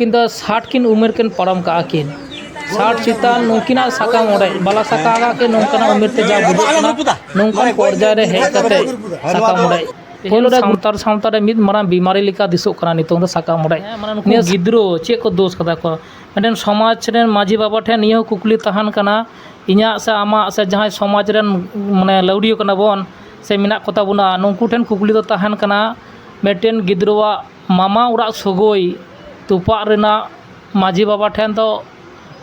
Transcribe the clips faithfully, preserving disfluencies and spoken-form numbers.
ᱩᱱᱠᱤᱱ ᱫᱚ ᱥᱟᱴ ᱠᱤᱱ ᱩᱢᱮᱨ ᱠᱤᱱ ᱯᱟᱨᱚᱢ ᱠᱟᱜᱼᱟ ᱠᱤᱱ᱾ ᱥᱟᱴ ᱪᱮᱛᱟᱱ ᱱᱩᱠᱤᱱᱟᱜ ᱥᱟᱠᱟᱢ ᱚᱲᱮᱡ, ᱵᱟᱞᱟ ᱥᱟᱠᱟ ᱟᱠᱟᱫ ᱠᱤᱱ ᱱᱚᱝᱠᱟᱱᱟᱜ ᱩᱢᱮᱨ ᱛᱮ ᱡᱟ ᱵᱩᱡᱩᱜ ᱠᱟᱱᱟ, ᱱᱚᱝᱠᱟᱱ ᱯᱚᱨᱡᱟᱭ ᱨᱮ ᱦᱮᱡ ᱠᱟᱛᱮ ᱥᱟᱠᱟᱢ ᱚᱲᱮᱡ᱾ ᱛᱮᱦᱮᱧ ᱥᱟᱱᱛᱟᱲ ᱥᱟᱶᱛᱟ ᱨᱮ ᱢᱤᱫ ᱢᱟᱨᱟᱝ ᱵᱤᱢᱟᱨᱤ ᱞᱮᱠᱟ ᱫᱤᱥᱚᱜ ᱠᱟᱱᱟ ᱱᱤᱛᱚᱝ ᱫᱚ ᱥᱟᱠᱟᱢ ᱚᱲᱮᱡ᱾ ᱦᱮᱸ, ᱢᱟᱱᱮ ᱱᱩᱠᱩ ᱱᱤᱭᱟᱹ ᱜᱤᱫᱽᱨᱟᱹ ᱪᱮᱫ ᱠᱚ ᱫᱳᱥ ᱠᱟᱫᱟ ᱠᱚ? ᱢᱤᱫᱴᱮᱱ ᱥᱚᱢᱟᱡᱽ ᱨᱮᱱ ᱢᱟᱹᱡᱷᱤ ᱵᱟᱵᱟ ᱴᱷᱮᱱ ᱱᱤᱭᱟᱹ ᱦᱚᱸ ᱠᱩᱠᱞᱤ ᱛᱟᱦᱮᱱ ᱠᱟᱱᱟ, ᱤᱧᱟᱹᱜ ᱥᱮ ᱟᱢᱟᱜ ᱥᱮ ᱡᱟᱦᱟᱸᱭ ᱥᱚᱢᱟᱡᱽ ᱨᱮᱱ, ᱢᱟᱱᱮ, ᱞᱟᱹᱣᱲᱤᱭᱟᱹ ᱠᱟᱱᱟ ᱵᱚᱱ ᱥᱮ ᱢᱮᱱᱟᱜ ᱠᱚᱛᱟ ᱵᱚᱱᱟ, ᱱᱩᱠᱩ ᱴᱷᱮᱱ ᱠᱩᱠᱞᱤ ᱫᱚ ᱛᱟᱦᱮᱱ ᱠᱟᱱᱟ, ᱢᱤᱫᱴᱮᱱ ᱜᱤᱫᱽᱨᱟᱹᱣᱟᱜ ᱢᱟᱢᱟ ᱚᱲᱟᱜ ᱥᱟᱹᱜᱟᱹᱭ ᱛᱚᱯᱟᱜ ᱨᱮᱱᱟᱜ ᱢᱟᱹᱡᱷᱤ ᱵᱟᱵᱟ ᱴᱷᱮᱱ ᱫᱚ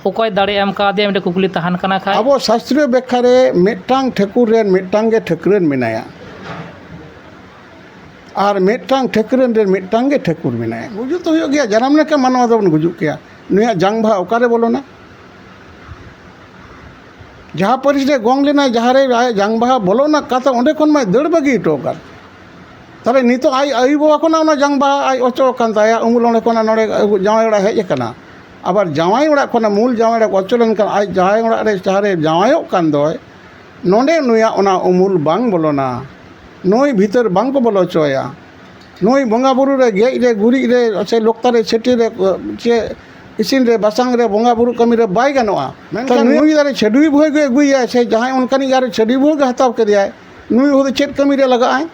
ᱚᱠᱚᱭ ᱫᱟᱲᱮ ᱮᱢ ᱠᱟᱣᱫᱮᱭᱟ, ᱢᱤᱫᱴᱮᱱ ᱠᱩᱠᱞᱤ ᱛᱟᱦᱮᱱ ᱠᱟᱱᱟ ᱠᱷᱟᱡ᱾ ᱟᱵᱚ ᱥᱟᱥᱛᱨᱤᱭᱚ ᱵᱮᱠᱠᱷᱟ ᱨᱮ ᱢᱤᱫᱴᱟᱝ ᱴᱷᱟᱹᱠᱩᱨ ᱨᱮᱱ ᱢᱤᱫᱴᱟᱝ ᱜᱮ ᱴᱷᱟᱹᱠᱨᱟᱹᱱ ᱢᱮᱱᱟᱭᱟ, ᱟᱨ ᱢᱤᱫᱴᱟᱝ ᱴᱷᱟᱹᱠᱨᱟᱹᱱ ᱨᱮᱱ ᱢᱤᱫᱴᱟᱝ ᱜᱮ ᱴᱷᱟᱹᱠᱩᱨ ᱢᱮᱱᱟᱭᱟ᱾ ᱜᱩᱡᱩᱜ ᱛᱚ ᱦᱩᱭᱩᱜ ᱜᱮᱭᱟ, ᱡᱟᱱᱟᱢ ᱞᱮᱱᱠᱷᱟᱱ ᱢᱟᱱᱣᱟ ᱫᱚᱵᱚᱱ ᱜᱩᱡᱩᱜ ᱜᱮᱭᱟ᱾ ᱱᱩᱭᱟᱜ ᱡᱟᱝ ᱵᱟᱦᱟ ᱚᱠᱟᱨᱮ ᱵᱚᱞᱚᱱᱟ? ᱡᱟᱦᱟᱸ ᱯᱟᱹᱨᱤᱥ ᱨᱮ ᱜᱚᱝ ᱞᱮᱱᱟᱭ, ᱡᱟᱦᱟᱸ ᱨᱮ ᱟᱭᱟᱜ ᱡᱟᱝ ᱵᱟᱦᱟ ᱵᱚᱞᱚᱱᱟ, ᱠᱟᱛᱷᱟ ᱚᱸᱰᱮ ᱠᱷᱚᱱ ᱢᱟᱭ ᱫᱟᱹᱲ ᱵᱟᱹᱜᱤ ᱦᱚᱴᱚ ᱟᱠᱟᱫ᱾ ᱛᱟᱦᱞᱮ ᱱᱤᱛᱚᱜ ᱟᱡ ᱟᱭᱳ ᱵᱟᱵᱟ ᱠᱷᱚᱱᱟᱜ ᱚᱱᱟ ᱡᱟᱝ ᱵᱟᱦᱟ ᱟᱡ ᱚᱪᱚᱜ ᱟᱠᱟᱱ ᱛᱟᱭᱟ, ᱩᱢᱩᱞ ᱚᱸᱰᱮ ᱠᱷᱚᱱᱟᱜ ᱱᱚᱰᱮ ᱡᱟᱶᱟᱭ ᱚᱲᱟᱜ ᱦᱮᱡ ᱟᱠᱟᱱᱟ᱾ ᱟᱵᱟᱨ ᱡᱟᱶᱟᱭ ᱚᱲᱟᱜ ᱠᱷᱚᱱᱟᱜ ᱢᱩᱞ ᱡᱟᱶᱟᱭ ᱚᱲᱟᱜ ᱚᱪᱚ ᱞᱮᱱᱠᱷᱟᱱ ᱟᱡ ᱡᱟᱶᱟᱭ ᱚᱲᱟᱜ ᱨᱮ ᱡᱟᱦᱟᱸ ᱨᱮ ᱡᱟᱶᱟᱭᱚᱜ ᱠᱟᱱ ᱫᱚᱭ, ᱱᱚᱰᱮ ᱱᱩᱭᱟᱜ ᱚᱱᱟ ᱩᱢᱩᱞ ᱵᱟᱝ ᱵᱚᱞᱚᱱᱟ, ᱱᱩᱭ ᱵᱷᱤᱛᱟᱹᱨ ᱵᱟᱝ ᱠᱚ ᱵᱚᱞᱚ ᱦᱚᱪᱚᱣᱟᱭᱟ᱾ ᱱᱩᱭ ᱵᱚᱸᱜᱟ ᱵᱩᱨᱩ ᱨᱮ, ᱜᱮᱡ ᱨᱮ, ᱜᱩᱨᱤᱡ ᱨᱮ, ᱥᱮ ᱞᱚᱠᱛᱟ ᱨᱮ, ᱪᱷᱟᱹᱴᱤ ᱨᱮ, ᱪᱮ ᱤᱥᱤᱱ ᱨᱮ, ᱵᱟᱥᱟᱝ ᱨᱮ, ᱵᱚᱸᱜᱟ ᱵᱩᱨᱩ ᱠᱟᱹᱢᱤ ᱨᱮ ᱵᱟᱭ ᱜᱟᱱᱚᱜᱼᱟ᱾ ᱢᱮᱱᱠᱷᱟᱱ ᱱᱩᱭ ᱫᱟᱨᱮ ᱪᱷᱟᱹᱰᱩᱭ ᱵᱷᱩᱭ ᱜᱮ ᱟᱹᱜᱩᱭᱟᱭ, ᱥᱮ ᱡᱟᱦᱟᱸᱭ ᱚᱱᱠᱟᱱᱤᱡ ᱟᱨ ᱪᱷᱟᱹᱰᱩᱭ ᱵᱷᱩᱭ ᱜᱮ ᱦᱟᱛᱟᱣ ᱠᱮᱫᱮᱭᱟᱭ, ᱱᱩᱭ ᱦᱚᱸ ᱪᱮᱫ ᱠᱟᱹᱢᱤ ᱨᱮ ᱞᱟᱜᱟᱜᱼᱟᱭ?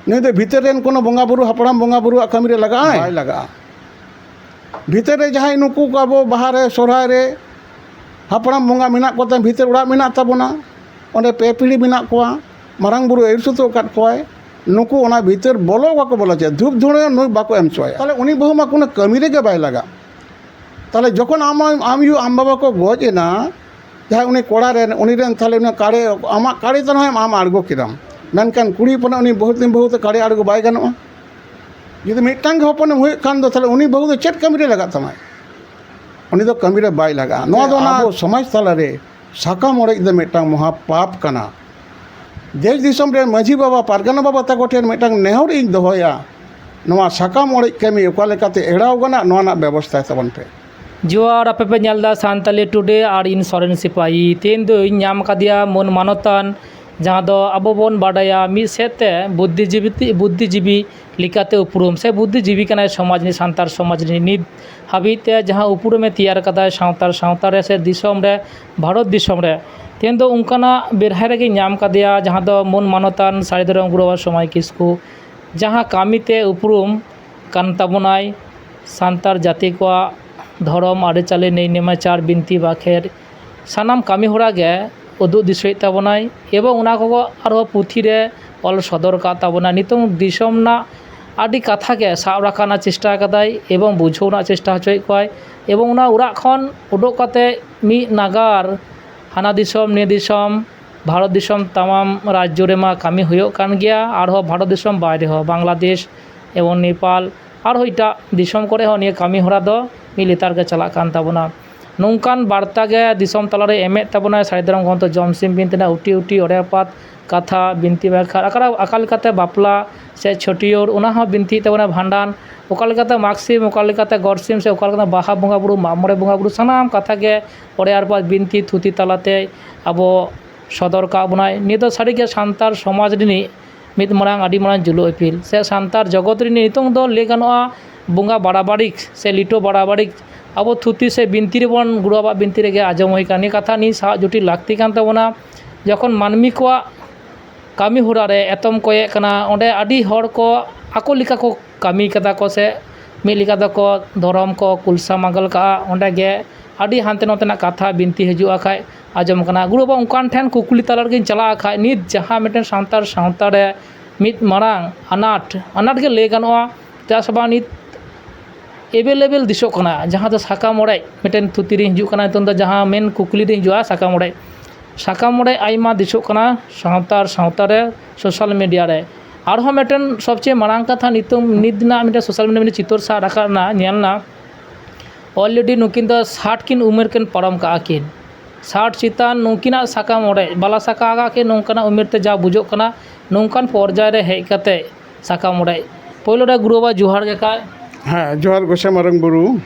ᱱᱩᱭ ᱫᱚ ᱵᱷᱤᱛᱟᱹᱨ ᱨᱮᱱ ᱠᱳᱱᱳ ᱵᱚᱸᱜᱟ ᱵᱩᱨᱩ, ᱦᱟᱯᱲᱟᱢ ᱵᱚᱸᱜᱟ ᱵᱩᱨᱩᱣᱟᱜ ᱠᱟᱹᱢᱤ ᱨᱮ ᱞᱟᱜᱟᱜᱼᱟᱭ? ᱵᱟᱭ ᱞᱟᱜᱟᱜᱼᱟ᱾ ᱵᱷᱤᱛᱟᱹᱨ ᱨᱮ ᱡᱟᱦᱟᱸᱭ ᱱᱩᱠᱩ ᱠᱚ ᱟᱵᱚ ᱵᱟᱦᱟ ᱨᱮ, ᱥᱚᱨᱦᱟᱭ ᱨᱮ ᱦᱟᱯᱲᱟᱢ ᱵᱚᱸᱜᱟ ᱢᱮᱱᱟᱜ ᱠᱚᱛᱮ ᱵᱷᱤᱛᱟᱹᱨ ᱚᱲᱟᱜ ᱢᱮᱱᱟᱜ ᱛᱟᱵᱚᱱᱟ, ᱚᱸᱰᱮ ᱯᱮ ᱯᱤᱲᱦᱤ ᱢᱮᱱᱟᱜ ᱠᱚᱣᱟ, ᱢᱟᱨᱟᱝ ᱵᱩᱨᱩ ᱟᱹᱭᱩᱨ ᱥᱩᱛᱩᱜ ᱟᱠᱟᱫ ᱠᱚᱣᱟᱭ, ᱱᱩᱠᱩ ᱚᱱᱟ ᱵᱷᱤᱛᱟᱹᱨ ᱵᱚᱞᱚ ᱵᱟᱠᱚ ᱵᱚᱞᱚ ᱦᱚᱪᱚᱭᱟ, ᱫᱷᱩᱯ ᱫᱷᱩᱬᱟᱹ ᱱᱩᱭ ᱵᱟᱠᱚ ᱮᱢ ᱦᱚᱪᱚᱣᱟᱭᱟ᱾ ᱛᱟᱦᱞᱮ ᱩᱱᱤ ᱵᱟᱹᱦᱩ ᱢᱟ ᱠᱳᱱᱳ ᱠᱟᱹᱢᱤ ᱨᱮᱜᱮ ᱵᱟᱭ ᱞᱟᱜᱟᱜ᱾ ᱛᱟᱦᱞᱮ ᱡᱚᱠᱷᱚᱱ ᱟᱢ, ᱟᱢ ᱟᱭᱳ ᱟᱢ ᱵᱟᱵᱟ ᱠᱚ ᱜᱚᱡ ᱮᱱᱟ, ᱡᱟᱦᱟᱸᱭ ᱩᱱᱤ ᱠᱚᱲᱟ ᱨᱮᱱ, ᱩᱱᱤ ᱨᱮᱱ ᱛᱟᱦᱞᱮ ᱩᱱᱤ ᱠᱟᱲᱮ, ᱟᱢᱟᱜ ᱠᱟᱲᱮ ᱛᱮ ᱱᱚᱜᱼᱚᱭ ᱟᱢ ᱟᱬᱜᱚ ᱠᱮᱫᱟᱢ, ᱢᱮᱱᱠᱷᱟᱱ ᱠᱩᱲᱤ ᱦᱚᱯᱚᱱᱟᱜ ᱩᱱᱤ ᱵᱟᱹᱦᱩ, ᱵᱟᱹᱦᱩ ᱛᱮ ᱠᱟᱲᱮ ᱟᱬᱜᱚ ᱵᱟᱭ ᱜᱟᱱᱚᱜᱼᱟ᱾ ᱡᱩᱫᱤ ᱢᱤᱫᱴᱟᱝ ᱜᱮ ᱦᱚᱯᱚᱱᱮᱢ ᱦᱩᱭᱩᱜ ᱠᱷᱟᱱ ᱫᱚ, ᱛᱟᱦᱞᱮ ᱩᱱᱤ ᱵᱟᱹᱦᱩ ᱫᱚ ᱪᱮᱫ ᱠᱟᱹᱢᱤ ᱨᱮ ᱞᱟᱜᱟᱜ ᱛᱟᱢᱟᱭ? ᱩᱱᱤ ᱫᱚ ᱠᱟᱹᱢᱤ ᱨᱮ ᱵᱟᱭ ᱞᱟᱜᱟᱜᱼᱟ᱾ ᱱᱚᱣᱟ ᱫᱚ ᱚᱱᱟ ᱟᱵᱚ ᱥᱚᱢᱟᱡᱽ ᱛᱟᱞᱟᱨᱮ ᱥᱟᱠᱟᱢ ᱚᱲᱮᱡ ᱫᱚ ᱢᱤᱫᱴᱟᱝ ᱢᱚᱦᱟ ᱯᱟᱯ ᱠᱟᱱᱟ᱾ ᱫᱮᱥ ᱫᱤᱥᱚᱢ ᱨᱮᱱ ᱢᱟᱹᱡᱷᱤ ᱵᱟᱵᱟ, ᱯᱟᱨᱜᱟᱱᱟ ᱵᱟᱵᱟ ᱛᱟᱠᱚ ᱴᱷᱮᱱ ᱢᱤᱫᱴᱟᱝ ᱱᱮᱦᱚᱨ ᱤᱧ ᱫᱚᱦᱚᱭᱟ, ᱱᱚᱣᱟ ᱥᱟᱠᱟᱢ ᱚᱲᱮᱡ ᱠᱟᱹᱢᱤ ᱚᱠᱟ ᱞᱮᱠᱟᱛᱮ ᱮᱲᱟᱣ ᱜᱟᱱᱚᱜ, ᱱᱚᱣᱟ ᱨᱮᱱᱟᱜ ᱵᱮᱵᱚᱥᱛᱷᱟᱭ ᱛᱟᱵᱚᱱ ᱯᱮ᱾ ᱡᱚᱦᱟᱨ, ᱟᱯᱮ ᱯᱮ ᱧᱮᱞ ᱮᱫᱟ ᱥᱟᱱᱛᱟᱞᱤ ᱴᱩᱰᱮ ᱟᱨ ᱤᱧ ᱥᱚᱨᱮᱱ ᱥᱤᱯᱟᱦᱤ᱾ ᱛᱮᱦᱮᱧ ᱫᱚᱧ ᱧᱟᱢ ᱟᱠᱟᱫᱮᱭᱟ ᱢᱟᱹᱱ ᱢᱟᱱᱚᱛᱟᱱ, ᱡᱟᱦᱟᱸ ᱫᱚ ᱟᱵᱚ ᱵᱚᱱ ᱵᱟᱰᱟᱭᱟ ᱢᱤᱫ ᱥᱮᱫ ᱛᱮ ᱵᱩᱫᱽᱫᱷᱤᱡᱤᱵᱤ, ᱵᱩᱫᱽᱫᱷᱤᱡᱤᱵᱤ ᱞᱮᱠᱟᱛᱮ ᱩᱯᱨᱩᱢ ᱥᱮ ᱵᱩᱫᱽᱫᱷᱤᱡᱤᱵᱤ ᱠᱟᱱᱟᱭ ᱥᱚᱢᱟᱡᱽ ᱨᱤᱱᱤᱡ, ᱥᱟᱱᱛᱟᱲ ᱥᱚᱢᱟᱡᱽ ᱨᱤᱱᱤᱡ᱾ ᱱᱤᱛ ᱦᱟᱹᱵᱤᱡ ᱛᱮ ᱡᱟᱦᱟᱸ ᱩᱯᱨᱩᱢᱮ ᱛᱮᱭᱟᱨ ᱟᱠᱟᱫᱟᱭ ᱥᱟᱱᱛᱟᱲ ᱥᱟᱶᱛᱟ ᱨᱮ ᱥᱮ ᱫᱤᱥᱚᱢ ᱨᱮ, ᱵᱷᱟᱨᱚᱛ ᱫᱤᱥᱚᱢ ᱨᱮ, ᱛᱮᱦᱮᱧ ᱫᱚ ᱚᱱᱠᱟᱱᱟᱜ ᱵᱮᱲᱦᱟᱭ ᱨᱮᱜᱮ ᱧᱟᱢ ᱠᱟᱫᱮᱭᱟ, ᱡᱟᱦᱟᱸ ᱫᱚ ᱢᱟᱹᱱ ᱢᱟᱱᱚᱛᱟᱱ ᱥᱟᱹᱨᱤ ᱫᱷᱚᱨᱚᱢ ᱜᱩᱨᱩ ᱵᱟᱵᱟ ᱥᱚᱢᱟᱭ ᱠᱤᱥᱠᱩ ᱡᱟᱦᱟᱸ ᱠᱟᱹᱢᱤᱛᱮ ᱩᱯᱨᱩᱢ ᱠᱟᱱ ᱛᱟᱵᱚᱱᱟᱭ, ᱥᱟᱱᱛᱟᱲ ᱡᱟᱹᱛᱤ ᱠᱚᱣᱟᱜ ᱫᱷᱚᱨᱚᱢ, ᱟᱹᱨᱤᱪᱟᱹᱞᱤ, ᱱᱮᱭ ᱱᱮᱢᱟᱪᱟᱨ, ᱵᱤᱱᱛᱤ ᱵᱟᱠᱷᱮᱲ, ᱥᱟᱱᱟᱢ ᱠᱟᱹᱢᱤ ᱦᱚᱨᱟ ᱜᱮ ᱩᱫᱩᱜ ᱫᱤᱥᱟᱹᱭᱮᱫ ᱛᱟᱵᱚᱱᱟᱭ ᱮᱵᱚᱝ ᱚᱱᱟ ᱠᱚ ᱟᱨᱦᱚᱸ ᱯᱩᱛᱷᱤ ᱨᱮ ᱚᱞ ᱥᱚᱫᱚᱨ ᱟᱠᱟᱫ ᱛᱟᱵᱚᱱᱟᱭ᱾ ᱱᱤᱛᱚᱝ ᱫᱤᱥᱚᱢ ᱨᱮᱱᱟᱜ ᱟᱹᱰᱤ ᱠᱟᱛᱷᱟ ᱜᱮ ᱥᱟᱵ ᱨᱟᱠᱟᱵ ᱨᱮᱱᱟᱜ ᱪᱮᱥᱴᱟ ᱟᱠᱟᱫᱟᱭ ᱮᱵᱚᱝ ᱵᱩᱡᱷᱟᱹᱣ ᱨᱮᱱᱟᱜ ᱪᱮᱥᱴᱟ ᱦᱚᱪᱚᱭᱮᱫ ᱠᱚᱣᱟᱭ ᱮᱵᱚᱝ ᱚᱱᱟ ᱚᱲᱟᱜ ᱠᱷᱚᱱ ᱩᱰᱩᱠ ᱠᱟᱛᱮ ᱢᱤᱫ ᱱᱟᱜᱟᱨ, ᱦᱟᱱᱟ ᱫᱤᱥᱚᱢ ᱱᱤᱭᱟᱹ ᱫᱤᱥᱚᱢ, ᱵᱷᱟᱨᱚᱛ ᱫᱤᱥᱚᱢ ᱛᱟᱢᱟᱢ ᱨᱟᱡᱽᱡᱚ ᱨᱮᱢᱟ ᱠᱟᱹᱢᱤ ᱦᱩᱭᱩᱜ ᱠᱟᱱ ᱜᱮᱭᱟ, ᱟᱨᱦᱚᱸ ᱵᱷᱟᱨᱚᱛ ᱫᱤᱥᱚᱢ ᱵᱟᱭᱨᱮ ᱦᱚᱸ, ᱵᱟᱝᱞᱟᱫᱮᱥ ᱮᱵᱚᱝ ᱱᱮᱯᱟᱞ, ᱟᱨᱦᱚᱸ ᱮᱴᱟᱜ ᱫᱤᱥᱚᱢ ᱠᱚᱨᱮ ᱦᱚᱸ ᱱᱤᱭᱟᱹ ᱠᱟᱹᱢᱤ ᱦᱚᱨᱟ ᱫᱚ ᱢᱤᱫ ᱞᱮᱛᱟᱲ ᱜᱮ ᱪᱟᱞᱟᱜ ᱠᱟᱱ ᱛᱟᱵᱚᱱᱟ᱾ ᱱᱚᱝᱠᱟᱱ ᱵᱟᱨᱛᱟ ᱜᱮ ᱫᱤᱥᱚᱢ ᱛᱟᱞᱟᱨᱮ ᱮᱢᱮᱫ ᱛᱟᱵᱚᱱᱟᱭ ᱥᱟᱹᱨᱤ ᱫᱷᱚᱨᱚᱢ ᱜᱨᱚᱱᱛᱷᱚ ᱡᱚᱢᱥᱤᱢ ᱵᱤᱱᱛᱤ ᱨᱮᱱᱟᱜ ᱩᱴᱤ ᱩᱴᱤ ᱚᱲᱮᱭᱟᱯᱟᱛ ᱠᱟᱛᱷᱟ, ᱵᱤᱱᱛᱤ ᱵᱟᱠᱷᱮᱲ, ᱟᱠᱟ-, ᱟᱠᱟ ᱞᱮᱠᱟᱛᱮ ᱵᱟᱯᱞᱟ ᱥᱮ ᱪᱷᱟᱹᱴᱭᱟᱹᱨ, ᱚᱱᱟ ᱦᱚᱸ ᱵᱤᱱᱛᱤᱭᱮᱫ ᱛᱟᱵᱚᱱᱟ, ᱵᱷᱟᱸᱰᱟᱱ, ᱚᱠᱟ ᱞᱮᱠᱟᱛᱮ ᱢᱟᱜᱽ ᱥᱤᱢ, ᱚᱠᱟ ᱞᱮᱠᱟᱛᱮ ᱜᱚᱨ ᱥᱤᱢ ᱥᱮ ᱚᱠᱟ ᱞᱮᱠᱟᱛᱮ ᱵᱟᱦᱟ ᱵᱚᱸᱜᱟ ᱵᱩᱨᱩ, ᱢᱟᱜ ᱢᱚᱬᱮ ᱵᱚᱸᱜᱟ ᱵᱩᱨᱩ, ᱥᱟᱱᱟᱢ ᱠᱟᱛᱷᱟ ᱜᱮ ᱚᱲᱮᱭᱟᱯᱟᱛ ᱵᱤᱱᱛᱤ ᱛᱷᱩᱛᱤ ᱛᱟᱞᱟᱛᱮ ᱟᱵᱚ ᱥᱚᱫᱚᱨ ᱠᱟᱜ ᱵᱚᱱᱟᱭ᱾ ᱱᱤᱭᱟᱹ ᱫᱚ ᱥᱟᱹᱨᱤᱜᱮ ᱥᱟᱱᱛᱟᱲ ᱥᱚᱢᱟᱡᱽ ᱨᱤᱱᱤᱡ ᱢᱤᱫ ᱢᱟᱨᱟᱝ, ᱟᱹᱰᱤ ᱢᱟᱨᱟᱝ ᱡᱩᱞᱩᱜ ᱤᱯᱤᱞ᱾ ᱥᱮ ᱥᱟᱱᱛᱟᱲ ᱡᱚᱜᱚᱛ ᱨᱤᱱᱤᱡ ᱱᱤᱛᱚᱝ ᱫᱚ ᱞᱟᱹᱭ ᱜᱟᱱᱚᱜᱼᱟ, ᱵᱚᱸᱜᱟ ᱵᱟᱲᱟᱵᱟᱲᱤ ᱥᱮ ᱞᱤᱴᱟᱹ ᱵᱟᱲᱟᱵᱟᱲᱤ ᱟᱵᱚ ᱛᱷᱩᱛᱤ ᱥᱮ ᱵᱤᱱᱛᱤ ᱨᱮᱵᱚᱱ, ᱜᱩᱨᱩ ᱵᱟᱵᱟᱣᱟᱜ ᱵᱤᱱᱛᱤ ᱨᱮᱜᱮ ᱟᱸᱡᱚᱢ ᱦᱩᱭ ᱠᱟᱱᱟ᱾ ᱱᱤᱭᱟᱹ ᱠᱟᱛᱷᱟ ᱱᱤᱭᱟᱹ ᱥᱟᱦᱟᱜ ᱡᱩᱴᱤ ᱞᱟᱹᱠᱛᱤ ᱠᱟᱱ ᱛᱟᱵᱚᱱᱟ᱾ ᱡᱚᱠᱷᱚᱱ ᱢᱟᱹᱱᱢᱤ ᱠᱚᱣᱟᱜ ᱠᱟᱹᱢᱤ ᱦᱚᱨᱟ ᱨᱮ ᱮᱛᱚᱢ ᱠᱚᱭᱮᱜ ᱠᱟᱱᱟ, ᱚᱸᱰᱮ ᱟᱹᱰᱤ ᱦᱚᱲ ᱠᱚ ᱟᱠᱚ ᱞᱮᱠᱟ ᱠᱚ ᱠᱟᱹᱢᱤ ᱠᱟᱫᱟ ᱠᱚ ᱥᱮ ᱢᱤᱫ ᱞᱮᱠᱟ ᱫᱚᱠᱚ ᱫᱷᱚᱨᱚᱢ ᱠᱚ ᱠᱩᱞᱥᱟ ᱢᱟᱜᱟᱞ ᱠᱟᱜᱼᱟ᱾ ᱚᱸᱰᱮ ᱜᱮ ᱟᱹᱰᱤ ᱦᱟᱱᱛᱮ ᱱᱚᱛᱮᱱᱟᱜ ᱠᱟᱛᱷᱟ ᱵᱤᱱᱛᱤ ᱦᱤᱡᱩᱜᱼᱟ ᱠᱷᱟᱡ ᱟᱸᱡᱚᱢ ᱠᱟᱱᱟ᱾ ᱜᱩᱨᱩ ᱵᱟᱵᱟ ᱚᱱᱠᱟᱱ ᱴᱷᱮᱱ ᱠᱩᱠᱞᱤ ᱛᱟᱞᱟ ᱨᱮᱜᱮᱧ ᱪᱟᱞᱟᱜᱼᱟ ᱠᱷᱟᱡ, ᱱᱤᱛ ᱡᱟᱦᱟᱸ ᱢᱤᱫᱴᱮᱱ ᱥᱟᱱᱛᱟᱲ ᱥᱟᱶᱛᱟ ᱨᱮ ᱢᱤᱫ ᱢᱟᱨᱟᱝ ᱟᱱᱟᱴ, ᱟᱱᱟᱴ ᱜᱮ ᱞᱟᱹᱭ ᱜᱟᱱᱚᱜᱼᱟ, ᱪᱮᱫᱟᱜ ᱥᱮ ᱵᱟᱝ ᱱᱤᱛ available ᱫᱤᱥᱚᱜ ᱠᱟᱱᱟ, ᱡᱟᱦᱟᱸ ᱫᱚ ᱥᱟᱠᱟᱢ ᱚᱲᱮᱡ ᱢᱤᱫᱴᱮᱱ ᱛᱷᱩᱛᱤ ᱨᱮ ᱦᱤᱡᱩᱜ ᱠᱟᱱᱟ᱾ ᱱᱤᱛᱚᱝ ᱫᱚ ᱡᱟᱦᱟᱸ ᱢᱮᱱ ᱠᱩᱠᱞᱤ ᱨᱮ ᱦᱤᱡᱩᱜᱼᱟ, ᱥᱟᱠᱟᱢ ᱚᱲᱮᱡ, ᱥᱟᱠᱟᱢ ᱚᱲᱮᱡ ᱟᱭᱢᱟ ᱫᱤᱥᱚᱜ ᱠᱟᱱᱟ ᱥᱟᱱᱛᱟᱲ ᱥᱟᱶᱛᱟ ᱨᱮ, ᱥᱳᱥᱟᱞ ᱢᱤᱰᱤᱭᱟ ᱨᱮ᱾ ᱟᱨᱦᱚᱸ ᱢᱤᱫᱴᱮᱱ ᱥᱚᱵᱪᱮᱭᱮ ᱢᱟᱨᱟᱝ ᱠᱟᱛᱷᱟ, ᱱᱤᱛᱚᱝ ᱱᱤᱛ ᱨᱮᱱᱟᱜ ᱢᱤᱫᱴᱮᱱ ᱥᱳᱥᱟᱞ ᱢᱤᱰᱤᱭᱟ ᱢᱤᱫᱴᱮᱱ ᱪᱤᱛᱟᱹᱨ ᱥᱟᱵ ᱨᱟᱠᱟᱵ ᱮᱱᱟ, ᱧᱮᱞ ᱮᱱᱟ already ᱱᱩᱠᱤᱱ ᱫᱚ ᱥᱟᱴ ᱠᱤᱱ ᱩᱢᱮᱨ ᱠᱤᱱ ᱯᱟᱨᱚᱢ ᱠᱟᱜᱼᱟ ᱠᱤᱱ᱾ ᱥᱟᱴ ᱪᱮᱛᱟᱱ ᱱᱩᱠᱤᱱᱟᱜ ᱥᱟᱠᱟᱢ ᱚᱲᱮᱡ, ᱵᱟᱞᱟ ᱥᱟᱠᱟ ᱟᱠᱟᱫ ᱠᱤᱱ, ᱱᱚᱝᱠᱟᱱᱟᱜ ᱩᱢᱮᱨ ᱛᱮ ᱡᱟ ᱵᱩᱡᱷᱟᱹᱜ ᱠᱟᱱᱟ, ᱱᱚᱝᱠᱟᱱ ᱯᱚᱨᱡᱟᱭ ᱨᱮ ᱦᱮᱡ ᱠᱟᱛᱮ ᱥᱟᱠᱟᱢ ᱚᱲᱮᱡ᱾ ᱯᱳᱭᱞᱳ ᱨᱮ ᱜᱩᱨᱩ ᱵᱟᱵᱟ ᱡᱚᱦᱟᱨ ᱜᱮ ᱠᱷᱟᱡ᱾ ᱦᱮᱸ, ᱡᱚᱦᱟᱨ ᱜᱚᱸᱥᱟᱭ ᱢᱟᱨᱟᱝ ᱵᱩᱨᱩ᱾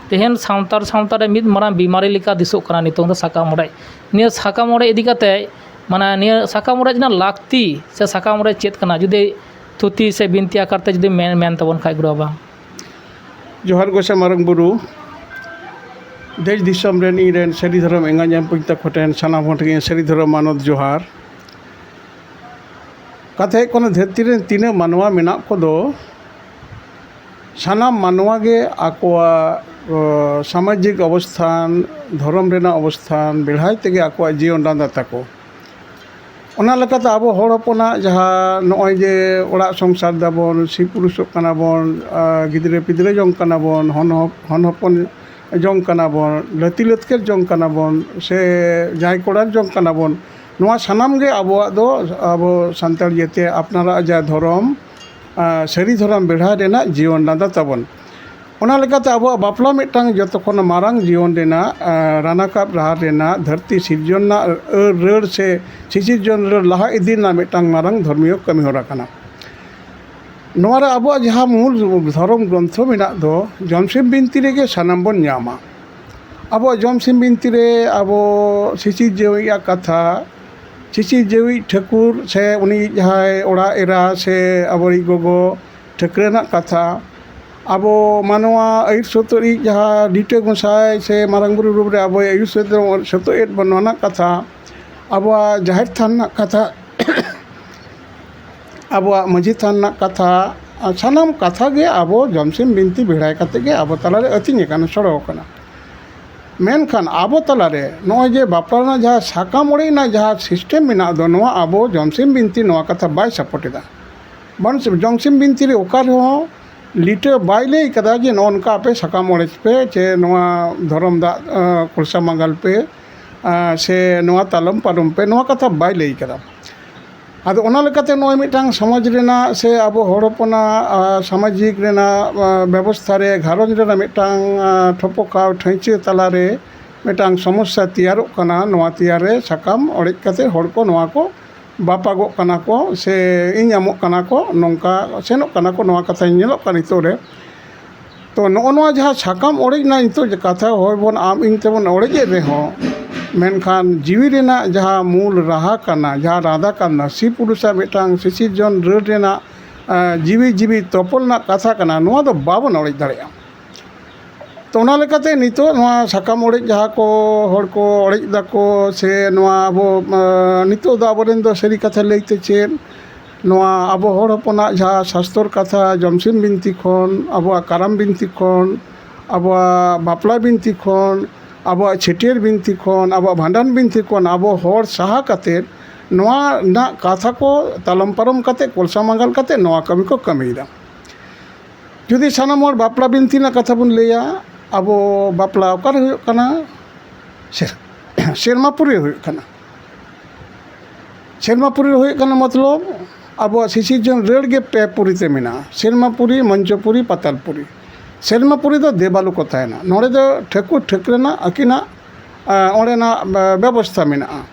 ᱛᱮᱦᱮᱧ ᱥᱟᱱᱛᱟᱲ ᱥᱟᱶᱛᱟ ᱨᱮ ᱢᱤᱫ ᱢᱟᱨᱟᱝ ᱵᱤᱢᱟᱨᱤ ᱞᱮᱠᱟ ᱫᱤᱥᱚᱜ ᱠᱟᱱᱟ ᱱᱤᱛᱚᱝ ᱫᱚ ᱥᱟᱠᱟᱢ ᱚᱲᱮᱡ᱾ ᱱᱤᱭᱟᱹ ᱥᱟᱠᱟᱢ ᱚᱲᱮᱡ ᱤᱫᱤ ᱠᱟᱛᱮ, ᱢᱟᱱᱮ ᱱᱤᱭᱟᱹ ᱥᱟᱠᱟᱢ ᱚᱲᱮᱡ ᱨᱮᱱᱟᱜ ᱞᱟᱹᱠᱛᱤ ᱥᱮ ᱥᱟᱠᱟᱢ ᱚᱲᱮᱡ ᱪᱮᱫ ᱠᱟᱱᱟ, ᱡᱩᱫᱤ ᱛᱷᱩᱛᱤ ᱥᱮ ᱵᱤᱱᱛᱤ ᱟᱠᱟᱨ ᱛᱮ ᱡᱩᱫᱤ ᱢᱮᱱ, ᱢᱮᱱ ᱛᱟᱵᱚᱱ ᱠᱷᱟᱡ, ᱜᱩᱨᱩ ᱵᱟᱵᱟ᱾ ᱡᱚᱦᱟᱨ ᱜᱚᱸᱥᱟᱭ ᱢᱟᱨᱟᱝ ᱵᱩᱨᱩ, ᱫᱮᱥ ᱫᱤᱥᱚᱢ ᱨᱮᱱ ᱤᱧ ᱨᱮᱱ ᱥᱟᱹᱨᱤ ᱫᱷᱚᱨᱚᱢ ᱮᱸᱜᱟ ᱧᱟᱢ ᱯᱟᱹᱧ ᱛᱟᱠᱚ ᱴᱷᱮᱱ ᱥᱟᱱᱟᱢ ᱦᱚᱲ ᱴᱷᱮᱱ ᱥᱟᱹᱨᱤ ᱫᱷᱚᱨᱚᱢ ᱢᱟᱱᱚᱛ ᱡᱚᱦᱟᱨ᱾ ᱠᱟᱛᱷᱟ ᱦᱩᱭᱩᱜ ᱠᱟᱱᱟ, ᱫᱷᱟᱹᱨᱛᱤ ᱨᱮᱱ ᱛᱤᱱᱟᱹᱜ ᱢᱟᱱᱣᱟ ᱢᱮᱱᱟᱜ ᱠᱚᱫᱚ, ᱥᱟᱱᱟᱢ ᱢᱟᱱᱣᱟ ᱜᱮ ᱟᱠᱚᱣᱟᱜ, ᱚ, ᱥᱟᱢᱟᱡᱤᱠ ᱚᱵᱚᱥᱛᱷᱟᱱ, ᱫᱷᱚᱨᱚᱢ ᱨᱮᱱᱟᱜ ᱚᱵᱚᱥᱛᱷᱟᱱ ᱵᱮᱲᱦᱟᱭ ᱛᱮᱜᱮ ᱟᱠᱚᱣᱟᱜ ᱡᱤᱭᱚᱱ ᱰᱟᱸᱰᱟ ᱛᱟᱠᱚ᱾ ᱚᱱᱟ ᱞᱮᱠᱟᱛᱮ ᱟᱵᱚ ᱦᱚᱲ ᱦᱚᱯᱚᱱᱟᱜ ᱡᱟᱦᱟᱸ ᱱᱚᱜᱼᱚᱭ ᱡᱮ ᱚᱲᱟᱜ ᱥᱚᱝᱥᱟᱨ ᱫᱟᱵᱚᱱ, ᱥᱤ ᱯᱩᱨᱩᱥᱚᱜ ᱠᱟᱱᱟ ᱵᱚᱱ, ᱟ, ᱜᱤᱫᱽᱨᱟᱹ ᱯᱤᱫᱽᱨᱟᱹ ᱡᱚᱝ ᱠᱟᱱᱟ ᱵᱚᱱ, ᱦᱚᱱ ᱦᱚᱯ-, ᱦᱚᱱ ᱦᱚᱯᱚᱱ ᱡᱚᱝ ᱠᱟᱱᱟ ᱵᱚᱱ, ᱞᱟᱹᱛᱤ ᱞᱟᱹᱛᱠᱟᱹᱨ ᱡᱚᱝ ᱠᱟᱱᱟ ᱵᱚᱱ, ᱥᱮ ᱡᱟᱶᱟᱭ ᱠᱚᱲᱟ ᱡᱚᱝ ᱠᱟᱱᱟ ᱵᱚᱱ, ᱱᱚᱣᱟ ᱥᱟᱱᱟᱢ ᱜᱮ ᱟᱵᱚᱣᱟᱜ ᱫᱚ, ᱟᱵᱚ ᱥᱟᱱᱛᱟᱲ ᱡᱟᱹᱛᱤ ᱟᱯᱱᱟᱨᱟᱜ ᱡᱟ ᱫᱷᱚᱨᱚᱢ, ᱟ, ᱥᱟᱹᱨᱤ ᱫᱷᱚᱨᱚᱢ ᱵᱮᱲᱦᱟᱭ ᱨᱮᱱᱟᱜ ᱡᱤᱭᱚᱱ ᱰᱟᱸᱰᱟ ᱛᱟᱵᱚᱱ᱾ ᱚᱱᱟ ᱞᱮᱠᱟᱛᱮ ᱟᱵᱚᱣᱟᱜ ᱵᱟᱯᱞᱟ ᱢᱤᱫᱴᱟᱝ ᱡᱚᱛᱚ ᱠᱷᱚᱱ ᱢᱟᱨᱟᱝ ᱡᱤᱭᱚᱱ ᱨᱮᱱᱟᱜ, ᱟ, ᱨᱟᱱᱟᱠᱟᱵ ᱰᱟᱦᱟᱨ ᱨᱮᱱᱟᱜ, ᱫᱷᱟᱹᱨᱛᱤ ᱥᱤᱨᱡᱚᱱ ᱨᱮᱱᱟᱜ ᱟᱹᱨ ᱨᱟᱹᱲ ᱥᱮ ᱥᱤᱥᱤᱨᱡᱚᱱ ᱨᱟᱹᱲ ᱞᱟᱦᱟ ᱤᱫᱤ ᱨᱮᱱᱟᱜ ᱢᱤᱫᱴᱟᱝ ᱢᱟᱨᱟᱝ ᱫᱷᱚᱨᱢᱤᱭᱚ ᱠᱟᱹᱢᱤ ᱦᱚᱨᱟ ᱠᱟᱱᱟ᱾ ᱱᱚᱣᱟ ᱨᱮ ᱟᱵᱚᱣᱟᱜ ᱡᱟᱦᱟᱸ ᱢᱩᱞ ᱫᱷᱚᱨᱚᱢ ᱜᱨᱚᱱᱛᱷᱚ ᱢᱮᱱᱟᱜ ᱫᱚ, ᱡᱚᱢᱥᱤᱢ ᱵᱤᱱᱛᱤ ᱨᱮᱜᱮ ᱥᱟᱱᱟᱢ ᱵᱚᱱ ᱧᱟᱢᱟ᱾ ᱟᱵᱚᱣᱟᱜ ᱡᱚᱢᱥᱤᱢ ᱵᱤᱱᱛᱤ ᱨᱮ ᱟᱵᱚ ᱥᱤᱥᱤᱨ ᱡᱤᱣᱤᱭᱟᱜ ᱠᱟᱛᱷᱟ, ᱥᱤᱥᱤᱨ ᱡᱤᱣᱤ ᱴᱷᱟᱹᱠᱩᱨ ᱥᱮ ᱩᱱᱤ ᱡᱟᱦᱟᱸᱭ ᱚᱲᱟᱜ ᱮᱨᱟ ᱥᱮ ᱟᱵᱚᱨᱤᱡ ᱜᱚᱜᱚ ᱴᱷᱟᱹᱠᱨᱟᱹᱱᱟᱜ ᱠᱟᱛᱷᱟ, ᱟᱵᱚ ᱢᱟᱱᱣᱟ ᱟᱹᱭᱩᱨ ᱥᱩᱛᱩᱜ ᱨᱤᱡ ᱡᱟᱦᱟᱸ ᱞᱤᱴᱟᱹ ᱜᱚᱸᱥᱟᱭ ᱥᱮ ᱢᱟᱨᱟᱝ ᱵᱩᱨᱩ ᱨᱩᱯ ᱨᱮ ᱟᱵᱚᱭ ᱟᱹᱭᱩᱨ ᱥᱩᱛᱩᱜ, ᱥᱩᱛᱩᱜ ᱮᱫ ᱵᱚᱱ, ᱱᱚᱣᱟ ᱨᱮᱱᱟᱜ ᱠᱟᱛᱷᱟ, ᱟᱵᱚᱣᱟᱜ ᱡᱟᱦᱮᱨ ᱛᱷᱟᱱ ᱨᱮᱱᱟᱜ ᱠᱟᱛᱷᱟ, ᱟᱵᱚᱣᱟᱜ ᱢᱟᱹᱡᱷᱤ ᱛᱷᱟᱱ ᱨᱮᱱᱟᱜ ᱠᱟᱛᱷᱟ, ᱟᱨ ᱥᱟᱱᱟᱢ ᱠᱟᱛᱷᱟ ᱜᱮ ᱟᱵᱚ ᱡᱚᱢᱥᱤᱢ ᱵᱤᱱᱛᱤ ᱵᱮᱲᱦᱟᱭ ᱠᱟᱛᱮ ᱜᱮ ᱟᱵᱚ ᱛᱟᱞᱟᱨᱮ ᱟᱹᱛᱤᱧ ᱟᱠᱟᱱᱟ, ᱥᱚᱲᱚ ᱟᱠᱟᱱᱟ᱾ ᱢᱮᱱᱠᱷᱟᱱ ᱟᱵᱚ ᱛᱟᱞᱟᱨᱮ ᱱᱚᱜᱼᱚᱭ ᱡᱮ ᱵᱟᱯᱞᱟ ᱨᱮᱱᱟᱜ ᱡᱟᱦᱟᱸ ᱥᱟᱠᱟᱢ ᱚᱲᱮᱡ ᱨᱮᱱᱟᱜ ᱡᱟᱦᱟᱸ system ᱢᱮᱱᱟᱜ ᱫᱚ, ᱱᱚᱣᱟ ᱟᱵᱚ ᱡᱚᱢᱥᱤᱢ ᱵᱤᱱᱛᱤ ᱱᱚᱣᱟ ᱠᱟᱛᱷᱟ ᱵᱟᱭ support ᱮᱫᱟ᱾ ᱵᱟᱝ, ᱡᱚᱢᱥᱤᱢ ᱵᱤᱱᱛᱤ ᱨᱮ ᱚᱠᱟ ᱨᱮᱦᱚᱸ ᱞᱤᱴᱟᱹ ᱵᱟᱭ ᱞᱟᱹᱭ ᱠᱟᱫᱟ ᱡᱮ ᱱᱚᱜᱼᱚ ᱱᱚᱝᱠᱟ ᱟᱯᱮ ᱥᱟᱠᱟᱢ ᱚᱲᱮᱡ ᱯᱮ, ᱪᱮ ᱱᱚᱣᱟ ᱫᱷᱚᱨᱚᱢ ᱫᱟᱜ, ᱟᱸ, ᱠᱚᱞᱥᱟ ᱢᱟᱸᱜᱟᱞ ᱯᱮ, ᱟᱸ, ᱥᱮ ᱱᱚᱣᱟ ᱛᱟᱞᱚᱢ ᱯᱟᱨᱚᱢ ᱯᱮ, ᱱᱚᱣᱟ ᱠᱟᱛᱷᱟ ᱵᱟᱭ ᱞᱟᱹᱭ ᱠᱟᱫᱟ᱾ ᱟᱫᱚ ᱚᱱᱟ ᱞᱮᱠᱟᱛᱮ ᱱᱚᱜᱼᱚᱭ ᱢᱤᱫᱴᱟᱝ ᱥᱚᱢᱟᱡᱽ ᱨᱮᱱᱟᱜ ᱥᱮ ᱟᱵᱚ ᱦᱚᱲ ᱦᱚᱯᱚᱱᱟᱜ, ᱟᱸ, ᱥᱟᱢᱟᱡᱤᱠ ᱨᱮᱱᱟᱜ, ᱟᱸ, ᱵᱮᱵᱚᱥᱛᱷᱟ ᱨᱮ, ᱜᱷᱟᱨᱚᱸᱡᱽ ᱨᱮᱱᱟᱜ ᱢᱤᱫᱴᱟᱝ, ᱟᱸ, ᱴᱷᱚᱯᱚᱠᱟᱣ ᱴᱷᱟᱹᱭᱪᱟᱹ ᱛᱟᱞᱟᱨᱮ ᱢᱤᱫᱴᱟᱝ ᱥᱚᱢᱚᱥᱥᱟ ᱛᱮᱭᱟᱨᱚᱜ ᱠᱟᱱᱟ᱾ ᱱᱚᱣᱟ ᱛᱮᱭᱟᱨ ᱨᱮ ᱥᱟᱠᱟᱢ ᱚᱲᱮᱡ ᱠᱟᱛᱮ ᱦᱚᱲ ᱠᱚ ᱱᱚᱣᱟ ᱠᱚ ᱵᱟᱯᱟᱜᱚᱜ ᱠᱟᱱᱟ ᱠᱚ ᱥᱮ ᱧᱟᱢᱚᱜ ᱠᱟᱱᱟ ᱠᱚ, ᱱᱚᱝᱠᱟ ᱥᱮᱱᱚᱜ ᱠᱟᱱᱟ ᱠᱚ, ᱱᱚᱣᱟ ᱠᱟᱛᱷᱟ ᱧᱮᱞᱚᱜ ᱠᱟᱱᱟ ᱱᱤᱛᱚᱜ ᱨᱮ᱾ ᱛᱚ, ᱱᱚᱜᱼᱚ ᱱᱚᱣᱟ ᱡᱟᱦᱟᱸ ᱥᱟᱠᱟᱢ ᱚᱲᱮᱡ ᱨᱮᱱᱟᱜ ᱱᱤᱛᱚᱜ ᱡᱮ ᱠᱟᱛᱷᱟ ᱦᱚᱭ ᱵᱚᱱ ᱟᱢ ᱤᱧ ᱛᱮᱵᱚᱱ ᱚᱲᱮᱡᱮᱫ ᱨᱮᱦᱚᱸ, ᱢᱮᱱᱠᱷᱟᱱ ᱡᱤᱣᱤ ᱨᱮᱱᱟᱜ ᱡᱟᱦᱟᱸ ᱢᱩᱞ ᱨᱟᱦᱟ ᱠᱟᱱᱟ, ᱡᱟᱦᱟᱸ ᱨᱟᱸᱫᱟ ᱠᱟᱱᱟ, ᱥᱤ ᱯᱩᱨᱩᱥᱟᱜ ᱢᱤᱫᱴᱟᱝ ᱥᱤᱥᱤᱨᱡᱚᱱ ᱨᱟᱹᱲ ᱨᱮᱱᱟᱜ ᱡᱤᱣᱤ ᱡᱤᱣᱤ ᱛᱚᱯᱚᱞ ᱨᱮᱱᱟᱜ ᱠᱟᱛᱷᱟ ᱠᱟᱱᱟ, ᱱᱚᱣᱟ ᱫᱚ ᱵᱟᱵᱚᱱ ᱚᱲᱮᱡ ᱫᱟᱲᱮᱭᱟᱜᱼᱟ᱾ ᱛᱚ, ᱚᱱᱟ ᱞᱮᱠᱟᱛᱮ ᱱᱤᱛᱚᱜ ᱱᱚᱣᱟ ᱥᱟᱠᱟᱢ ᱚᱲᱮᱡ ᱡᱟᱦᱟᱸ ᱠᱚ ᱦᱚᱲ ᱠᱚ ᱚᱲᱮᱡ ᱫᱟᱠᱚ, ᱥᱮ ᱱᱚᱣᱟ ᱟᱵᱚ, ᱱᱤᱛᱚᱜ ᱫᱚ ᱟᱵᱚᱨᱮᱱ ᱫᱚ ᱥᱟᱹᱨᱤ ᱠᱟᱛᱷᱟ ᱞᱟᱹᱭᱛᱮ ᱪᱮᱫ, ᱱᱚᱣᱟ ᱟᱵᱚ ᱦᱚᱲ ᱦᱚᱯᱚᱱᱟᱜ ᱡᱟᱦᱟᱸ ᱥᱟᱥᱛᱚᱨ ᱠᱟᱛᱷᱟ, ᱡᱚᱢᱥᱤᱢ ᱵᱤᱱᱛᱤ ᱠᱷᱚᱱ, ᱟᱵᱚᱣᱟᱜ ᱠᱟᱨᱟᱢ ᱵᱤᱱᱛᱤ ᱠᱷᱚᱱ, ᱟᱵᱚᱣᱟᱜ ᱵᱟᱯᱞᱟ ᱵᱤᱱᱛᱤ ᱠᱷᱚᱱ, ᱟᱵᱚᱣᱟᱜ ᱪᱷᱟᱹᱴᱭᱟᱹᱨ ᱵᱤᱱᱛᱤ ᱠᱷᱚᱱ, ᱟᱵᱚᱣᱟᱜ ᱵᱷᱟᱸᱰᱟᱱ ᱵᱤᱱᱛᱤ ᱠᱷᱚᱱ ᱟᱵᱚ ᱦᱚᱲ ᱥᱟᱦᱟ ᱠᱟᱛᱮᱫ, ᱱᱚᱣᱟ ᱨᱮᱱᱟᱜ ᱠᱟᱛᱷᱟ ᱠᱚ ᱛᱟᱞᱚᱢ ᱯᱟᱨᱚᱢ ᱠᱟᱛᱮᱫ, ᱠᱚᱞᱥᱟ ᱢᱟᱸᱜᱟᱞ ᱠᱟᱛᱮᱫ ᱱᱚᱣᱟ ᱠᱟᱹᱢᱤ ᱠᱚ ᱠᱟᱹᱢᱤᱭᱮᱫᱟ᱾ ᱡᱩᱫᱤ ᱥᱟᱱᱟᱢ ᱦᱚᱲ ᱵᱟᱯᱞᱟ ᱵᱤᱱᱛᱤ ᱨᱮᱱᱟᱜ ᱠᱟᱛᱷᱟ ᱵᱚᱱ ᱞᱟᱹᱭᱟ, ᱟᱵᱚ ᱵᱟᱯᱞᱟ ᱚᱠᱟᱨᱮ ᱦᱩᱭᱩᱜ ᱠᱟᱱᱟ? ᱥᱮ-, ᱥᱮᱨᱢᱟ ᱯᱩᱨᱤ ᱨᱮ ᱦᱩᱭᱩᱜ ᱠᱟᱱᱟ᱾ ᱥᱮᱨᱢᱟ ᱯᱩᱨᱤ ᱨᱮ ᱦᱩᱭᱩᱜ ᱠᱟᱱᱟ, ᱢᱚᱛᱞᱚᱵ ᱟᱵᱚᱣᱟᱜ ᱥᱤᱥᱤᱨᱡᱚᱱ ᱨᱟᱹᱲ ᱜᱮ ᱯᱮ ᱯᱩᱨᱤ ᱛᱮ ᱢᱮᱱᱟᱜᱼᱟ: ᱥᱮᱨᱢᱟ ᱯᱩᱨᱤ, ᱢᱚᱧᱪᱚ ᱯᱩᱨᱤ, ᱯᱟᱛᱟᱞ ᱯᱩᱨᱤ᱾ ᱥᱮᱨᱢᱟ ᱯᱩᱨᱤ ᱫᱚ ᱫᱮᱵᱟᱞᱳ ᱠᱚ ᱛᱟᱦᱮᱱᱟ᱾ ᱱᱚᱰᱮ ᱫᱚ ᱴᱷᱟᱹᱠᱩᱨ ᱴᱷᱟᱹᱠᱨᱟᱹᱱᱟᱜ ᱟᱹᱠᱤᱱᱟᱜ, ᱟ, ᱚᱸᱰᱮᱱᱟᱜ ᱵᱮ-, ᱵᱮᱵᱚᱥᱛᱷᱟ ᱢᱮᱱᱟᱜᱼᱟ᱾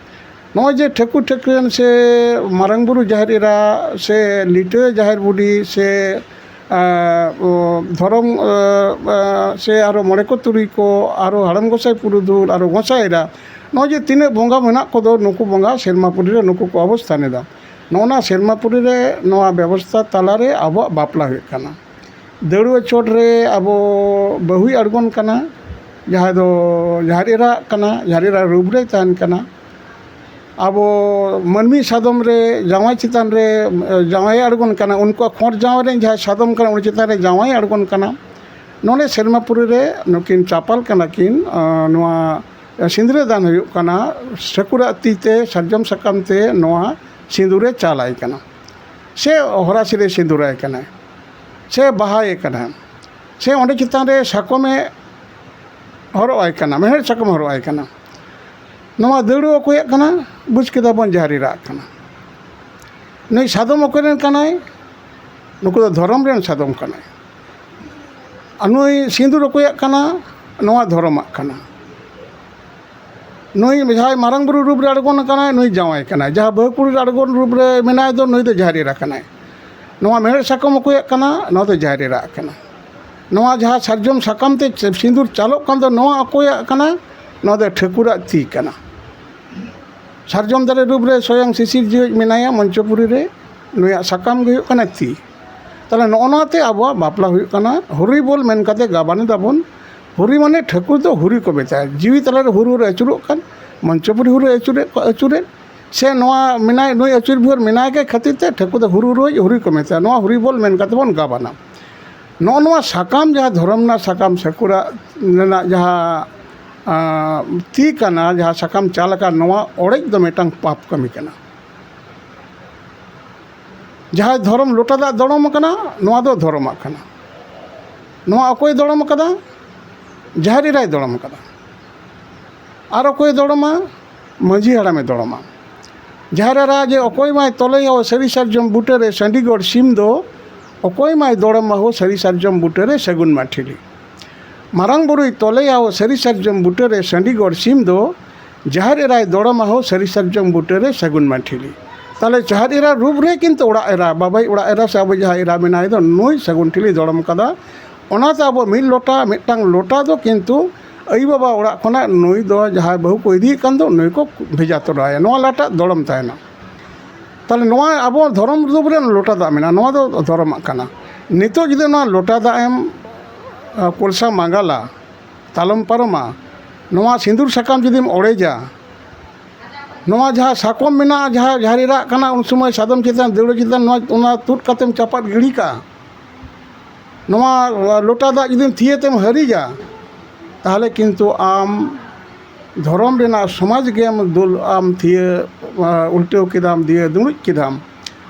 ᱱᱚᱜᱼᱚᱭ ᱡᱮ ᱴᱷᱟᱹᱠᱩᱨ ᱴᱷᱟᱹᱠᱨᱟᱹᱱ ᱥᱮ ᱢᱟᱨᱟᱝ ᱵᱩᱨᱩ ᱡᱟᱦᱮᱨ ᱮᱨᱟ ᱥᱮ ᱞᱤᱴᱟᱹ ᱡᱟᱦᱮᱨ ᱵᱩᱰᱷᱤ ᱥᱮ ᱮ, ᱚ, ᱫᱷᱚᱨᱚᱢ, ᱮ, ᱮ, ᱥᱮ ᱟᱨᱚ ᱢᱚᱬᱮ ᱠᱚ ᱛᱩᱨᱩᱭ ᱠᱚ, ᱟᱨᱚ ᱦᱟᱲᱟᱢ ᱜᱚᱸᱥᱟᱭ ᱯᱩᱨᱩᱫᱷᱩᱞ, ᱟᱨᱚ ᱜᱚᱸᱥᱟᱭ ᱮᱨᱟ, ᱱᱚᱜᱼᱚᱭ ᱡᱮ ᱛᱤᱱᱟᱹᱜ ᱵᱚᱸᱜᱟ ᱢᱮᱱᱟᱜ ᱠᱚᱫᱚ, ᱱᱩᱠᱩ ᱵᱚᱸᱜᱟ ᱥᱮᱨᱢᱟ ᱯᱩᱨᱤ ᱨᱮ ᱱᱩᱠᱩ ᱠᱚ ᱚᱵᱚᱥᱛᱷᱟᱱ ᱮᱫᱟ᱾ ᱱᱚᱜᱼᱚ ᱱᱟ ᱥᱮᱨᱢᱟ ᱯᱩᱨᱤ ᱨᱮ ᱱᱚᱣᱟ ᱵᱮᱵᱚᱥᱛᱷᱟ ᱛᱟᱞᱟᱨᱮ ᱟᱵᱚᱣᱟᱜ ᱵᱟᱯᱞᱟ ᱦᱩᱭᱩᱜ ᱠᱟᱱᱟ᱾ ᱫᱟᱹᱲᱩᱣᱟᱹ ᱪᱚᱴ ᱨᱮ ᱟᱵᱚ ᱵᱟᱹᱦᱩᱭ ᱟᱬᱜᱚᱱ ᱠᱟᱱᱟ, ᱡᱟᱦᱟᱸᱭ ᱫᱚ ᱡᱟᱦᱮᱨ ᱮᱨᱟᱜ ᱠᱟᱱᱟ, ᱡᱟᱦᱮᱨ ᱮᱨᱟ ᱨᱩᱯ ᱨᱮᱭ ᱛᱟᱦᱮᱱ ᱠᱟᱱᱟ᱾ ᱟᱵᱚ ᱢᱟᱹᱱᱢᱤ ᱥᱟᱫᱚᱢ ᱨᱮ ᱡᱟᱶᱟᱭ ᱪᱮᱛᱟᱱ ᱨᱮ, ᱮ, ᱡᱟᱶᱟᱭᱮ ᱟᱬᱜᱚᱱ ᱠᱟᱱᱟ, ᱩᱱᱠᱩᱣᱟᱜ ᱠᱷᱚᱸᱰ ᱡᱟᱶᱟᱭ ᱨᱮᱱ ᱡᱟᱦᱟᱸᱭ ᱥᱟᱫᱚᱢ ᱠᱟᱱᱟ, ᱩᱱᱤ ᱪᱮᱛᱟᱱ ᱨᱮ ᱡᱟᱶᱟᱭᱮ ᱟᱬᱜᱚᱱ ᱠᱟᱱᱟ᱾ ᱱᱚᱰᱮ ᱥᱮᱨᱢᱟ ᱯᱩᱨᱤ ᱨᱮ ᱱᱩᱠᱤᱱ ᱪᱟᱯᱟᱞ ᱠᱟᱱᱟ ᱠᱤᱱ, ᱮ, ᱱᱚᱣᱟ ᱥᱤᱸᱫᱽᱨᱟᱹ ᱫᱟᱱ ᱦᱩᱭᱩᱜ ᱠᱟᱱᱟ᱾ ᱴᱷᱟᱹᱠᱩᱨᱟᱜ ᱛᱤ ᱛᱮ ᱥᱟᱨᱡᱚᱢ ᱥᱟᱠᱟᱢ ᱛᱮ ᱱᱚᱣᱟ ᱥᱤᱸᱫᱩᱨᱮ ᱪᱟᱞᱟᱭ ᱠᱟᱱᱟ, ᱥᱮ ᱦᱚᱨᱟᱥᱤᱨᱮ ᱥᱤᱸᱫᱩᱨᱟᱭ ᱠᱟᱱᱟ, ᱥᱮ ᱵᱟᱦᱟᱭᱮ ᱠᱟᱱᱟ, ᱥᱮ ᱚᱸᱰᱮ ᱪᱮᱛᱟᱱ ᱨᱮ ᱥᱟᱠᱚᱢᱮ ᱦᱚᱨᱚᱜ ᱟᱭ ᱠᱟᱱᱟ, ᱢᱮᱲᱦᱮᱫ ᱥᱟᱠᱚᱢ ᱦᱚᱨᱚᱜ ᱟᱭ ᱠᱟᱱᱟ᱾ ᱱᱚᱣᱟ ᱫᱟᱹᱣᱲᱟᱹ ᱚᱠᱚᱭᱟᱜ ᱠᱟᱱᱟ? ᱵᱩᱡᱽ ᱠᱮᱫᱟ ᱵᱚᱱ, ᱡᱟᱦᱮᱨ ᱮᱨᱟᱜ ᱠᱟᱱᱟ᱾ ᱱᱩᱭ ᱥᱟᱫᱚᱢ ᱚᱠᱚᱭ ᱨᱮᱱ ᱠᱟᱱᱟᱭ? ᱱᱩᱠᱩ ᱫᱚ ᱫᱷᱚᱨᱚᱢ ᱨᱮᱱ ᱥᱟᱫᱚᱢ ᱠᱟᱱᱟᱭ᱾ ᱟᱨ ᱱᱩᱭ ᱥᱤᱸᱫᱩᱨ ᱚᱠᱚᱭᱟᱜ ᱠᱟᱱᱟ? ᱱᱚᱣᱟ ᱫᱷᱚᱨᱚᱢᱟᱜ ᱠᱟᱱᱟ᱾ ᱱᱩᱭ ᱡᱟᱦᱟᱸᱭ ᱢᱟᱨᱟᱝ ᱵᱩᱨᱩ ᱨᱩᱯ ᱨᱮ ᱟᱬᱜᱚᱱ ᱠᱟᱱᱟᱭ, ᱱᱩᱭ ᱡᱟᱶᱟᱭ ᱠᱟᱱᱟᱭ᱾ ᱡᱟᱦᱟᱸ ᱵᱟᱹᱦᱩ ᱠᱩᱲᱤ ᱨᱮ ᱟᱬᱜᱚᱱ ᱨᱩᱯ ᱨᱮ ᱢᱮᱱᱟᱭ ᱫᱚ, ᱱᱩᱭ ᱫᱚ ᱡᱟᱦᱮᱨ ᱮᱨᱟ ᱠᱟᱱᱟᱭ᱾ ᱱᱚᱣᱟ ᱢᱮᱲᱦᱮᱫ ᱥᱟᱠᱚᱢ ᱚᱠᱚᱭᱟᱜ ᱠᱟᱱᱟ? ᱱᱚᱣᱟ ᱫᱚ ᱡᱟᱦᱮᱨ ᱮᱨᱟᱜ ᱠᱟᱱᱟ᱾ ᱱᱚᱣᱟ ᱡᱟᱦᱟᱸ ᱥᱟᱨᱡᱚᱢ ᱥᱟᱠᱟᱢ ᱛᱮ ᱥᱤᱸᱫᱩᱨ ᱪᱟᱞᱚᱜ ᱠᱟᱱ ᱫᱚ, ᱱᱚᱣᱟ ᱚᱠᱚᱭᱟᱜ ᱠᱟᱱᱟ? ᱱᱚᱣᱟ ᱫᱚ ᱴᱷᱟᱹᱠᱩᱨᱟᱜ ᱛᱤ ᱠᱟᱱᱟ᱾ ᱥᱟᱨᱡᱚᱢ ᱫᱟᱨᱮ ᱨᱩᱯ ᱨᱮ ᱥᱚᱭᱚᱝ ᱥᱤᱥᱤᱨ ᱡᱤᱣᱤᱡ ᱢᱮᱱᱟᱭᱟ ᱢᱚᱧᱪᱚᱯᱩᱨᱤ ᱨᱮ, ᱱᱩᱭᱟᱜ ᱥᱟᱠᱟᱢ ᱜᱮ ᱦᱩᱭᱩᱜ ᱠᱟᱱᱟ ᱛᱤ᱾ ᱛᱟᱦᱚᱞᱮ ᱱᱚᱜᱼᱚ ᱱᱚᱣᱟ ᱛᱮ ᱟᱵᱚᱣᱟᱜ ᱵᱟᱯᱞᱟ ᱦᱩᱭᱩᱜ ᱠᱟᱱᱟ ᱦᱩᱨᱤ ᱵᱚᱞ ᱢᱮᱱ ᱠᱟᱛᱮ ᱜᱟᱵᱟᱱ ᱮᱫᱟᱵᱚᱱ᱾ ᱦᱩᱨᱤ ᱢᱟᱱᱮ ᱴᱷᱟᱹᱠᱩᱨ ᱫᱚ ᱦᱩᱨᱤ ᱠᱚ ᱢᱮᱛᱟᱭᱟ, ᱡᱤᱣᱤ ᱛᱟᱞᱟᱨᱮ ᱦᱩᱨᱩ ᱨᱮ ᱟᱹᱪᱩᱨᱚᱜ ᱠᱟᱱ, ᱢᱚᱧᱪᱚᱯᱩᱨᱤ ᱦᱩᱨᱩ ᱟᱹᱪᱩᱨᱮᱫ ᱠᱚ ᱟᱹᱪᱩᱨᱮᱫ, ᱥᱮ ᱱᱚᱣᱟ ᱢᱮᱱᱟᱭ ᱱᱩᱭ ᱟᱹᱪᱩᱨ ᱵᱷᱳᱨ ᱢᱮᱱᱟᱭ ᱜᱮ ᱠᱷᱟᱹᱛᱤᱨ ᱛᱮ ᱴᱷᱟᱹᱠᱩᱨ ᱫᱚ ᱦᱩᱨᱩ ᱨᱩᱣᱟᱹᱡ ᱦᱩᱨᱤ ᱠᱚ ᱢᱮᱛᱟᱭᱟ, ᱱᱚᱣᱟ ᱦᱩᱨᱤ ᱵᱚᱞ ᱢᱮᱱ ᱠᱟᱛᱮ ᱵᱚᱱ ᱜᱟᱵᱟᱱᱟ᱾ ᱱᱚᱜᱼᱚ ᱱᱚᱣᱟ ᱥᱟᱠᱟᱢ, ᱡᱟᱦᱟᱸ ᱫᱷᱚᱨᱚᱢ ᱨᱮᱱᱟᱜ ᱥᱟᱠᱟᱢ ᱥᱟᱹᱠᱩᱨᱟᱜ ᱨᱮᱱᱟᱜ ᱡᱟᱦᱟᱸ ᱟᱸ, ᱛᱤ ᱠᱟᱱᱟ, ᱡᱟᱦᱟᱸ ᱥᱟᱠᱟᱢ ᱪᱟᱞ ᱟᱠᱟᱱ, ᱱᱚᱣᱟ ᱚᱲᱮᱡ ᱫᱚ ᱢᱤᱫᱴᱟᱝ ᱯᱟᱯ ᱠᱟᱹᱢᱤ ᱠᱟᱱᱟ᱾ ᱡᱟᱦᱟᱸᱭ ᱫᱷᱚᱨᱚᱢ ᱞᱚᱴᱟ ᱫᱟᱜ ᱫᱚᱲᱚᱢ ᱟᱠᱟᱱᱟ, ᱱᱚᱣᱟ ᱫᱚ ᱫᱷᱚᱨᱚᱢᱟᱜ ᱠᱟᱱᱟ᱾ ᱱᱚᱣᱟ ᱚᱠᱚᱭ ᱫᱚᱲᱚᱢ ᱟᱠᱟᱫᱟ? ᱡᱟᱦᱮᱨ ᱮᱨᱟᱭ ᱫᱚᱲᱚᱢ ᱟᱠᱟᱫᱟ᱾ ᱟᱨ ᱚᱠᱚᱭ ᱫᱚᱲᱚᱢᱟ? ᱢᱟᱹᱡᱷᱤ ᱦᱟᱲᱟᱢᱮ ᱫᱚᱲᱚᱢᱟ᱾ ᱡᱟᱦᱮᱨ ᱮᱨᱟ ᱡᱮ ᱚᱠᱚᱭ ᱢᱟᱭ ᱛᱚᱞᱮᱭᱟ ᱥᱟᱹᱨᱤ ᱥᱟᱨᱡᱚᱢ ᱵᱩᱴᱟᱹᱨᱮ ᱥᱟᱺᱰᱤ ᱜᱚᱲ ᱥᱤᱢ ᱫᱚ, ᱚᱠᱚᱭ ᱢᱟᱭ ᱫᱚᱲᱚᱢᱟ ᱦᱳ ᱥᱟᱹᱨᱤ ᱥᱟᱨᱡᱚᱢ ᱵᱩᱴᱟᱹᱨᱮ ᱥᱟᱹᱜᱩᱱ ᱢᱟᱴᱷᱤᱞᱤ᱾ ᱢᱟᱨᱟᱝ ᱵᱩᱨᱩᱭ ᱛᱚᱞᱮᱭᱟ ᱦᱳ ᱥᱟᱹᱨᱤ ᱥᱟᱨᱡᱚᱢ ᱵᱩᱴᱟᱹᱨᱮ ᱥᱟᱺᱰᱤ ᱜᱚᱲ ᱥᱤᱢ ᱫᱚ, ᱡᱟᱦᱮᱨ ᱮᱨᱟᱭ ᱫᱚᱲᱚᱢᱟ ᱦᱳ ᱥᱟᱹᱨᱤ ᱥᱟᱨᱡᱚᱢ ᱵᱩᱴᱟᱹᱨᱮ ᱥᱟᱹᱜᱩᱱ ᱢᱟᱴᱷᱤᱞᱤ᱾ ᱛᱟᱦᱞᱮ ᱡᱟᱦᱮᱨ ᱮᱨᱟ ᱨᱩᱯ ᱨᱮ ᱠᱤᱱᱛᱩ ᱚᱲᱟᱜ ᱮᱨᱟ, ᱵᱟᱵᱟᱭ ᱚᱲᱟᱜ ᱮᱨᱟ ᱥᱮ ᱟᱵᱚ ᱡᱟᱦᱟᱸ ᱮᱨᱟ ᱢᱮᱱᱟᱭ ᱫᱚ, ᱱᱩᱭ ᱥᱟᱹᱜᱩᱱ ᱴᱷᱤᱞᱤ ᱫᱚᱲᱚᱢ ᱠᱟᱫᱟ᱾ ᱚᱱᱟᱛᱮ ᱟᱵᱚ ᱢᱤᱫ ᱞᱚᱴᱟ, ᱢᱤᱫᱴᱟᱝ ᱞᱚᱴᱟ ᱫᱚ ᱠᱤᱱᱛᱩ ᱟᱭᱳ ᱵᱟᱵᱟ ᱚᱲᱟᱜ ᱠᱷᱚᱱᱟᱜ ᱱᱩᱭ ᱫᱚ ᱡᱟᱦᱟᱸᱭ ᱵᱟᱹᱦᱩ ᱠᱚ ᱤᱫᱤᱭᱮᱫ ᱠᱟᱱ ᱫᱚ, ᱱᱩᱭ ᱠᱚ ᱵᱷᱮᱡᱟ ᱛᱚᱨᱟᱭᱟ, ᱱᱚᱣᱟ ᱞᱟᱴᱟᱜ ᱫᱚᱲᱚᱢ ᱛᱟᱦᱮᱱᱟ᱾ ᱛᱟᱦᱞᱮ ᱱᱚᱣᱟ ᱟᱵᱚ ᱫᱷᱚᱨᱚᱢ ᱨᱩᱯ ᱨᱮ ᱞᱚᱴᱟ ᱫᱟᱜ ᱢᱮᱱᱟᱜᱼᱟ, ᱱᱚᱣᱟ ᱫᱚ ᱫᱷᱚᱨᱚᱢᱟᱜ ᱠᱟᱱᱟ᱾ ᱱᱤᱛᱚᱜ ᱡᱩᱫᱤ ᱱᱚᱣᱟ ᱞᱚᱴᱟ ᱫᱟᱜ ᱮᱢ, ᱟ, ᱠᱚᱞᱥᱟ ᱢᱟᱸᱜᱟᱞᱟ, ᱛᱟᱞᱚᱢ ᱯᱟᱨᱚᱢᱟ, ᱱᱚᱣᱟ ᱥᱤᱸᱫᱩᱨ ᱥᱟᱠᱟᱢ ᱡᱩᱫᱤᱢ ᱚᱲᱮᱡᱟ, ᱱᱚᱣᱟ ᱡᱟᱦᱟᱸ ᱥᱟᱠᱚᱢ ᱢᱮᱱᱟᱜᱼᱟ, ᱡᱟᱦᱟᱸ ᱡᱟᱦᱮᱨ ᱮᱨᱟᱜ ᱠᱟᱱᱟ, ᱩᱱ ᱥᱚᱢᱚᱭ ᱥᱟᱫᱚᱢ ᱪᱮᱛᱟᱱ, ᱫᱟᱹᱣᱲᱟᱹ ᱪᱮᱛᱟᱱ, ᱱᱚᱣᱟ, ᱚᱱᱟ ᱛᱩᱫ ᱠᱟᱛᱮᱢ ᱪᱟᱯᱟᱫ ᱜᱤᱰᱤ ᱠᱟᱜᱼᱟ, ᱱᱚᱣᱟ ᱞᱚᱴᱟ ᱫᱟᱜ ᱡᱩᱫᱤᱢ ᱛᱷᱤᱭᱟᱹ ᱛᱮᱢ ᱦᱟᱹᱨᱤᱡᱟ, ᱛᱟᱦᱚᱞᱮ ᱠᱤᱱᱛᱩ ᱟᱢ ᱫᱷᱚᱨᱚᱢ ᱨᱮᱱᱟᱜ ᱥᱚᱢᱟᱡᱽ ᱜᱮᱢ ᱫᱩᱞ, ᱟᱢ ᱛᱷᱤᱭᱟᱹ, ᱟ, ᱩᱞᱴᱟᱹᱣ ᱠᱮᱫᱟᱢ, ᱫᱤᱭᱮ ᱫᱩᱲᱩᱵ ᱠᱮᱫᱟᱢ᱾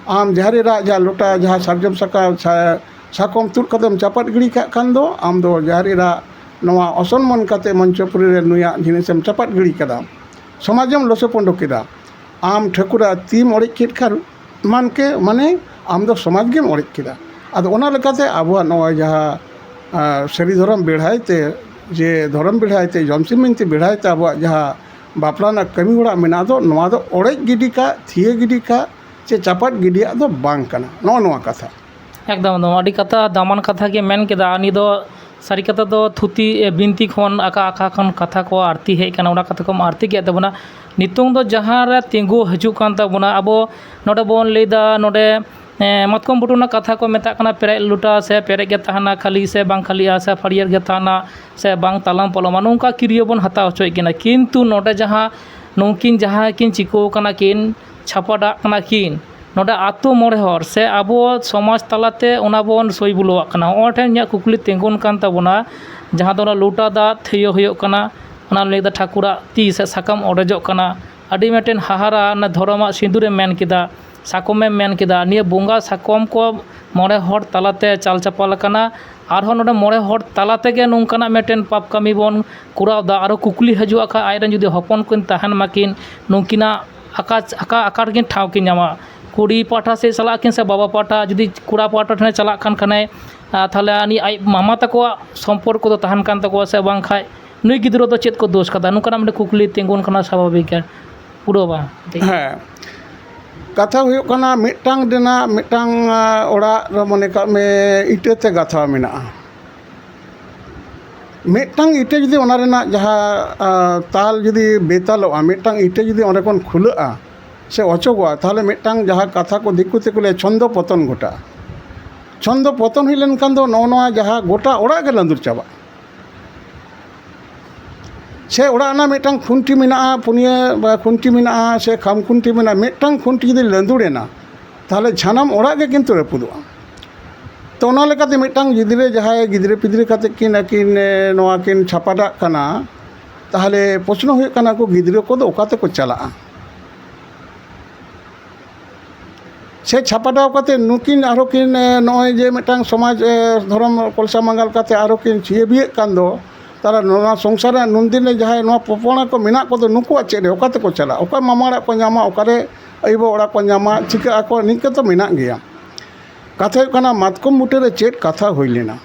ᱟᱢ ᱡᱟᱦᱮᱨ ᱮᱨᱟᱜ ᱡᱟᱦᱟᱸ ᱞᱚᱴᱟ, ᱡᱟᱦᱟᱸ ᱥᱟᱨᱡᱚᱢ ᱥᱟᱠᱟᱢ, ᱥᱟ-, ᱥᱟᱠᱚᱢ ᱛᱩᱫ ᱠᱟᱛᱮᱢ ᱪᱟᱯᱟᱫ ᱜᱤᱰᱤ ᱠᱟᱜ ᱠᱷᱟᱱ ᱫᱚ, ᱟᱢ ᱫᱚ ᱡᱟᱦᱮᱨ ᱮᱨᱟ ᱱᱚᱣᱟ ᱚᱥᱚᱱᱢᱟᱱ ᱠᱟᱛᱮ ᱢᱚᱧᱪᱚᱯᱩᱨᱤ ᱨᱮ ᱱᱩᱭᱟᱜ ᱡᱤᱱᱤᱥᱮᱢ ᱪᱟᱯᱟᱫ ᱜᱤᱰᱤ ᱠᱟᱫᱟ, ᱥᱚᱢᱟᱡᱮᱢ ᱞᱚᱥᱚᱯᱚᱸᱰᱚ ᱠᱮᱫᱟ᱾ ᱟᱢ ᱴᱷᱟᱹᱠᱩᱨᱟᱜ ᱛᱤᱢ ᱚᱲᱮᱡ ᱠᱮᱫ ᱠᱷᱟᱱ, ᱢᱟᱱ ᱠᱮ, ᱢᱟᱱᱮ ᱟᱢ ᱫᱚ ᱥᱚᱢᱟᱡᱽ ᱜᱮᱢ ᱚᱲᱮᱡ ᱠᱮᱫᱟ᱾ ᱟᱫᱚ ᱚᱱᱟ ᱞᱮᱠᱟᱛᱮ ᱟᱵᱚᱣᱟᱜ ᱱᱚᱜᱼᱚᱭ ᱡᱟᱦᱟᱸ, ᱟ, ᱥᱟᱹᱨᱤ ᱫᱷᱚᱨᱚᱢ ᱵᱮᱲᱦᱟᱭ ᱛᱮ, ᱡᱮ ᱫᱷᱚᱨᱚᱢ ᱵᱮᱲᱦᱟᱭ ᱛᱮ, ᱡᱚᱢᱥᱤᱢ ᱵᱤᱱᱛᱤ ᱵᱮᱲᱦᱟᱭ ᱛᱮ ᱟᱵᱚᱣᱟᱜ ᱡᱟᱦᱟᱸ ᱵᱟᱯᱞᱟ ᱨᱮᱱᱟᱜ ᱠᱟᱹᱢᱤ ᱦᱚᱨᱟ ᱢᱮᱱᱟᱜ ᱫᱚ, ᱱᱚᱣᱟ ᱫᱚ ᱚᱲᱮᱡ ᱜᱤᱰᱤ ᱠᱟᱜ, ᱛᱷᱤᱭᱟᱹ ᱜᱤᱰᱤ ᱠᱟᱜ, ᱪᱮ ᱪᱟᱯᱟᱫ ᱜᱤᱰᱤᱭᱟᱜ ᱫᱚ ᱵᱟᱝ ᱠᱟᱱᱟ᱾ ᱱᱚᱜᱼᱚ ᱱᱚᱣᱟ ᱠᱟᱛᱷᱟ᱾ ᱮᱠᱫᱚᱢ, ᱮᱠᱫᱚᱢ, ᱟᱹᱰᱤ ᱠᱟᱛᱷᱟ, ᱫᱟᱢᱟᱱ ᱠᱟᱛᱷᱟ ᱜᱮ ᱢᱮᱱ ᱠᱮᱫᱟ᱾ ᱱᱤᱭᱟᱹ ᱫᱚ ᱥᱟᱹᱨᱤ ᱠᱟᱛᱷᱟ ᱫᱚ ᱛᱷᱩᱛᱤ, ᱮ, ᱵᱤᱱᱛᱤ ᱠᱷᱚᱱ, ᱟᱠᱟ ᱟᱠᱟ ᱠᱷᱚᱱ ᱠᱟᱛᱷᱟ ᱠᱚ ᱟᱹᱲᱛᱤ ᱦᱮᱡ ᱠᱟᱱᱟ, ᱚᱱᱟ ᱠᱟᱛᱷᱟ ᱠᱚᱢ ᱟᱹᱲᱛᱤ ᱠᱮᱫ ᱛᱟᱵᱚᱱᱟ᱾ ᱱᱤᱛᱚᱝ ᱫᱚ ᱡᱟᱦᱟᱸ ᱨᱮ ᱛᱤᱸᱜᱩ ᱦᱤᱡᱩᱜ ᱠᱟᱱ ᱛᱟᱵᱚᱱᱟ, ᱟᱵᱚ ᱱᱚᱰᱮ ᱵᱚᱱ ᱞᱟᱹᱭᱫᱟ, ᱱᱚᱰᱮ ᱮᱸ, ᱢᱟᱛᱠᱚᱢ ᱵᱩᱴᱟᱹ ᱨᱮᱱᱟᱜ ᱠᱟᱛᱷᱟ ᱠᱚ ᱢᱮᱛᱟᱜ ᱠᱟᱱᱟ, ᱯᱮᱨᱮᱡ ᱞᱚᱴᱟ ᱥᱮ ᱯᱮᱨᱮᱡ ᱜᱮ ᱛᱟᱦᱮᱱᱟ, ᱠᱷᱟᱹᱞᱤ ᱥᱮ ᱵᱟᱝ ᱠᱷᱟᱹᱞᱤᱜᱼᱟ, ᱥᱮ ᱯᱷᱟᱹᱲᱭᱟᱹᱨ ᱜᱮ ᱛᱟᱦᱮᱱᱟ, ᱥᱮ ᱵᱟᱝ ᱛᱟᱞᱟᱢ ᱯᱟᱞᱚᱢᱟ, ᱱᱚᱝᱠᱟ ᱠᱤᱨᱭᱟᱹ ᱵᱚᱱ ᱦᱟᱛᱟᱣ ᱦᱚᱪᱚᱭᱮᱫ ᱠᱤᱱᱟ᱾ ᱠᱤᱱᱛᱩ ᱱᱚᱰᱮ ᱡᱟᱦᱟᱸ ᱱᱩᱝᱠᱤᱱ ᱡᱟᱦᱟᱸ ᱠᱤᱱ ᱪᱤᱠᱟᱹᱣ ᱠᱟᱱᱟ ᱠᱤᱱ, ᱪᱷᱟᱯᱟ ᱰᱟᱜ ᱠᱟᱱᱟ ᱠᱤᱱ, ᱱᱚᱰᱮ ᱟᱛᱳ ᱢᱚᱬᱮ ᱦᱚᱲ ᱥᱮ ᱟᱵᱚ ᱥᱚᱢᱟᱡᱽ ᱛᱟᱞᱟᱛᱮ ᱚᱱᱟ ᱵᱚᱱ ᱥᱳᱭ ᱵᱩᱞᱟᱹᱣᱟᱜ ᱠᱟᱱᱟ᱾ ᱦᱚᱸᱜᱼᱚᱭ ᱴᱷᱮᱱ ᱤᱧᱟᱹᱜ ᱠᱩᱠᱞᱤ ᱛᱤᱸᱜᱩᱱ ᱠᱟᱱ ᱛᱟᱵᱚᱱᱟ, ᱡᱟᱦᱟᱸ ᱫᱚ ᱚᱱᱟ ᱞᱚᱴᱟ ᱫᱟᱜ ᱛᱷᱟᱹᱭᱟᱹ ᱦᱩᱭᱩᱜ ᱠᱟᱱᱟ, ᱚᱱᱟ ᱞᱟᱹᱭ ᱫᱟ ᱴᱷᱟᱹᱠᱩᱨᱟᱜ ᱛᱤ ᱥᱮ ᱥᱟᱠᱟᱢ ᱚᱰᱮᱡᱚᱜ ᱠᱟᱱᱟ, ᱟᱹᱰᱤ ᱢᱤᱫᱴᱮᱱ ᱦᱟᱦᱟᱲᱟ, ᱚᱱᱟ ᱫᱷᱚᱨᱚᱢᱟᱜ ᱥᱤᱸᱫᱩᱨᱮᱢ ᱢᱮᱱ ᱠᱮᱫᱟ, ᱥᱟᱠᱚᱢᱮᱢ ᱢᱮᱱ ᱠᱮᱫᱟ, ᱱᱤᱭᱟᱹ ᱵᱚᱸᱜᱟ ᱥᱟᱠᱚᱢ ᱠᱚ ᱢᱚᱬᱮ ᱦᱚᱲ ᱛᱟᱞᱟᱛᱮ ᱪᱟᱞ ᱪᱟᱯᱟᱞ ᱟᱠᱟᱱᱟ᱾ ᱟᱨᱦᱚᱸ ᱱᱚᱰᱮ ᱢᱚᱬᱮ ᱦᱚᱲ ᱛᱟᱞᱟ ᱛᱮᱜᱮ ᱱᱚᱝᱠᱟᱱᱟᱜ ᱢᱤᱫᱴᱮᱱ ᱯᱟᱯ ᱠᱟᱹᱢᱤ ᱵᱚᱱ ᱠᱚᱨᱟᱣ ᱮᱫᱟ᱾ ᱟᱨᱦᱚᱸ ᱠᱩᱠᱞᱤ ᱦᱤᱡᱩᱜᱼᱟ, ᱠᱷᱟᱡ ᱟᱡᱨᱮᱱ ᱡᱩᱫᱤ ᱦᱚᱯᱚᱱ ᱠᱤᱱ ᱛᱟᱦᱮᱱ ᱢᱟᱠᱤᱱ, ᱱᱩᱠᱤᱱᱟᱜ ᱟᱠᱟ, ᱟᱠᱟ, ᱟᱠᱟ ᱨᱮᱠᱤᱱ ᱴᱷᱟᱶ ᱠᱤᱱ ᱧᱟᱢᱟ? ᱠᱩᱲᱤ ᱯᱟᱦᱴᱟ ᱥᱮᱫ ᱪᱟᱞᱟᱜ ᱠᱤᱱ ᱥᱮ ᱵᱟᱵᱟ ᱯᱟᱦᱴᱟ, ᱡᱩᱫᱤ ᱠᱚᱲᱟ ᱯᱟᱦᱴᱟ ᱴᱷᱮᱱᱮ ᱪᱟᱞᱟᱜ ᱠᱟᱱ ᱠᱷᱟᱱᱮ, ᱟᱨ ᱛᱟᱦᱚᱞᱮ ᱩᱱᱤ ᱟᱡ ᱢᱟᱢᱟ ᱛᱟᱠᱚᱣᱟᱜ ᱥᱚᱢᱯᱚᱨᱠᱚ ᱫᱚ ᱛᱟᱦᱮᱱ ᱠᱟᱱ ᱛᱟᱠᱚᱣᱟ ᱥᱮ ᱵᱟᱝ? ᱠᱷᱟᱡ ᱱᱩᱭ ᱜᱤᱫᱽᱨᱟᱹ ᱫᱚ ᱪᱮᱫ ᱠᱚ ᱫᱳᱥ ᱠᱟᱫᱟ? ᱱᱚᱝᱠᱟᱱᱟᱜ ᱢᱤᱫᱴᱮᱱ ᱠᱩᱠᱞᱤ ᱛᱤᱸᱜᱩᱱ ᱠᱟᱱᱟ ᱥᱟᱵᱷᱟᱵᱤᱠ ᱜᱮ᱾ ᱯᱩᱨᱟᱹᱣ ᱵᱟᱝ? ᱦᱮᱸ, ᱠᱟᱛᱷᱟ ᱦᱩᱭᱩᱜ ᱠᱟᱱᱟ, ᱢᱤᱫᱴᱟᱝ ᱨᱮᱱᱟᱜ ᱢᱤᱫᱴᱟᱝ, ᱟ, ᱚᱲᱟᱜ ᱨᱮ ᱢᱚᱱᱮ ᱠᱟᱜ ᱢᱮ ᱤᱴᱟᱹ ᱛᱮ ᱜᱟᱛᱷᱟᱣ ᱢᱮᱱᱟᱜᱼᱟ᱾ ᱢᱤᱫᱴᱟᱝ ᱤᱴᱟᱹ ᱡᱩᱫᱤ ᱚᱱᱟ ᱨᱮᱱᱟᱜ ᱡᱟᱦᱟᱸ, ᱟ, ᱛᱟᱞ ᱡᱩᱫᱤ ᱵᱮᱛᱟᱞᱚᱜᱼᱟ, ᱢᱤᱫᱴᱟᱝ ᱤᱴᱟᱹ ᱡᱩᱫᱤ ᱚᱸᱰᱮ ᱠᱷᱚᱱ ᱠᱷᱩᱞᱟᱹᱜᱼᱟ ᱥᱮ ᱚᱪᱚᱜᱚᱜᱼᱟ, ᱛᱟᱦᱚᱞᱮ ᱢᱤᱫᱴᱟᱝ ᱡᱟᱦᱟᱸ ᱠᱟᱛᱷᱟ ᱠᱚ ᱫᱤᱠᱩ ᱛᱮᱠᱚ ᱞᱟᱹᱭᱟ ᱪᱷᱚᱱᱫᱚ ᱯᱚᱛᱚᱱ ᱜᱷᱚᱴᱟᱜᱼᱟ᱾ ᱪᱷᱚᱱᱫᱚ ᱯᱚᱛᱚᱱ ᱦᱩᱭ ᱞᱮᱱᱠᱷᱟᱱ ᱫᱚ ᱱᱚᱜᱼᱚ ᱱᱚᱣᱟ ᱡᱟᱦᱟᱸ ᱜᱚᱴᱟ ᱚᱲᱟᱜ ᱜᱮ ᱞᱟᱸᱫᱩᱨ ᱪᱟᱵᱟᱜᱼᱟ᱾ ᱥᱮ ᱚᱲᱟᱜ ᱨᱮᱱᱟᱜ ᱢᱤᱫᱴᱟᱝ ᱠᱷᱩᱱᱴᱤ ᱢᱮᱱᱟᱜᱼᱟ, ᱯᱩᱱᱭᱟᱹ ᱠᱷᱩᱱᱴᱤ ᱢᱮᱱᱟᱜᱼᱟ, ᱥᱮ ᱠᱷᱟᱢ ᱠᱷᱩᱱᱴᱤ ᱢᱮᱱᱟᱜᱼᱟ, ᱢᱤᱫᱴᱟᱝ ᱠᱷᱩᱱᱴᱤ ᱡᱩᱫᱤ ᱞᱟᱸᱫᱩᱲ ᱮᱱᱟ, ᱛᱟᱦᱚᱞᱮ ᱥᱟᱱᱟᱢ ᱚᱲᱟᱜ ᱜᱮ ᱠᱤᱱᱛᱩ ᱨᱟᱹᱯᱩᱫᱚᱜᱼᱟ᱾ ᱛᱚ, ᱚᱱᱟ ᱞᱮᱠᱟᱛᱮ ᱢᱤᱫᱴᱟᱝ ᱜᱤᱫᱽᱨᱟᱹ, ᱡᱟᱦᱟᱸᱭ ᱜᱤᱫᱽᱨᱟᱹ ᱯᱤᱫᱽᱨᱟᱹ ᱠᱟᱛᱮ ᱠᱤᱱ ᱟᱹᱠᱤᱱ, ᱮ, ᱱᱚᱣᱟ ᱠᱤᱱ ᱪᱷᱟᱯᱟᱰᱟᱜ ᱠᱟᱱᱟ, ᱛᱟᱦᱚᱞᱮ ᱯᱨᱚᱥᱱᱚ ᱦᱩᱭᱩᱜ ᱠᱟᱱᱟ, ᱩᱱᱠᱩ ᱜᱤᱫᱽᱨᱟᱹ ᱠᱚᱫᱚ ᱚᱠᱟ ᱛᱮᱠᱚ ᱪᱟᱞᱟᱜᱼᱟ? ᱥᱮ ᱪᱷᱟᱯᱟᱰᱟᱣ ᱠᱟᱛᱮ ᱱᱩᱠᱤᱱ ᱟᱨᱦᱚᱸ ᱠᱤᱱ, ᱮ, ᱱᱚᱜᱼᱚᱭ ᱡᱮ ᱢᱤᱫᱴᱟᱝ ᱥᱚᱢᱟᱡᱽ, ᱮ, ᱫᱷᱚᱨᱚᱢ ᱠᱚᱞᱥᱟ ᱢᱟᱸᱜᱟᱞ ᱠᱟᱛᱮ ᱟᱨᱦᱚᱸ ᱠᱤᱱ ᱪᱷᱤᱭᱟᱹ ᱵᱤᱭᱟᱹᱜ ᱠᱟᱱ ᱫᱚ, ᱛᱟᱦᱚᱞᱮ ᱱᱚᱣᱟ ᱥᱚᱝᱥᱟᱨ ᱨᱮ ᱱᱩᱱᱫᱤᱱ ᱨᱮ ᱡᱟᱦᱟᱸᱭ ᱱᱚᱣᱟ ᱯᱚᱯᱚᱲᱟ ᱠᱚ ᱢᱮᱱᱟᱜ ᱠᱚᱫᱚ, ᱱᱩᱠᱩᱣᱟᱜ ᱪᱮᱫ ᱨᱮ, ᱚᱠᱟ ᱛᱮᱠᱚ ᱪᱟᱞᱟᱜᱼᱟ? ᱚᱠᱟ ᱢᱟᱢᱟ ᱚᱲᱟᱜ ᱠᱚ ᱧᱟᱢᱟ? ᱚᱠᱟᱨᱮ ᱟᱭᱳ ᱵᱟᱵᱟ ᱚᱲᱟᱜ ᱠᱚ ᱧᱟᱢᱟ? ᱪᱤᱠᱟᱹᱜ ᱟᱠᱚ? ᱱᱤᱝᱠᱟᱹ ᱛᱚ ᱢᱮᱱᱟᱜ ᱜᱮᱭᱟ᱾ ᱠᱟᱛᱷᱟ ᱦᱩᱭᱩᱜ ᱠᱟᱱᱟ, ᱢᱟᱛᱠᱚᱢ ᱵᱩᱴᱟᱹ ᱨᱮ ᱪᱮᱫ ᱠᱟᱛᱷᱟ ᱦᱩᱭ ᱞᱮᱱᱟ?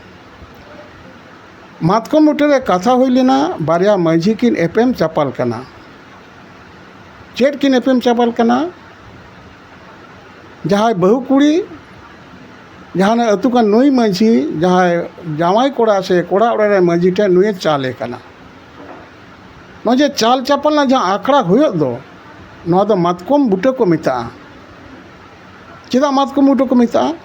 ᱢᱟᱛᱠᱚᱢ ᱵᱩᱴᱟᱹ ᱨᱮ ᱠᱟᱛᱷᱟ ᱦᱩᱭ ᱞᱮᱱᱟ, ᱵᱟᱨᱭᱟ ᱢᱟᱹᱡᱷᱤ ᱠᱤᱱ ᱮᱯᱮᱢ ᱪᱟᱯᱟᱞ ᱠᱟᱱᱟ᱾ ᱪᱮᱫ ᱠᱤᱱ ᱮᱯᱮᱢ ᱪᱟᱯᱟᱞ ᱠᱟᱱᱟ? ᱡᱟᱦᱟᱸᱭ ᱵᱟᱹᱦᱩ ᱠᱩᱲᱤ, ᱡᱟᱦᱟᱸᱭ ᱟᱹᱛᱩ ᱠᱟᱱ ᱱᱩᱭ ᱢᱟᱹᱡᱷᱤ, ᱡᱟᱦᱟᱸᱭ ᱡᱟᱶᱟᱭ ᱠᱚᱲᱟ ᱥᱮ ᱠᱚᱲᱟ ᱚᱲᱟᱜ ᱨᱮᱱ ᱢᱟᱹᱡᱷᱤ ᱴᱷᱮᱱ ᱱᱩᱭᱮ ᱪᱟᱞᱮ ᱠᱟᱱᱟ᱾ ᱱᱚᱜᱼᱚᱭ ᱡᱮ ᱪᱟᱞ ᱪᱟᱯᱟᱞ ᱨᱮᱱᱟᱜ ᱡᱟᱦᱟᱸ ᱟᱠᱷᱲᱟ ᱦᱩᱭᱩᱜ ᱫᱚ, ᱱᱚᱣᱟ ᱫᱚ ᱢᱟᱛᱠᱚᱢ ᱵᱩᱴᱟᱹ ᱠᱚ ᱢᱮᱛᱟᱜᱼᱟ᱾ ᱪᱮᱫᱟᱜ ᱢᱟᱛᱠᱚᱢ ᱵᱩᱴᱟᱹ ᱠᱚ ᱢᱮᱛᱟᱜᱼᱟ?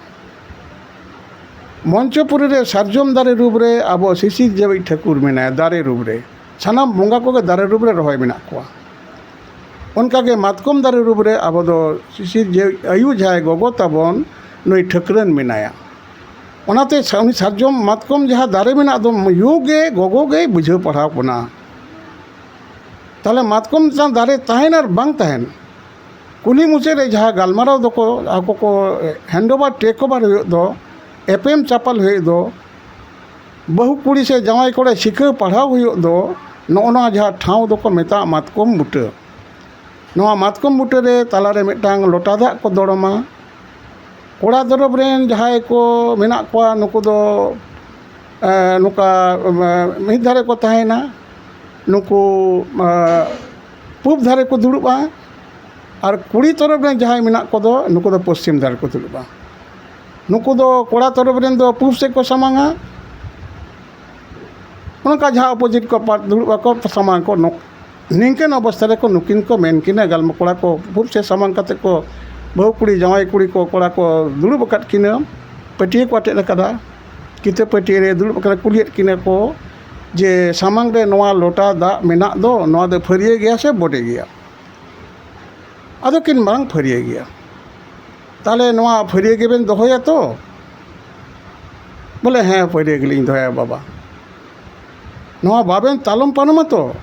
ᱢᱚᱧᱪᱚᱯᱩᱨᱤ ᱨᱮ ᱥᱟᱨᱡᱚᱢ ᱫᱟᱨᱮ ᱨᱩᱯ ᱨᱮ ᱟᱵᱚ ᱥᱤᱥᱤᱨ ᱡᱮᱣᱤᱡ ᱴᱷᱟᱹᱠᱩᱨ ᱢᱮᱱᱟᱭᱟ, ᱫᱟᱨᱮ ᱨᱩᱯ ᱨᱮ᱾ ᱥᱟᱱᱟᱢ ᱵᱚᱸᱜᱟ ᱠᱚᱜᱮ ᱫᱟᱨᱮ ᱨᱩᱯ ᱨᱮ ᱨᱚᱦᱚᱭ ᱢᱮᱱᱟᱜ ᱠᱚᱣᱟ᱾ ᱚᱱᱠᱟᱜᱮ ᱢᱟᱛᱠᱚᱢ ᱫᱟᱨᱮ ᱨᱩᱯ ᱨᱮ ᱟᱵᱚ ᱫᱚ ᱥᱤᱥᱤᱨ ᱡᱮᱣᱤᱡ ᱟᱭᱩ ᱡᱟᱦᱟᱸᱭ ᱜᱚᱜᱚ ᱛᱟᱵᱚᱱ, ᱱᱩᱭ ᱴᱷᱟᱹᱠᱨᱟᱹᱱ ᱢᱮᱱᱟᱭᱟ᱾ ᱚᱱᱟᱛᱮ ᱥᱟ-, ᱩᱱᱤ ᱥᱟᱨᱡᱚᱢ ᱢᱟᱛᱠᱚᱢ ᱡᱟᱦᱟᱸ ᱫᱟᱨᱮ ᱢᱮᱱᱟᱜ ᱫᱚ, ᱭᱩ ᱜᱮ ᱜᱚᱜᱚ ᱜᱮᱭ ᱵᱩᱡᱷᱟᱹᱣ ᱯᱟᱲᱦᱟᱣ ᱵᱚᱱᱟ᱾ ᱛᱟᱦᱞᱮ ᱢᱟᱛᱠᱚᱢ ᱪᱮᱛᱟᱱ ᱫᱟᱨᱮ ᱛᱟᱦᱮᱱ ᱟᱨ ᱵᱟᱝ ᱛᱟᱦᱮᱱ, ᱠᱩᱞᱦᱤ ᱢᱩᱪᱟᱹᱫ ᱨᱮ ᱡᱟᱦᱟᱸ ᱜᱟᱞᱢᱟᱨᱟᱣ ᱫᱚᱠᱚ ᱟᱠᱚ ᱠᱚ hand over take over ᱦᱩᱭᱩᱜ ᱫᱚ, ᱮᱯᱮᱢ ᱪᱟᱯᱟᱞ ᱦᱩᱭᱩᱜ ᱫᱚ, ᱵᱟᱹᱦᱩ ᱠᱩᱲᱤ ᱥᱮ ᱡᱟᱶᱟᱭ ᱠᱚᱲᱟ ᱥᱤᱠᱷᱟᱹᱣ ᱯᱟᱲᱦᱟᱣ ᱦᱩᱭᱩᱜ ᱫᱚ, ᱱᱚᱜᱼᱚ ᱱᱚᱣᱟ ᱡᱟᱦᱟᱸ ᱴᱷᱟᱶ ᱫᱚᱠᱚ ᱢᱮᱛᱟᱜᱼᱟ ᱢᱟᱛᱠᱚᱢ ᱵᱩᱴᱟᱹ᱾ ᱱᱚᱣᱟ ᱢᱟᱛᱠᱚᱢ ᱵᱩᱴᱟᱹ ᱨᱮ ᱛᱟᱞᱟᱨᱮ ᱢᱤᱫᱴᱟᱝ ᱞᱚᱴᱟ ᱫᱟᱜ ᱠᱚ ᱫᱚᱲᱚᱢᱟ᱾ ᱠᱚᱲᱟ ᱛᱚᱨᱚᱯ ᱨᱮᱱ ᱡᱟᱦᱟᱸᱭ ᱠᱚ ᱢᱮᱱᱟᱜ ᱠᱚᱣᱟ, ᱱᱩᱠᱩ ᱫᱚ, ᱮ, ᱱᱚᱝᱠᱟ, ᱮ, ᱢᱤᱫ ᱫᱷᱟᱨᱮ ᱠᱚ ᱛᱟᱦᱮᱱᱟ᱾ ᱱᱩᱠᱩ, ᱮ, ᱯᱩᱵ ᱫᱷᱟᱨᱮ ᱠᱚ ᱫᱩᱲᱩᱵᱼᱟ᱾ ᱟᱨ ᱠᱩᱲᱤ ᱛᱚᱨᱚᱯ ᱨᱮᱱ ᱡᱟᱦᱟᱸᱭ ᱢᱮᱱᱟᱜ ᱠᱚᱫᱚ, ᱱᱩᱠᱩ ᱫᱚ ᱯᱚᱥᱪᱤᱢ ᱫᱷᱟᱨᱮ ᱠᱚ ᱫᱩᱲᱩᱵᱼᱟ᱾ ᱱᱩᱠᱩ ᱫᱚ ᱠᱚᱲᱟ ᱛᱚᱨᱚᱯ ᱨᱮᱱ ᱫᱚ ᱯᱩᱵ ᱥᱮᱫ ᱠᱚ ᱥᱟᱢᱟᱝᱟ᱾ ᱚᱱᱠᱟ ᱡᱟᱦᱟᱸ opposite ᱠᱚ ᱯᱟ-, ᱫᱩᱲᱩᱵ ᱟᱠᱚ, ᱥᱟᱢᱟᱝ ᱠᱚ, ᱱᱚ-, ᱱᱤᱝᱠᱟᱹᱱ ᱚᱵᱚᱥᱛᱷᱟ ᱨᱮᱠᱚ ᱱᱩᱠᱤᱱ ᱠᱚ ᱢᱮᱱ ᱠᱤᱱᱟ, ᱜᱟᱞᱢᱟ-, ᱠᱚᱲᱟ ᱠᱚ ᱯᱩᱵ ᱥᱮᱫ ᱥᱟᱢᱟᱝ ᱠᱟᱛᱮ ᱠᱚ, ᱵᱟᱹᱦᱩ ᱠᱩᱲᱤ ᱡᱟᱶᱟᱭ ᱠᱩᱲᱤ ᱠᱚ, ᱠᱚᱲᱟ ᱠᱚ ᱫᱩᱲᱩᱵ ᱟᱠᱟᱫ ᱠᱤᱱᱟᱹ, ᱯᱟᱹᱴᱭᱟᱹ ᱠᱚ ᱟᱴᱮᱫ ᱟᱠᱟᱫᱟ, ᱠᱤᱛᱟᱹ ᱯᱟᱹᱴᱭᱟᱹ ᱨᱮ ᱫᱩᱲᱩᱵ ᱟᱠᱟᱱᱟ, ᱠᱩᱞᱤᱭᱮᱫ ᱠᱤᱱᱟ ᱠᱚ ᱡᱮ, "ᱥᱟᱢᱟᱝ ᱨᱮ ᱱᱚᱣᱟ ᱞᱚᱴᱟ ᱫᱟᱜ ᱢᱮᱱᱟᱜ ᱫᱚ, ᱱᱚᱣᱟ ᱫᱚ ᱯᱷᱟᱹᱨᱭᱟᱹ ᱜᱮᱭᱟ ᱥᱮ ᱵᱚᱰᱮ ᱜᱮᱭᱟ?" ᱟᱫᱚ ᱠᱤᱱ ᱢᱟᱨᱟᱝ ᱯᱷᱟᱹᱨᱭᱟᱹ ᱜᱮᱭᱟ᱾ "ᱛᱟᱦᱞᱮ ᱱᱚᱣᱟ ᱯᱷᱟᱹᱨᱭᱟᱹ ᱜᱮᱵᱮᱱ ᱫᱚᱦᱚᱭᱟ ᱛᱚ?" ᱵᱚᱞᱮ, "ᱦᱮᱸ, ᱯᱷᱟᱹᱨᱭᱟᱹ ᱜᱮᱞᱤᱧ ᱫᱚᱦᱚᱭᱟ ᱵᱟᱵᱟ᱾ ᱱᱚᱣᱟ ᱵᱟᱵᱮᱱ ᱛᱟᱞᱚᱢ ᱯᱟᱨᱚᱢᱟ ᱛᱚ?"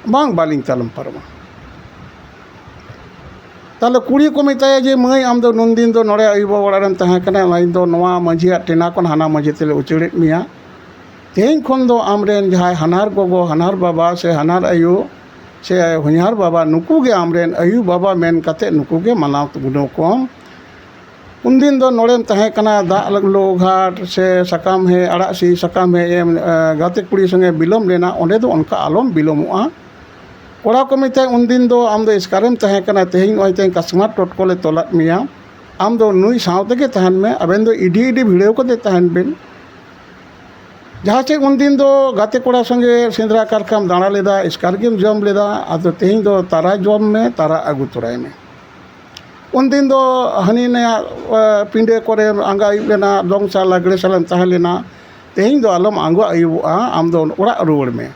"ᱵᱟᱝ, ᱵᱟᱞᱤᱧ ᱛᱟᱞᱚᱢ ᱯᱟᱨᱚᱢᱟ᱾" ᱛᱟᱦᱞᱮ ᱠᱩᱲᱤ ᱠᱚ ᱢᱮᱛᱟᱭᱟ ᱡᱮ, "ᱢᱟᱹᱭ, ᱟᱢ ᱫᱚ ᱱᱩᱱᱫᱤᱱ ᱫᱚ ᱱᱚᱰᱮ ᱟᱭᱳ ᱵᱟᱵᱟ ᱚᱲᱟᱜ ᱨᱮᱢ ᱛᱟᱦᱮᱸ ᱠᱟᱱᱟ, ᱤᱧ ᱫᱚ ᱱᱚᱣᱟ ᱢᱟᱹᱡᱷᱤᱭᱟᱜ ᱴᱮᱱᱟ ᱠᱷᱚᱱ ᱦᱟᱱᱟ ᱢᱟᱹᱡᱷᱤ ᱛᱮᱞᱮ ᱩᱪᱟᱹᱲᱮᱫ ᱢᱮᱭᱟ᱾ ᱛᱮᱦᱮᱧ ᱠᱷᱚᱱ ᱫᱚ ᱟᱢᱨᱮᱱ ᱡᱟᱦᱟᱸᱭ ᱦᱟᱱᱦᱟᱨ ᱜᱚᱜᱚ, ᱦᱟᱱᱦᱟᱨ ᱵᱟᱵᱟ ᱥᱮ ᱦᱟᱱᱦᱟᱨ ᱟᱭᱳ ᱥᱮ ᱦᱚᱧᱦᱟᱨ ᱵᱟᱵᱟ, ᱱᱩᱠᱩ ᱜᱮ ᱟᱢᱨᱮᱱ ᱟᱭᱳ ᱵᱟᱵᱟ ᱢᱮᱱ ᱠᱟᱛᱮ ᱱᱩᱠᱩ ᱜᱮ ᱢᱟᱱᱟᱣ ᱜᱩᱱᱟᱹᱣ ᱠᱚᱢ᱾ ᱩᱱᱫᱤᱱ ᱫᱚ ᱱᱚᱰᱮᱢ ᱛᱟᱦᱮᱸ ᱠᱟᱱᱟ, ᱫᱟᱜ ᱞᱩ ᱜᱷᱟᱴ ᱥᱮ ᱥᱟᱠᱟᱢ ᱦᱮᱡ, ᱟᱲᱟᱜ ᱥᱤ ᱥᱟᱠᱟᱢ ᱦᱮᱡ ᱮᱢ, ᱮ, ᱜᱟᱛᱮ ᱠᱩᱲᱤ ᱥᱚᱸᱜᱮ ᱵᱤᱞᱚᱢ ᱞᱮᱱᱟ, ᱚᱸᱰᱮ ᱫᱚ ᱚᱱᱠᱟ ᱟᱞᱚᱢ ᱵᱤᱞᱚᱢᱚᱜᱼᱟ᱾" ᱠᱚᱲᱟ ᱠᱚ ᱢᱮᱛᱟᱭ, "ᱩᱱᱫᱤᱱ ᱫᱚ ᱟᱢ ᱫᱚ ᱮᱥᱠᱟᱨᱮᱢ ᱛᱟᱦᱮᱸ ᱠᱟᱱᱟ, ᱛᱮᱦᱮᱧ ᱱᱚᱜᱼᱚᱭ ᱛᱮᱦᱮᱧ ᱠᱟᱥᱢᱟᱨ ᱴᱚᱴᱠᱚ ᱞᱮ ᱛᱚᱞᱟᱫ ᱢᱮᱭᱟ, ᱟᱢ ᱫᱚ ᱱᱩᱭ ᱥᱟᱶ ᱛᱮᱜᱮ ᱛᱟᱦᱮᱱ ᱢᱮ, ᱟᱵᱮᱱ ᱫᱚ ᱤᱰᱤ ᱤᱰᱤ ᱵᱷᱤᱲᱟᱹᱣ ᱠᱟᱛᱮ ᱛᱟᱦᱮᱱ ᱵᱮᱱ᱾" ᱡᱟᱦᱟᱸ ᱪᱮᱫ ᱩᱱᱫᱤᱱ ᱫᱚ ᱜᱟᱛᱮ ᱠᱚᱲᱟ ᱥᱚᱸᱜᱮ ᱥᱮᱸᱫᱽᱨᱟ ᱠᱟᱨᱠᱟᱢ ᱫᱟᱬᱟ ᱞᱮᱫᱟ, ᱮᱥᱠᱟᱨ ᱜᱮᱢ ᱡᱚᱢ ᱞᱮᱫᱟ, ᱟᱫᱚ ᱛᱮᱦᱮᱧ ᱫᱚ ᱛᱟᱨᱟ ᱡᱚᱢ ᱢᱮ, ᱛᱟᱨᱟ ᱟᱹᱜᱩ ᱛᱚᱨᱟᱭ ᱢᱮ᱾ ᱩᱱᱫᱤᱱ ᱫᱚ ᱦᱟᱹᱱᱤ ᱱᱟᱭᱟᱜ, ᱮ, ᱯᱤᱸᱰᱟᱹ ᱠᱚᱨᱮᱢ ᱟᱸᱜᱟ ᱟᱹᱭᱩᱵ ᱞᱮᱱᱟ, ᱫᱚᱝ ᱥᱟ ᱞᱟᱜᱽᱲᱮ ᱥᱟᱞᱮᱢ ᱛᱟᱦᱮᱸ ᱞᱮᱱᱟ, ᱛᱮᱦᱮᱧ ᱫᱚ ᱟᱞᱚᱢ ᱟᱸᱜᱟ ᱟᱹᱭᱩᱵᱚᱜᱼᱟ, ᱟᱢ ᱫᱚ ᱚᱲᱟᱜ ᱨᱩᱣᱟᱹᱲ ᱢᱮ᱾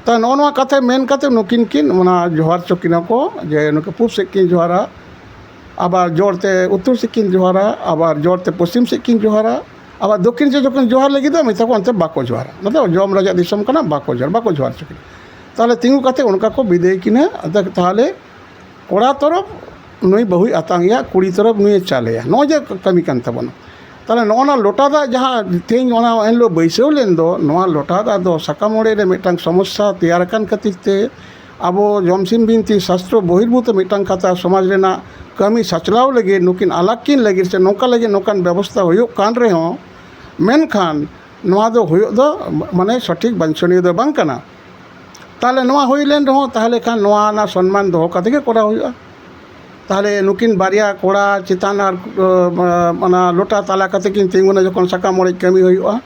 ᱛᱚ, ᱱᱚᱜᱼᱚ ᱱᱚᱣᱟ ᱠᱟᱛᱷᱟ ᱢᱮᱱ ᱠᱟᱛᱮ ᱱᱩᱠᱤᱱ ᱠᱤᱱ ᱚᱱᱟ ᱡᱚᱦᱟᱨ ᱪᱚ ᱠᱤᱱᱟ ᱠᱚ, ᱡᱮ ᱱᱩᱠᱩ ᱯᱩᱵ ᱥᱮᱫ ᱠᱤᱱ ᱡᱚᱦᱟᱨᱟ, ᱟᱵᱟᱨ ᱡᱚᱲ ᱛᱮ ᱩᱛᱛᱚᱨ ᱥᱮᱫ ᱠᱤᱱ ᱡᱚᱦᱟᱨᱟ, ᱟᱵᱟᱨ ᱡᱚᱲ ᱛᱮ ᱯᱚᱥᱪᱤᱢ ᱥᱮᱫ ᱠᱤᱱ ᱡᱚᱦᱟᱨᱟ, ᱟᱵᱟᱨ ᱫᱚᱠᱠᱷᱤᱱ ᱥᱮᱫ ᱡᱚᱠᱷᱚᱱ ᱡᱚᱦᱟᱨ ᱞᱟᱹᱜᱤᱫ ᱫᱚ ᱢᱮᱛᱟ ᱠᱚ ᱚᱱᱛᱮ ᱵᱟᱠᱚ ᱡᱚᱦᱟᱨᱟ, ᱢᱚᱛᱞᱚᱵ ᱡᱚᱢ ᱨᱮᱭᱟᱜ ᱫᱤᱥᱚᱢ ᱠᱟᱱᱟ, ᱵᱟᱠᱚ ᱡᱚᱦᱟᱨ, ᱵᱟᱠᱚ ᱡᱚᱦᱟᱨ ᱪᱚ ᱠᱤᱱᱟ᱾ ᱛᱟᱦᱚᱞᱮ ᱛᱤᱸᱜᱩ ᱠᱟᱛᱮ ᱚᱱᱠᱟ ᱠᱚ ᱵᱤᱫᱟᱹᱭ ᱠᱤᱱᱟ᱾ ᱟᱫᱚ ᱛᱟᱦᱚᱞᱮ ᱠᱚᱲᱟ ᱛᱚᱨᱚᱯ ᱱᱩᱭ ᱵᱟᱹᱦᱩᱭ ᱟᱛᱟᱝ ᱮᱭᱟ, ᱠᱩᱲᱤ ᱛᱚᱨᱚᱯ ᱱᱩᱭᱮ ᱪᱟᱞᱮᱭᱟ᱾ ᱱᱚᱜᱼᱚᱭ ᱡᱮ ᱠᱟᱹᱢᱤ ᱠᱟᱱ ᱛᱟᱵᱚᱱᱟ᱾ ᱛᱟᱦᱚᱞᱮ ᱱᱚᱜᱼᱚ ᱱᱟ ᱞᱚᱴᱟ ᱫᱟᱜ ᱡᱟᱦᱟᱸ ᱛᱮᱦᱮᱧ ᱚᱱᱟ ᱮᱱᱦᱤᱞᱳᱜ ᱵᱟᱹᱭᱥᱟᱹᱣ ᱞᱮᱱ ᱫᱚ, ᱱᱚᱣᱟ ᱞᱚᱴᱟ ᱫᱟᱜ ᱫᱚ ᱥᱟᱠᱟᱢ ᱚᱲᱮᱡ ᱨᱮ ᱢᱤᱫᱴᱟᱝ ᱥᱚᱢᱚᱥᱥᱟ ᱛᱮᱭᱟᱨ ᱟᱠᱟᱱ ᱠᱷᱟᱹᱛᱤᱨ ᱛᱮ ᱟᱵᱚ ᱡᱚᱢᱥᱤᱢ ᱵᱤᱱᱛᱤ ᱥᱟᱥᱛᱨᱚ ᱵᱚᱦᱤᱨᱵᱷᱩᱛ ᱢᱤᱫᱴᱟᱝ ᱠᱟᱛᱷᱟ ᱥᱚᱢᱟᱡᱽ ᱨᱮᱱᱟᱜ ᱠᱟᱹᱢᱤ ᱥᱟᱪᱞᱟᱣ ᱞᱟᱹᱜᱤᱫ ᱱᱩᱠᱤᱱ ᱟᱞᱟᱜᱽ ᱠᱤᱱ ᱞᱟᱹᱜᱤᱫ ᱥᱮ ᱱᱚᱝᱠᱟ ᱞᱟᱹᱜᱤᱫ ᱱᱚᱝᱠᱟᱱ ᱵᱮᱵᱚᱥᱛᱷᱟ ᱦᱩᱭᱩᱜ ᱠᱟᱱ ᱨᱮᱦᱚᱸ, ᱢᱮᱱᱠᱷᱟᱱ ᱱᱚᱣᱟ ᱫᱚ ᱦᱩᱭᱩᱜ ᱫᱚ ᱢᱟᱱᱮ ᱥᱚᱴᱷᱤᱠ ᱵᱟᱧᱪᱷᱚᱱᱤᱭᱚ ᱫᱚ ᱵᱟᱝ ᱠᱟᱱᱟ᱾ ᱛᱟᱦᱚᱞᱮ ᱱᱚᱣᱟ ᱦᱩᱭ ᱞᱮᱱ ᱨᱮᱦᱚᱸ, ᱛᱟᱦᱚᱞᱮ ᱠᱷᱟᱱ ᱱᱚᱣᱟ ᱨᱮᱱᱟᱜ ᱥᱚᱱᱢᱟᱱ ᱫᱚᱦᱚ ᱠᱟᱛᱮ ᱜᱮ ᱠᱚᱨᱟᱣ ᱦᱩᱭᱩᱜᱼᱟ᱾ ᱛᱟᱦᱚᱞᱮ ᱱᱩᱠᱤᱱ ᱵᱟᱨᱭᱟ ᱠᱚᱲᱟ ᱪᱮᱛᱟᱱ ᱟᱨ, ᱚᱱᱟ ᱞᱚᱴᱟ ᱛᱟᱞᱟ ᱠᱟᱛᱮ ᱠᱤᱱ ᱛᱤᱸᱜᱩᱱᱟ ᱡᱚᱠᱷᱚᱱ ᱥᱟᱠᱟᱢ ᱚᱲᱮᱡ ᱠᱟᱹᱢᱤ ᱦᱩᱭᱩᱜᱼᱟ᱾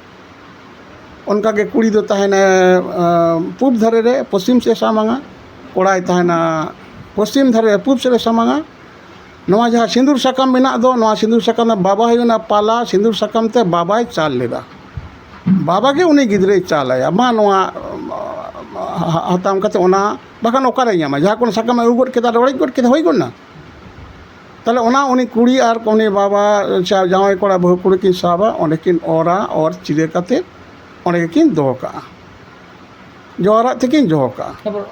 ᱚᱱᱠᱟᱜᱮ ᱠᱩᱲᱤ ᱫᱚ ᱛᱟᱦᱮᱱᱟ, ᱯᱩᱵ ᱫᱷᱟᱨᱮ ᱨᱮ, ᱯᱚᱥᱪᱤᱢ ᱥᱮᱫ ᱥᱟᱢᱟᱝᱟ, ᱠᱚᱲᱟᱭ ᱛᱟᱦᱮᱱᱟ ᱯᱚᱥᱪᱤᱢ ᱫᱷᱟᱨᱮ ᱨᱮ, ᱯᱩᱵ ᱥᱮᱫ ᱨᱮ ᱥᱟᱢᱟᱝᱟ᱾ ᱱᱚᱣᱟ ᱡᱟᱦᱟᱸ ᱥᱤᱸᱫᱩᱨ ᱥᱟᱠᱟᱢ ᱢᱮᱱᱟᱜ ᱫᱚ, ᱱᱚᱣᱟ ᱥᱤᱸᱫᱩᱨ ᱥᱟᱠᱟᱢ ᱫᱚ ᱵᱟᱵᱟ ᱦᱩᱭᱩᱜ ᱠᱟᱱᱟ ᱯᱟᱞᱟ, ᱥᱤᱸᱫᱩᱨ ᱥᱟᱠᱟᱢ ᱛᱮ ᱵᱟᱵᱟᱭ ᱪᱟᱞ ᱞᱮᱫᱟ᱾ ᱵᱟᱵᱟ ᱜᱮ ᱩᱱᱤ ᱜᱤᱫᱽᱨᱟᱹᱭ ᱪᱟᱞ ᱟᱭᱟ, "ᱢᱟ ᱱᱚᱣᱟ ᱦᱟᱛᱟᱣ ᱠᱟᱛᱮ ᱚᱱᱟ", ᱵᱟᱠᱷᱟᱱ ᱚᱠᱟᱨᱮ ᱧᱟᱢᱟ? ᱡᱟᱦᱟᱸ ᱠᱚ ᱥᱟᱠᱟᱢ ᱮ ᱟᱹᱜᱩ ᱜᱚᱫ ᱠᱮᱫᱟ, ᱚᱲᱮᱡ ᱜᱚᱫ ᱠᱮᱫᱟ, ᱦᱩᱭ ᱜᱚᱫ ᱱᱟ᱾ ᱛᱟᱦᱚᱞᱮ ᱚᱱᱟ ᱩᱱᱤ ᱠᱩᱲᱤ ᱟᱨ ᱩᱱᱤ ᱵᱟᱵᱟ, ᱡᱟᱶᱟᱭ ᱠᱚᱲᱟ ᱵᱟᱹᱦᱩ ᱠᱩᱲᱤ ᱠᱤᱱ ᱥᱟᱵᱟ, ᱚᱸᱰᱮ ᱠᱤᱱ ᱚᱨᱟ, ᱚᱨ ᱪᱤᱨᱟᱹ ᱠᱟᱛᱮ ᱚᱸᱰᱮ ᱜᱮᱠᱤᱱ ᱫᱚᱦᱚ ᱠᱟᱜᱼᱟ, ᱡᱚᱦᱟᱨᱟᱜ ᱛᱮᱠᱤᱱ ᱫᱚᱦᱚ ᱠᱟᱜᱼᱟ᱾ ᱛᱟᱨᱯᱚᱨ,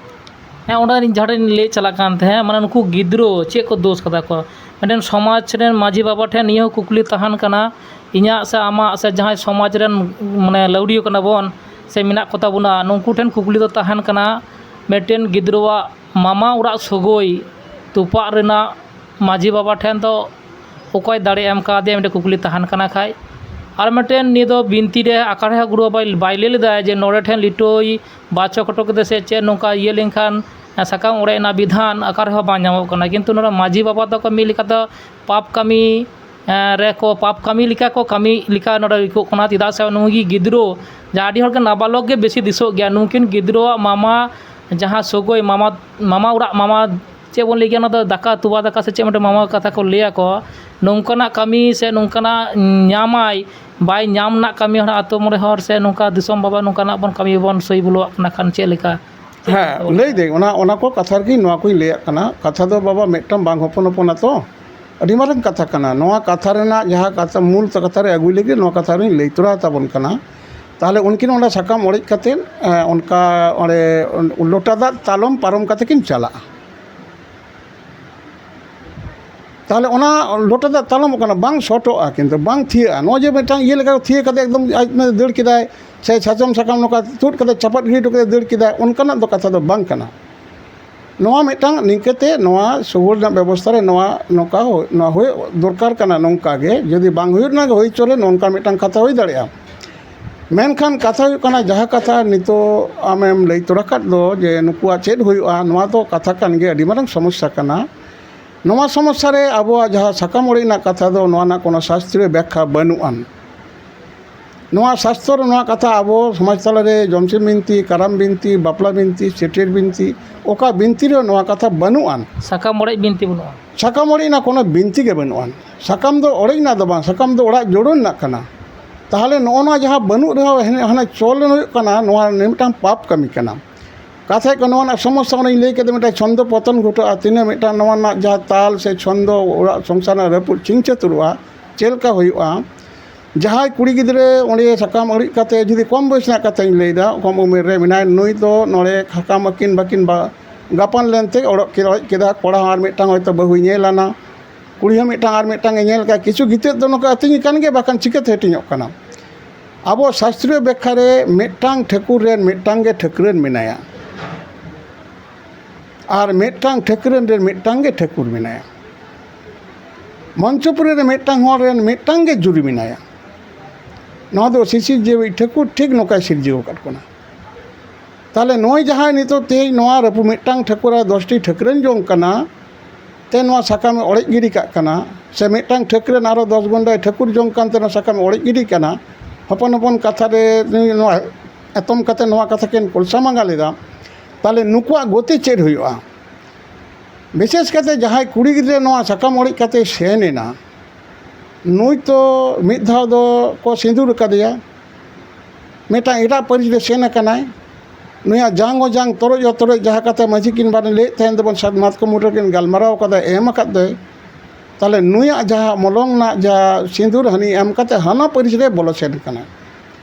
ᱦᱮᱸ, ᱚᱸᱰᱮ ᱤᱧ ᱡᱟᱦᱟᱸ ᱴᱷᱮᱱ ᱞᱟᱹᱭ ᱪᱟᱞᱟᱜ ᱠᱟᱱ ᱛᱟᱦᱮᱸᱫ, ᱢᱟᱱᱮ ᱱᱩᱠᱩ ᱜᱤᱫᱽᱨᱟᱹ ᱪᱮᱫ ᱠᱚ ᱫᱳᱥ ᱠᱟᱫᱟ ᱠᱚ? ᱢᱤᱫᱴᱮᱱ ᱥᱚᱢᱟᱡᱽ ᱨᱮᱱ ᱢᱟᱺᱡᱷᱤ ᱵᱟᱵᱟ ᱴᱷᱮᱱ ᱱᱤᱭᱟᱹ ᱦᱚᱸ ᱠᱩᱠᱞᱤ ᱛᱟᱦᱮᱱ ᱠᱟᱱᱟ, ᱤᱧᱟᱹᱜ ᱥᱮ ᱟᱢᱟᱜ ᱥᱮ ᱡᱟᱦᱟᱸᱭ ᱥᱚᱢᱟᱡᱽ ᱨᱮᱱ, ᱢᱟᱱᱮ, ᱞᱟᱹᱣᱲᱤᱭᱟᱹ ᱠᱟᱱᱟ ᱵᱚᱱ ᱥᱮ ᱢᱮᱱᱟᱜ ᱠᱚᱛᱟ ᱵᱚᱱᱟ, ᱱᱩᱠᱩ ᱴᱷᱮᱱ ᱠᱩᱠᱞᱤ ᱫᱚ ᱛᱟᱦᱮᱱ ᱠᱟᱱᱟ, ᱢᱤᱫᱴᱮᱱ ᱜᱤᱫᱽᱨᱟᱹᱣᱟᱜ ᱢᱟᱢᱟ ᱚᱲᱟᱜ ᱥᱟᱹᱜᱟᱹᱭ ᱛᱚᱯᱟᱜ ᱨᱮᱱᱟᱜ ᱢᱟᱺᱡᱷᱤ ᱵᱟᱵᱟ ᱴᱷᱮᱱ ᱫᱚ ᱚᱠᱚᱭ ᱫᱟᱲᱮ ᱮᱢ ᱠᱟᱣᱫᱮᱭᱟ, ᱢᱤᱫᱴᱮᱱ ᱠᱩᱠᱞᱤ ᱛᱟᱦᱮᱱ ᱠᱟᱱᱟ ᱠᱷᱟᱡ᱾ ᱟᱨ ᱢᱤᱫᱴᱮᱱ ᱱᱤᱭᱟᱹ ᱫᱚ ᱵᱤᱱᱛᱤ ᱨᱮ ᱟᱠᱟ ᱨᱮᱦᱚᱸ ᱜᱩᱨᱩ ᱵᱟᱵᱟᱭ, ᱵᱟᱭ ᱞᱟᱹᱭ ᱞᱮᱫᱟ ᱡᱮ ᱱᱚᱰᱮ ᱴᱷᱮᱱ ᱞᱤᱴᱟᱹᱭ ᱵᱟᱪᱚᱠ ᱦᱚᱴᱚ ᱠᱮᱫᱟ ᱥᱮ ᱪᱮᱫ, ᱱᱚᱝᱠᱟ ᱤᱭᱟᱹ ᱞᱮᱱᱠᱷᱟᱱ ᱥᱟᱠᱟᱢ ᱚᱲᱮᱡ ᱨᱮᱱᱟᱜ ᱵᱤᱫᱷᱟᱱ ᱟᱠᱟ ᱨᱮᱦᱚᱸ ᱵᱟᱝ ᱧᱟᱢᱚᱜ ᱠᱟᱱᱟ᱾ ᱠᱤᱱᱛᱩ ᱱᱚᱰᱮ ᱢᱟᱺᱡᱷᱤ ᱵᱟᱵᱟ ᱫᱚᱠᱚ ᱢᱤᱫ ᱞᱮᱠᱟᱛᱮ ᱯᱟᱯ ᱠᱟᱹᱢᱤ ᱨᱮᱠᱚ ᱯᱟᱯ ᱠᱟᱹᱢᱤ ᱞᱮᱠᱟ ᱠᱚ ᱠᱟᱹᱢᱤ ᱞᱮᱠᱟ ᱱᱚᱰᱮ ᱟᱹᱭᱠᱟᱹᱜ ᱠᱟᱱᱟ᱾ ᱪᱮᱫᱟᱜ ᱥᱮ ᱱᱩᱭ ᱜᱮ ᱜᱤᱫᱽᱨᱟᱹ ᱡᱟᱦᱟᱸ ᱟᱹᱰᱤ ᱦᱚᱲ ᱜᱮ ᱱᱟᱵᱟᱞᱚᱠ ᱜᱮ ᱵᱮᱥᱤ ᱫᱤᱥᱟᱹᱜ ᱜᱮᱭᱟ᱾ ᱱᱩᱠᱤᱱ ᱜᱤᱫᱽᱨᱟᱹᱣᱟᱜ ᱢᱟᱢᱟ ᱡᱟᱦᱟᱸ ᱥᱟᱹᱜᱟᱹᱭ, ᱢᱟᱢᱟ ᱢᱟᱢᱟ ᱚᱲᱟᱜ, ᱢᱟᱢᱟ ᱪᱮᱫ ᱵᱚᱱ ᱞᱟᱹᱭ ᱜᱮᱭᱟ, ᱚᱱᱟ ᱫᱚ ᱫᱟᱠᱟ, ᱛᱚᱣᱟ ᱫᱟᱠᱟ ᱥᱮ ᱪᱮᱫ ᱢᱤᱫᱴᱮᱱ ᱢᱟᱢᱟ ᱠᱟᱛᱷᱟ ᱠᱚ ᱞᱟᱹᱭ ᱟᱠᱚ, ᱱᱚᱝᱠᱟᱱᱟᱜ ᱠᱟᱹᱢᱤ ᱥᱮ ᱱᱚᱝᱠᱟᱱᱟᱜ ᱧᱟᱢᱟᱭ, ᱵᱟᱭ ᱧᱟᱢ ᱨᱮᱱᱟᱜ ᱠᱟᱹᱢᱤ ᱦᱚᱨᱟ ᱟᱛᱳ ᱢᱚᱬᱮ ᱦᱚᱲ ᱥᱮ ᱱᱚᱝᱠᱟ ᱫᱤᱥᱚᱢ ᱵᱟᱵᱟ ᱱᱚᱝᱠᱟᱱᱟᱜ ᱵᱚᱱ ᱠᱟᱹᱢᱤ ᱵᱚᱱ ᱥᱟᱹᱦᱤ ᱵᱚᱞᱚᱣᱟᱜ ᱠᱟᱱᱟ ᱠᱷᱟᱱ ᱪᱮᱫ ᱞᱮᱠᱟ? ᱦᱮᱸ, ᱞᱟᱹᱭ ᱫᱟᱹᱧ, ᱚᱱᱟ, ᱚᱱᱟ ᱠᱚ ᱠᱟᱛᱷᱟ ᱨᱮᱜᱮ ᱱᱚᱣᱟ ᱠᱚᱧ ᱞᱟᱹᱭᱟᱜ ᱠᱟᱱᱟ᱾ ᱠᱟᱛᱷᱟ ᱫᱚ ᱵᱟᱵᱟ ᱢᱤᱫᱴᱟᱝ ᱵᱟᱝ ᱦᱚᱯᱚᱱ ᱦᱚᱯᱚᱱᱟ ᱛᱚ, ᱟᱹᱰᱤ ᱢᱟᱨᱟᱝ ᱠᱟᱛᱷᱟ ᱠᱟᱱᱟ᱾ ᱱᱚᱣᱟ ᱠᱟᱛᱷᱟ ᱨᱮᱱᱟᱜ ᱡᱟᱦᱟᱸ ᱠᱟᱛᱷᱟ, ᱢᱩᱞ ᱠᱟᱛᱷᱟ ᱨᱮ ᱟᱹᱜᱩᱭ ᱞᱟᱹᱜᱤᱫ ᱱᱚᱣᱟ ᱠᱟᱛᱷᱟ ᱨᱤᱧ ᱞᱟᱹᱭ ᱛᱚᱨᱟ ᱛᱟᱵᱚᱱ ᱠᱟᱱᱟ᱾ ᱛᱟᱦᱚᱞᱮ ᱩᱱᱠᱤᱱ ᱚᱸᱰᱮ ᱥᱟᱠᱟᱢ ᱚᱲᱮᱡ ᱠᱟᱛᱮᱫ, ᱮᱸ, ᱚᱱᱠᱟ ᱚᱸᱰᱮ ᱞᱚᱴᱟ ᱫᱟᱜ ᱛᱟᱞᱚᱢ ᱯᱟᱨᱚᱢ ᱠᱟᱛᱮ ᱠᱤᱱ ᱪᱟᱞᱟᱜᱼᱟ᱾ ᱛᱟᱦᱚᱞᱮ ᱚᱱᱟ ᱞᱚᱴᱟ ᱫᱟᱜ ᱛᱟᱞᱚᱢᱚᱜ ᱠᱟᱱᱟ, ᱵᱟᱝ ᱥᱚᱴᱚᱜᱼᱟ, ᱠᱤᱱᱛᱩ ᱵᱟᱝ ᱛᱷᱤᱭᱟᱹᱜᱼᱟ᱾ ᱱᱚᱜᱼᱚᱭ ᱡᱮ ᱢᱤᱫᱴᱟᱝ ᱤᱭᱟᱹ ᱞᱮᱠᱟ ᱛᱷᱤᱭᱟᱹ ᱠᱟᱛᱮ ᱮᱠᱫᱚᱢ ᱟᱡ ᱢᱮ ᱫᱟᱹᱲ ᱠᱮᱫᱟᱭ, ᱥᱮ ᱥᱟᱨᱡᱚᱢ ᱥᱟᱠᱟᱢ ᱱᱚᱝᱠᱟ ᱛᱩᱫ ᱠᱟᱛᱮ ᱪᱟᱯᱟᱫ ᱜᱤᱰᱤ ᱦᱚᱴᱚ ᱠᱟᱛᱮ ᱫᱟᱹᱲ ᱠᱮᱫᱟᱭ, ᱚᱱᱠᱟᱱᱟᱜ ᱫᱚ ᱠᱟᱛᱷᱟ ᱫᱚ ᱵᱟᱝ ᱠᱟᱱᱟ᱾ ᱱᱚᱣᱟ ᱢᱤᱫᱴᱟᱝ ᱱᱤᱝᱠᱟᱹᱛᱮ ᱱᱚᱣᱟ ᱥᱚᱦᱚᱨ ᱨᱮᱱᱟᱜ ᱵᱮᱵᱚᱥᱛᱷᱟ ᱨᱮ ᱱᱚᱣᱟ ᱱᱚᱝᱠᱟ ᱦᱩᱭ, ᱱᱚᱣᱟ ᱦᱩᱭ ᱫᱚᱨᱠᱟᱨ ᱠᱟᱱᱟ᱾ ᱱᱚᱝᱠᱟ ᱜᱮ ᱡᱩᱫᱤ ᱵᱟᱝ ᱦᱩᱭᱩᱜ ᱨᱮᱱᱟᱜ ᱜᱮ ᱦᱩᱭ ᱦᱚᱪᱚ ᱨᱮ ᱱᱚᱝᱠᱟ ᱢᱤᱫᱴᱟᱝ ᱠᱟᱛᱷᱟ ᱦᱩᱭ ᱫᱟᱲᱮᱭᱟᱜᱼᱟ᱾ ᱢᱮᱱᱠᱷᱟᱱ ᱠᱟᱛᱷᱟ ᱦᱩᱭᱩᱜ ᱠᱟᱱᱟ, ᱡᱟᱦᱟᱸ ᱠᱟᱛᱷᱟ ᱱᱤᱛᱚᱜ ᱟᱢᱮᱢ ᱞᱟᱹᱭ ᱛᱚᱨᱟ ᱠᱟᱫ ᱫᱚ ᱡᱮ ᱱᱩᱠᱩᱣᱟᱜ ᱪᱮᱫ ᱦᱩᱭᱩᱜᱼᱟ, ᱱᱚᱣᱟ ᱫᱚ ᱠᱟᱛᱷᱟ ᱠᱟᱱ ᱜᱮ ᱟᱹᱰᱤ ᱢᱟᱨᱟᱝ ᱥᱚᱢᱚᱥᱥᱟ ᱠᱟᱱᱟ᱾ ᱱᱚᱣᱟ ᱥᱚᱢᱚᱥᱥᱟ ᱨᱮ ᱟᱵᱚᱣᱟᱜ ᱡᱟᱦᱟᱸ ᱥᱟᱠᱟᱢ ᱚᱲᱮᱡ ᱨᱮᱱᱟᱜ ᱠᱟᱛᱷᱟ ᱫᱚ, ᱱᱚᱣᱟ ᱨᱮᱱᱟᱜ ᱠᱳᱱᱳ ᱥᱟᱥᱛᱨᱤᱭᱚ ᱵᱮᱠᱠᱷᱟ ᱵᱟᱹᱱᱩᱜ ᱟᱱ᱾ ᱱᱚᱣᱟ ᱥᱟᱥᱛᱚᱨ ᱨᱮ ᱱᱚᱣᱟ ᱠᱟᱛᱷᱟ ᱟᱵᱚ ᱥᱚᱢᱟᱡᱽ ᱛᱟᱞᱟᱨᱮ ᱡᱚᱢᱥᱤᱢ ᱵᱤᱱᱛᱤ, ᱠᱟᱨᱟᱢ ᱵᱤᱱᱛᱤ, ᱵᱟᱯᱞᱟ ᱵᱤᱱᱛᱤ, ᱪᱷᱟᱹᱴᱭᱟᱹᱨ ᱵᱤᱱᱛᱤ, ᱚᱠᱟ ᱵᱤᱱᱛᱤ ᱨᱮᱦᱚᱸ ᱱᱚᱣᱟ ᱠᱟᱛᱷᱟ ᱵᱟᱹᱱᱩᱜ ᱟᱱ᱾ ᱥᱟᱠᱟᱢ ᱚᱲᱮᱡ ᱵᱤᱱᱛᱤ ᱵᱟᱹᱱᱩᱜᱼᱟ᱾ ᱥᱟᱠᱟᱢ ᱚᱲᱮᱡ ᱨᱮᱱᱟᱜ ᱠᱳᱱᱳ ᱵᱤᱱᱛᱤ ᱜᱮ ᱵᱟᱹᱱᱩᱜ ᱟᱱ᱾ ᱥᱟᱠᱟᱢ ᱫᱚ ᱚᱲᱮᱡ ᱨᱮᱱᱟᱜ ᱫᱚ ᱵᱟᱝ, ᱥᱟᱠᱟᱢ ᱫᱚ ᱚᱲᱟᱜ ᱡᱳᱲᱳ ᱨᱮᱱᱟᱜ ᱠᱟᱱᱟ᱾ ᱛᱟᱦᱚᱞᱮ ᱱᱚᱜᱼᱚ ᱱᱚᱣᱟ ᱡᱟᱦᱟᱸ ᱵᱟᱹᱱᱩᱜ ᱨᱮᱦᱚᱸ ᱦᱟᱱᱮ, ᱦᱟᱱᱮ ᱪᱚᱞ ᱨᱮ ᱦᱩᱭᱩᱜ ᱠᱟᱱᱟ, ᱱᱚᱣᱟ ᱢᱤᱫᱴᱟᱝ ᱯᱟᱯ ᱠᱟᱹᱢᱤ ᱠᱟᱱᱟ᱾ ᱠᱟᱛᱷᱟ ᱦᱩᱭᱩᱜ ᱠᱟᱱᱟ, ᱱᱚᱣᱟ ᱨᱮᱱᱟᱜ ᱥᱚᱢᱚᱥᱥᱟ ᱚᱱᱮᱧ ᱞᱟᱹᱭ ᱠᱮᱫᱟ, ᱢᱤᱫᱴᱟᱝ ᱪᱷᱚᱱᱫᱚ ᱯᱚᱛᱚᱱ ᱜᱷᱚᱴᱟᱜᱼᱟ᱾ ᱛᱤᱱᱟᱹᱜ ᱢᱤᱫᱴᱟᱝ ᱱᱚᱣᱟ ᱨᱮᱱᱟᱜ ᱡᱟᱦᱟᱸ ᱛᱟᱞ ᱥᱮ ᱪᱷᱚᱱᱫᱚ ᱚᱲᱟᱜ ᱥᱚᱝᱥᱟᱨ ᱨᱮᱱᱟᱜ ᱨᱟᱹᱯᱩᱫ ᱪᱷᱤᱝ ᱪᱷᱟᱹᱛᱩᱨᱚᱜᱼᱟ᱾ ᱪᱮᱫ ᱞᱮᱠᱟ ᱦᱩᱭᱩᱜᱼᱟ? ᱡᱟᱦᱟᱸᱭ ᱠᱩᱲᱤ ᱜᱤᱫᱽᱨᱟᱹ ᱚᱸᱰᱮ ᱥᱟᱠᱟᱢ ᱟᱹᱲᱤᱡ ᱠᱟᱛᱮ ᱡᱩᱫᱤ ᱠᱚᱢ ᱵᱚᱭᱮᱥ ᱨᱮᱱᱟᱜ ᱠᱟᱛᱷᱟᱧ ᱞᱟᱹᱭᱫᱟ, ᱠᱚᱢ ᱩᱢᱮᱨ ᱨᱮ ᱢᱮᱱᱟᱭ, ᱱᱩᱭ ᱫᱚ ᱱᱚᱰᱮ ᱥᱟᱠᱟᱢ ᱟᱹᱠᱤᱱ ᱵᱟᱹᱠᱤᱱ ᱵᱟ-, ᱜᱟᱯᱟᱱ ᱞᱮᱱᱛᱮ ᱚᱲᱮᱡ ᱠᱮᱫ, ᱚᱲᱮᱡ ᱠᱮᱫᱟ᱾ ᱠᱚᱲᱟ ᱦᱚᱸ ᱟᱨ ᱢᱤᱫᱴᱟᱝ ᱦᱚᱭᱛᱳ ᱵᱟᱹᱦᱩᱭ ᱧᱮᱞ ᱟᱱᱟ, ᱠᱩᱲᱤ ᱦᱚᱸ ᱢᱤᱫᱴᱟᱝ ᱟᱨ ᱢᱤᱫᱴᱟᱝ ᱮ ᱧᱮᱞ ᱠᱟᱜᱼᱟ᱾ ᱠᱤᱪᱷᱩ ᱜᱤᱛᱟᱹ ᱫᱚ ᱱᱚᱝᱠᱟ ᱟᱹᱛᱤᱧ ᱠᱟᱱ ᱜᱮᱭᱟ, ᱵᱟᱠᱷᱟᱱ ᱪᱤᱠᱟᱹᱛᱮ ᱦᱟᱹᱴᱤᱧᱚᱜ ᱠᱟᱱᱟ? ᱟᱵᱚ ᱥᱟᱥᱛᱨᱤᱭᱚ ᱵᱮᱠᱠᱷᱟ ᱨᱮ ᱢᱤᱫᱴᱟᱝ ᱴᱷᱟᱹᱠᱩᱨ ᱨᱮᱱ ᱢᱤᱫᱴᱟᱝ ᱜᱮ ᱴᱷᱟᱹᱠᱨᱟᱹᱱ ᱢᱮᱱᱟᱭᱟ᱾ ᱟᱨ ᱢᱤᱫᱴᱟᱝ ᱴᱷᱟᱹᱠᱨᱟᱹᱱ ᱨᱮᱱ ᱢᱤᱫᱴᱟᱝ ᱜᱮ ᱴᱷᱟᱹᱠᱩᱨ ᱢᱮᱱᱟᱭᱟ᱾ ᱢᱚᱧᱪᱚᱯᱩᱨᱤ ᱨᱮ ᱢᱤᱫᱴᱟᱝ ᱦᱚᱲ ᱨᱮᱱ ᱢᱤᱫᱴᱟᱝ ᱜᱮ ᱡᱩᱨᱤ ᱢᱮᱱᱟᱭᱟ᱾ ᱱᱚᱣᱟ ᱫᱚ ᱥᱤᱥᱤᱨ ᱡᱤᱣᱤ ᱴᱷᱟᱹᱠᱩᱨ ᱴᱷᱤᱠ ᱱᱚᱝᱠᱟᱭ ᱥᱤᱨᱡᱟᱹᱣ ᱟᱠᱟᱫ ᱵᱚᱱᱟ᱾ ᱛᱟᱦᱚᱞᱮ ᱱᱚᱜᱼᱚᱭ ᱡᱟᱦᱟᱸᱭ ᱱᱤᱛᱚᱜ ᱛᱮᱦᱮᱧ ᱱᱚᱣᱟ ᱨᱟᱹᱯᱩᱫ ᱢᱤᱫᱴᱟᱝ ᱴᱷᱟᱹᱠᱩᱨ ᱟᱨ ᱫᱚᱥᱴᱤ ᱴᱷᱟᱹᱠᱨᱟᱹᱱ ᱡᱚᱝ ᱠᱟᱱᱟ, ᱛᱮ ᱱᱚᱣᱟ ᱥᱟᱠᱟᱢᱮ ᱚᱲᱮᱡ ᱜᱤᱰᱤ ᱠᱟᱜ ᱠᱟᱱᱟ, ᱥᱮ ᱢᱤᱫᱴᱟᱝ ᱴᱷᱟᱹᱠ ᱨᱮᱱ ᱟᱨᱚ ᱫᱚᱥ ᱜᱩᱱᱰᱟᱭ ᱴᱷᱟᱹᱠᱩᱨ ᱡᱚᱝ ᱠᱟᱱᱛᱮ ᱚᱱᱟ ᱥᱟᱠᱟᱢ ᱚᱲᱮᱡ ᱜᱤᱰᱤ ᱠᱟᱱᱟ, ᱦᱚᱯᱚᱱ ᱦᱚᱯᱚᱱ ᱠᱟᱛᱷᱟ ᱨᱮ ᱱᱩᱭ ᱱᱚᱣᱟ ᱮᱛᱚᱢ ᱠᱟᱛᱮ ᱱᱚᱣᱟ ᱠᱟᱛᱷᱟ ᱠᱤᱱ ᱠᱚᱞᱥᱟ ᱢᱟᱸᱜᱟᱞ ᱮᱫᱟ, ᱛᱟᱦᱚᱞᱮ ᱱᱩᱠᱩᱣᱟᱜ ᱜᱚᱛᱤ ᱪᱮᱫ ᱦᱩᱭᱩᱜᱼᱟ? ᱵᱤᱥᱮᱥ ᱠᱟᱛᱮ ᱡᱟᱦᱟᱸᱭ ᱠᱩᱲᱤ ᱜᱤᱫᱽᱨᱟᱹ ᱱᱚᱣᱟ ᱥᱟᱠᱟᱢ ᱚᱲᱮᱡ ᱠᱟᱛᱮ ᱥᱮᱱ ᱮᱱᱟ, ᱱᱩᱭ ᱛᱚ ᱢᱤᱫ ᱫᱷᱟᱣ ᱫᱚ ᱠᱚ ᱥᱤᱸᱫᱩᱨ ᱟᱠᱟᱫᱮᱭᱟ, ᱢᱤᱫᱴᱟᱝ ᱮᱴᱟᱜ ᱯᱟᱹᱨᱤᱥ ᱨᱮ ᱥᱮᱱ ᱟᱠᱟᱱᱟᱭ, ᱱᱩᱭᱟᱜ ᱡᱟᱝ ᱦᱚᱸ ᱡᱟᱝ, ᱛᱚᱨᱚᱡ ᱦᱚᱸ ᱛᱚᱨᱚᱡ, ᱡᱟᱦᱟᱸ ᱠᱟᱛᱷᱟ ᱢᱟᱹᱡᱷᱤ ᱠᱤᱱ ᱵᱟᱨᱮ ᱞᱟᱹᱭᱮᱫ ᱛᱟᱦᱮᱱ ᱛᱟᱵᱚᱱ, ᱥᱟᱛ ᱢᱟᱛᱠᱚᱢ ᱵᱩᱴᱟᱹ ᱨᱮᱠᱤᱱ ᱜᱟᱞᱢᱟᱨᱟᱣ ᱠᱟᱫᱟ, ᱮᱢ ᱟᱠᱟᱫ ᱫᱚᱭ, ᱛᱟᱦᱚᱞᱮ ᱱᱩᱭᱟᱜ ᱡᱟᱦᱟᱸ ᱢᱚᱞᱚᱝ ᱨᱮᱱᱟᱜ ᱡᱟᱦᱟᱸ ᱥᱤᱸᱫᱩᱨ ᱦᱟᱹᱱᱤ ᱮᱢ ᱠᱟᱛᱮ ᱦᱟᱱᱟ ᱯᱟᱹᱨᱤᱥ ᱨᱮ ᱵᱚᱞᱚ ᱥᱮᱱ ᱠᱟᱱᱟᱭ᱾